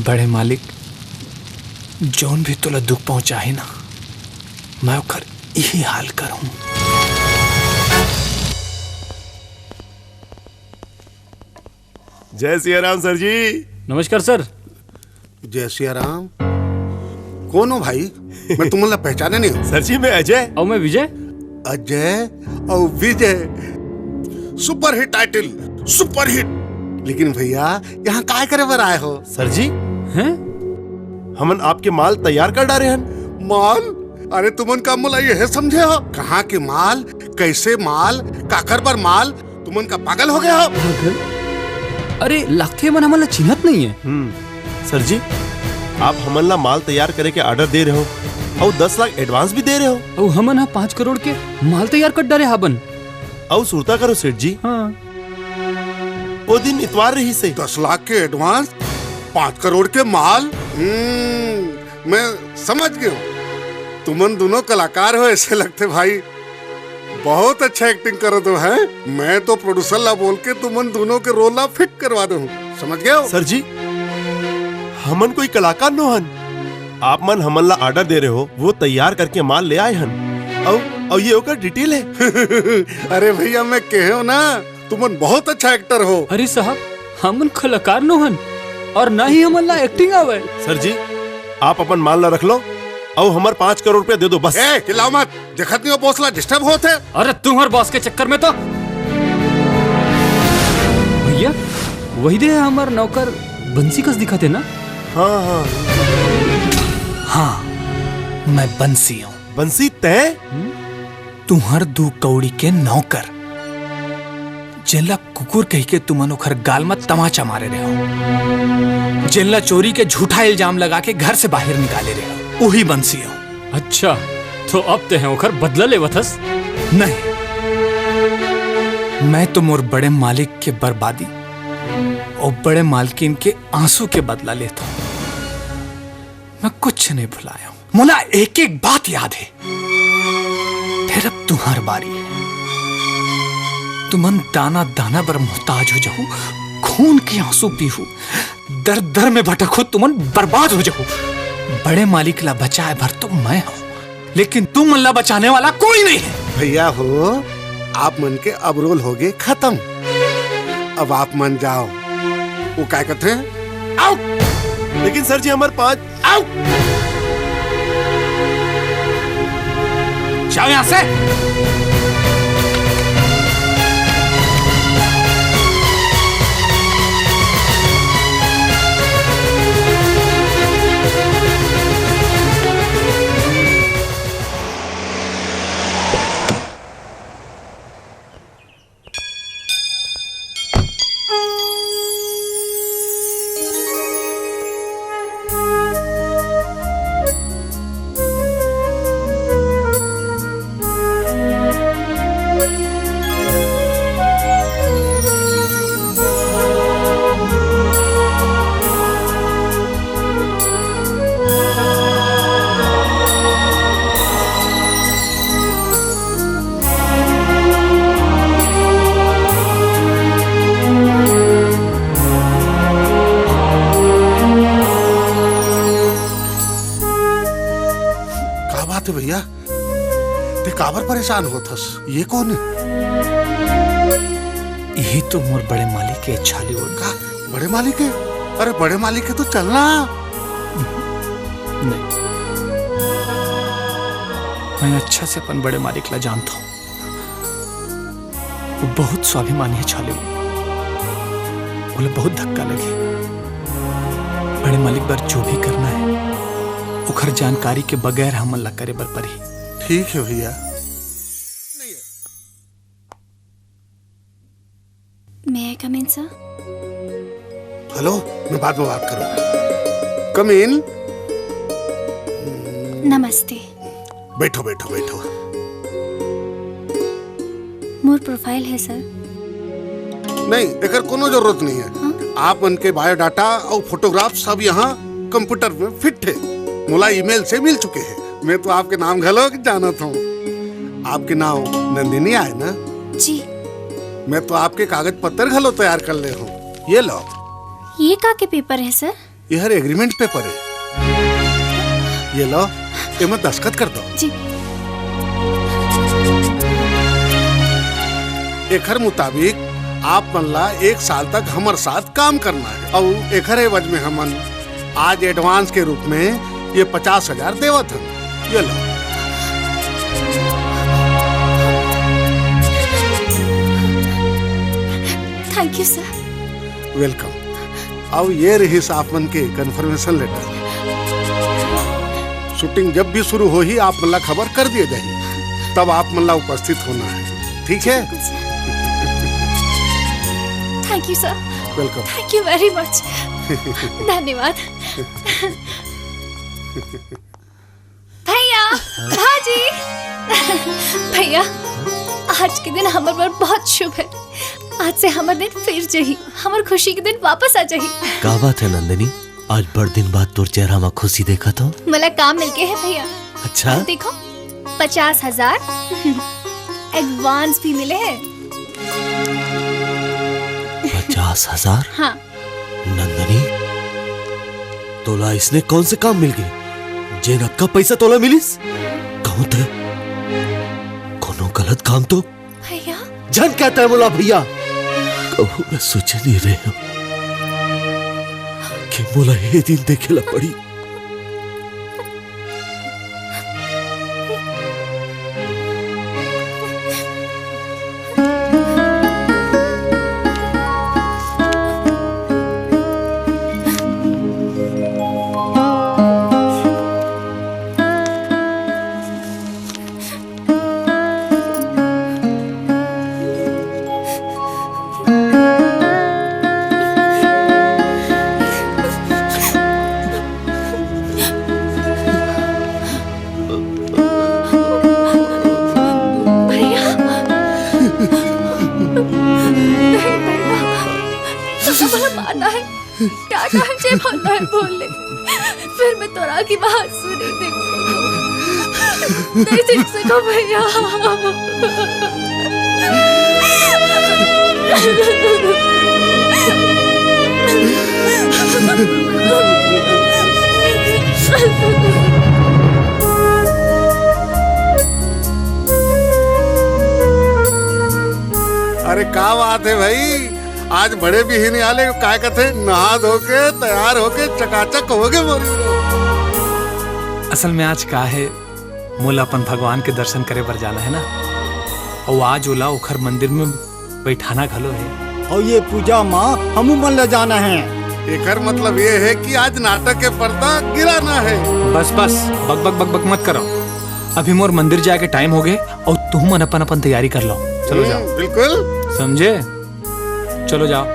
बड़े मालिक, जौन भी तोला दुख पहुंचाही ना, मैं ओकर इही हाल करहूं। जय सिया राम सर जी। नमस्कार सर। जय सिया राम। कौन हो भाई? मैं तुमन ला पहचाने नहीं हूँ। सर जी, मैं अजय। अउ मैं विजय। अजय अउ Vijay, super hit title, super hit. लेकिन भैया, यहाँ काय करे बर आए हो? सर जी, हैं? हमन आपके माल तैयार कर डारे हन। माल? अरे तुमन का मोला यह समझे हो? कहाँ के माल, कैसे माल, काकर बर माल? तुमन का पागल हो गया हो? पागल? अरे, लगथे मन हमन ला चिन्हत नहीं है। हम्म, सर जी, आप हमन ला माल तैयार करे के ऑर्डर दे रहे हो अउ दस लाख एडवांस भी दे रहे हो। अउ हमन हा पाँच करोड़ के माल तैयार कर डारे हाबन। अउ सुरता करो सेठ जी। हाँ। वो दिन इतवार रहिसे। दस लाख के एडवांस, पाँच करोड़ के माल। हम्म, मैं समझ गया हूँ। तुमन दोनों कलाकार हो, ऐसे लगथे भाई। बहुत अच्छा एक्टिंग करत हो, हैं? मैं तो प्रोड्यूसर ला बोल के तुमन दोनों के रोल ला फिट करवा दूँ, समझ गए हो? सर जी, हमन कोई कलाकार नो हन। आप मन हमन ला ऑर्डर दे रहे हो, वो तैयार करके माल ले आए हन। अउ, अउ ये ओकर डिटेल है। अरे भैया, मैं कहे हो ना, तुमन बहुत अच्छा एक्टर हो। अरे साहब, हमन कलाकार नो हन अउ ना ही हमन ला एक्टिंग आवे। सर जी, आप अपन माल ला रख लो अउ हमर पाँच करोड़ रुपया दे दो बस। ए, चिल्लाओ मत, देखत नहीं हो बॉस ला डिस्टर्ब होत है। अरे तुम्हर बॉस के चक्कर में तो भैया, वही दे हमर नौकर बंसी कस दिखत है ना? हाँ, हाँ। हाँ, मैं बंसी हूँ। बंसी तैं? हम्म? तुम्हर दू कौड़ी के नौकर, जेला कुकुर कहिके तुमन ओखर गाल म तमाचा मारे रहे हो, जेला चोरी के झूठा इल्जाम लगा के घर से बाहर निकाले रहे हो, उही बंसी हो। अच्छा, तो अब ते हैं ओखर बदला लेवत हस? नहीं, मैं तो मोर बड़े मालिक के बर्बादी और बड़े मालकिन के आंसू के बदला लेता हूँ। मैं कुछ नहीं भुलाया हूँ। मोला एक एक बात याद है। फिर अब तुम्हार बारी है। तुमन दाना दाना बर मोहताज हो जाहू, खून के आंसू पीहू, दर दर में भटकहू, तुमन बर्बाद हो जाहू। बड़े मालिक ला बचाए भर तो मैं हूँ, लेकिन तुमन ला बचाने वाला कोई नहीं है। भैया हो, आप मन के अब रोल होगे खत्म। अब आप मन जाओ। वो काय कहते हैं? आउट। लेकिन सर जी, हमर पाँच आउट। जाओ यहाँ से। का बात है भैया, ते काबर परेशान होत हस? ये कौन है? यही तो मोर बड़े मालिक के छाली ओढ़। का बड़े मालिक है? अरे बड़े मालिक के तो चलना। मैं अच्छा से अपन बड़े मालिक ला जानथों। वो बहुत स्वाभिमानी हे छाले। ओला बहुत धक्का लगे। बड़े मालिक बर जो भी करना हे, ओखर जानकारी के बगैर हमन ला करे बर परही। ठीक हे भैया। May I come in, sir? Hello, मैं बाद में बात करूंगा। Come in। नमस्ते। बैठो, बैठो, बैठो। मोर profile हे, sir। नहीं, एकर कोनो जरूरत नहीं हे। हाँ? आप मन के biodata अउ photograph सब यहाँ computer में fit हे। मोला email से मिल चुके हे। मैं तो आपके नाम घलो जानत हूँ। आपके नाम नंदिनी आय ना? जी। मैं तो आपके कागज पत्र घलो तैयार कर ले हूँ। ये लो। ये का के paper हे, sir? ये हर agreement paper हे। ये लो, एमा दस्तखत कर दो। जी। एखर मुताबिक आप मन ला एक साल तक हमर साथ काम करना हे, अउ एखर एवज में हमन आज advance के रूप में ये पचास हजार देवत हन। ये लो। Thank you, sir। Welcome। अब ये रहिस आप मन के confirmation letter। Shooting जब भी शुरू होही, आप मन ला खबर कर दिए जाही, तब आप मन ला उपस्थित होना हे, ठीक हे? Thank you, sir। Welcome। Thank you very much। धन्यवाद। भैया, भाजी। भैया, आज के दिन हमर बर बहुत शुभ हे। आज से हमर दिन फिर जही, हमर खुशी के दिन वापस आ जही। का बात हे नंदिनी, आज बड़ दिन बाद तोर चेहरा म खुशी देखत हंव। मोला काम मिल गे हे भैया। अच्छा? देखो, पचास हजार advance भी मिले हे। पचास हजार? हाँ। नंदनी, तोला अइसने कौन से काम मिल गे, जेन अतका पैसा तोला मिलिस? कहूं ते कोनो गलत काम तो? भैया। झन कहत हे मोला भैया। कहूं मैं सोचे नहीं रहेंव कि मोला ये दिन देखे ला पड़ी। भैया। नहीं भैया, तोला मोला मारना हे, टाटा हे, जे बोलना हे बोल ले, फिर मैं तोर आगे बात सुनी देख सकूं। नहीं देख सकूं भैया। अरे का बात हे भाई, आज बड़े बिहिनिया ले काय कथे, नहा धो के तैयार होके चकाचक होगे मोरी। असल में आज का हे, मोला अपन भगवान के दर्शन करे बर जाना हे ना, अउ आज ओला ओखर मंदिर में बैठाना घलो हे। अउ ये पूजा म हमू मन ला जाना हे। एकर मतलब ये हे कि आज नाटक के पर्दा गिराना हे। बस बस, बक बक बक बक मत करो। अभी मोर मंदिर जाए के time होगे, अउ तुम मन अपन अपन तैयारी कर लो। चलो जाओ। हम्म, बिल्कुल। समझे? चलो जाओ।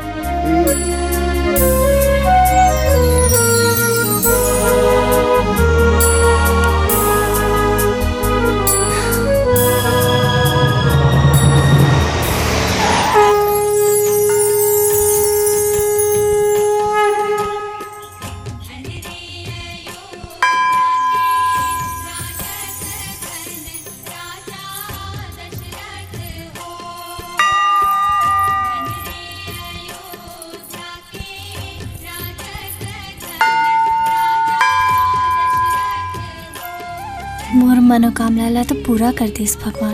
मोर मनोकामना ला तो पूरा कर दिस भगवान।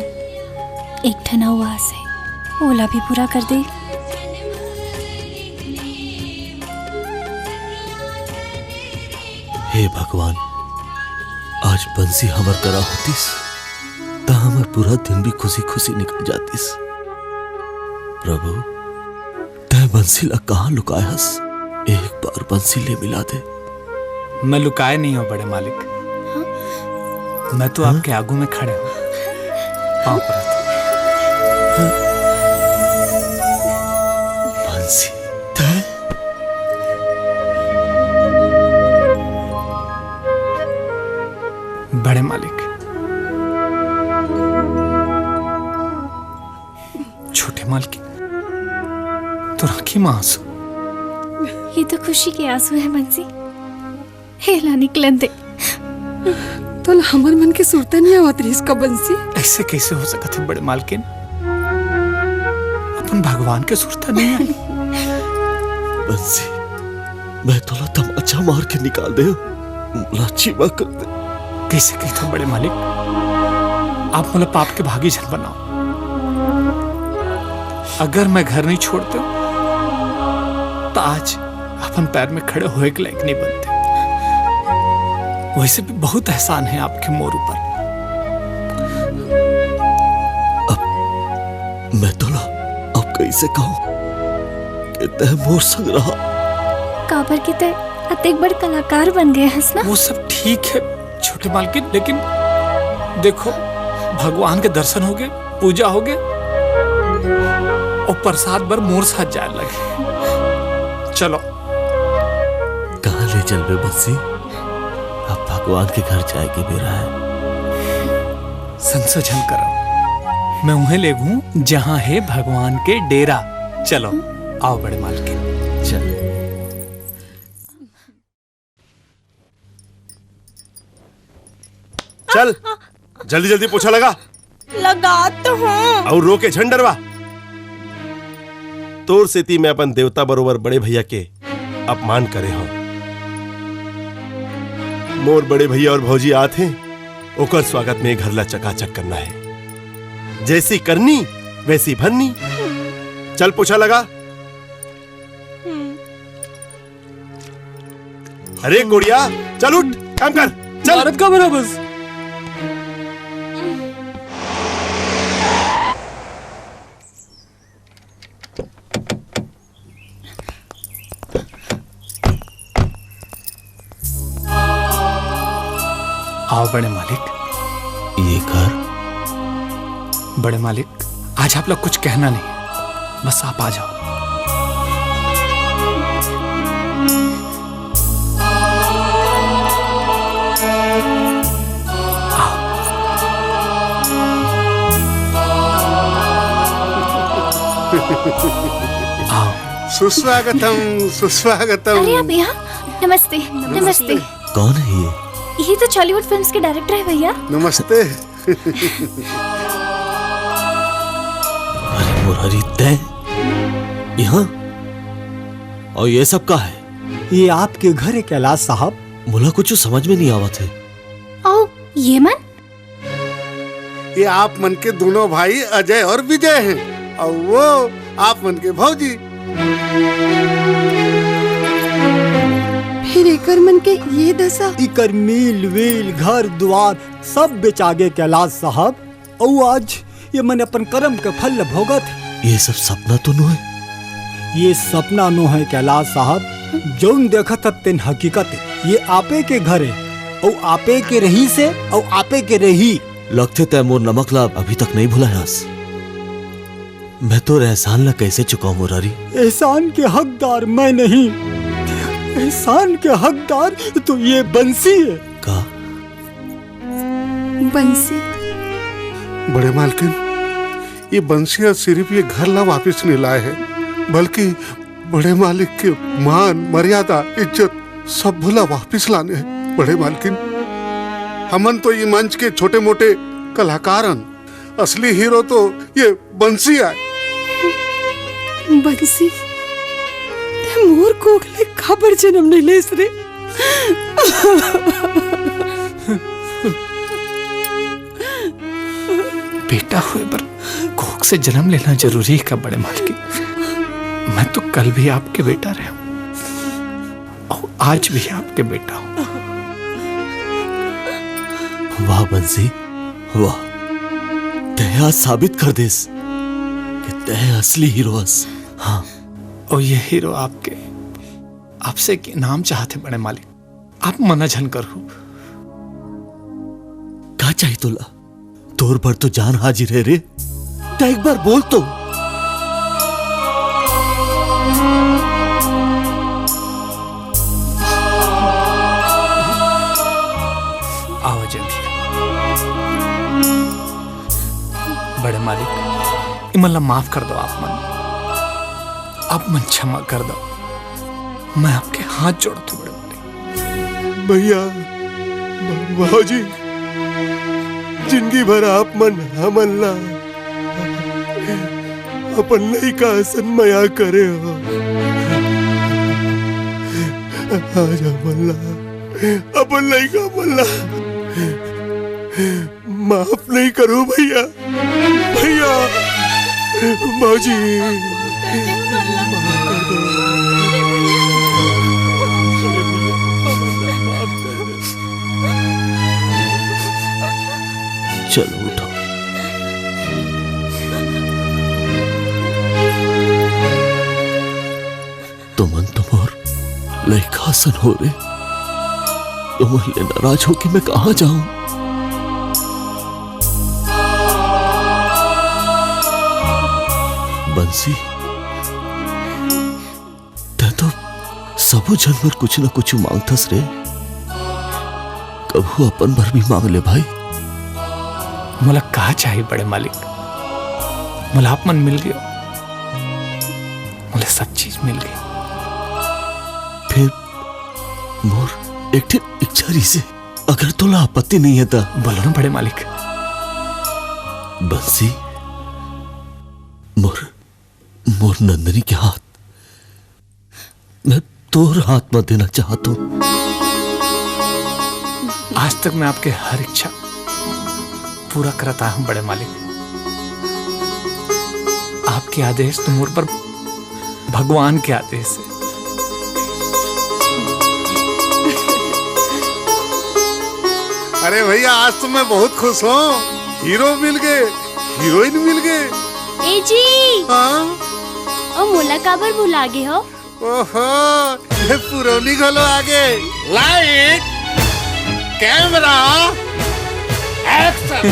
एक ठन अउ आस हे, ओला भी पूरा कर दे। हे भगवान, आज बंसी हमर करा होतिस, त हमर पूरा दिन भी खुशी खुशी निकल जातिस। प्रभु, तैं बंसी ला कहाँ लुकाय हस? एक बार बंसी ले मिला दे। मैं लुकाए नहीं हूँ बड़े मालिक, मैं तो आपके आगू में खड़े हूँ, पाँव परत। बंसी, तैं? बड़े मालिक, छोटे मालकिन, तोर आँखी म आंसू। ये तो खुशी के आंसू है बंसी, हे ला निकलन दे। तोला हमर मन के सुरता नहीं आवत रहिस का बंसी? ऐसे कैसे हो सकत है बड़े मालकिन? अपन भगवान के सुरता नहीं आई? बंसी, मैं तोला तमाचा मार के निकाल दे, मोला क्षमा कर दे। कैसे कहता बड़े मालिक, आप मोला पाप के भागी झन बनाओ। अगर मैं घर नहीं छोड़ते, तो आज अपन पैर में खड़े होए के लायक नहीं बनते। वैसे भी बहुत एहसान है आपके मोर ऊपर। अब मैं तोला अब कैसे कहूँ कि तै मोर संग रहा? काबर के तै अतेक बड़ कलाकार बन गए हस ना। वो सब ठीक है छोटे मालकिन, लेकिन देखो, भगवान के दर्शन हो गए, पूजा हो गए, और प्रसाद बर मोर साथ जाए लगे। चलो। कहाँ ले चलबे बंसी? अब भगवान के घर जाए के बेरा है। संसोझन करम, मैं उहें लेगहूँ जहाँ है भगवान के डेरा। चलो, आओ बड़े मालकिन। चल। चल, जल्दी जल्दी पोछा लगा। लगा तो हूँ। अउ रो के झन डरवा। तोर सेती मैं अपन देवता बरोबर बड़े भैया के अपमान करे हूँ। मोर बड़े भैया और भौजी आत हे, ओकर स्वागत में घर ला चकाचक करना है। जैसी करनी, वैसी भरनी। चल पोछा लगा। अरे कोड़िया, चल उठ, काम कर, चल। भारत का बना बस। आओ बड़े मालिक। ये घर? बड़े मालिक, आज आप लोग कुछ कहना नहीं, बस आप आ जाओ। आओ। आओ। सुस्वागतम, सुस्वागतम। अरे, आप यहाँ? नमस्ते, नमस्ते। कौन है ये? ये तो Chhollywood films के director है भैया। नमस्ते। अरे मुरारी, तैं यहाँ? और ये सब का है? ये आपके घर है कैलाश साहब। मोला कुछ समझ में नहीं आवत है। अउ ये मन? ये आप मन के दोनों भाई अजय और विजय हैं, और वो आप मन के भौजी। फिर एकर मन के ये दशा। इकर मिल, वील, घर, द्वार, सब बेचागे कैलाश साहब। अउ आज ये मन अपन करम के फल ल भोगत हे। ये सब सपना तो नोहे? ये सपना नोहे कैलाश साहब, जौन देखत हत तेन हकीकत हे। ये आपे के घर हे, अउ आपे के रहिस हे, अउ आपे के रही। लगथे तै मोर नमक ला अभी तक नहीं भुलाय हस। मैं तोर एहसान ला कैसे चुकाऊं मुरारी? एहसान के हकदार मैं नहीं, एहसान के हकदार तो ये बंसी हे। का? बंसी। बड़े मालकिन, ये बंसी ह सिरिफ ये घर ला वापिस नइ लाय हे, बल्कि बड़े मालिक के मान, मर्यादा, इज्जत सब ला वापिस लाने हे। बड़े मालकिन, हमन तो ये मंच के छोटे-मोटे कलाकार हन, असली हीरो तो ये बंसी आय। बंसी, तैं मोर कोख ले काबर जनम नइ लेस रे? बेटा होय बर कोख से जनम लेना जरूरी हे का बड़े मालकिन? मैं तो कल भी आपके बेटा रहेंव अउ आज भी आपके बेटा हंव। वाह बंसी, वाह। तैं आज साबित कर देस कि तैं असली हीरो हस। हाँ। और ये हीरो आपके, आपसे एक इनाम चाहते बड़े मालिक, आप मना झन करहू। का चाहिए तोला? तोर बर तो जान हाजिर है रे। तैं एक बार बोल तो। आवा जल्दी। बड़े मालिक, इमन ला माफ कर दो आप मन। आप मन क्षमा कर दो। मैं आपके हाथ जोड़त हूँ बड़े मालिक। भैया, भौजी, जिंदगी भर आप मन हमन ला अपन लइका असन मया करे हो। आज हमन ला अपन लइका मन ला माफ नहीं करो भैया, भैया, भौजी। चलो उठो। तुमन तो मोर लइका असन हो रे। तुमन ले नाराज होके मैं कहाँ जाऊं? बंसी, तैं तो सबो झन बर कुछ न कुछ मांगथस रे। कभू अपन बर भी मांग ले भाई। मोला का चाही बड़े मालिक? मोला आप मन मिल गयो। मोला सब चीज मिल गई। फिर मोर एक ठे इच्छा रहिसे, अगर तोला आपत्ति नहीं है त। बोलो ना बड़े मालिक। बंसी, मोर, मोर नंदनी के हाथ मैं तोर हाथ में देना चाहत हूँ। आज तक मैं आपके हर इच्छा पूरा करत आया हूँ बड़े मालिक। आपके आदेश तो मोर पर भगवान के आदेश है। अरे भैया, आज तो मैं बहुत खुश हूँ। हीरो मिल गए, हीरोइन मिल गए। ए जी। हाँ? ओ मोला काबर भुला गे हो? ओहो, ये पुरौनी घलो आगे। Light, camera, action।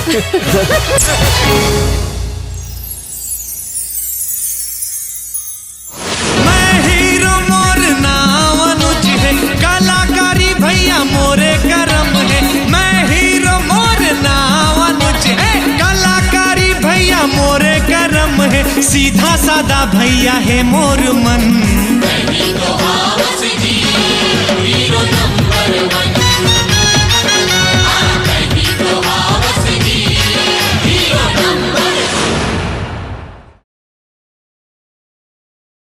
मैं हीरो, मोर नाव अनुज है, कलाकारी भैया मोरे करम है। मैं हीरो, मोर नाव अनुज है, कलाकारी भैया मोरे करम है। सीधा साधा भैया है मोर मन।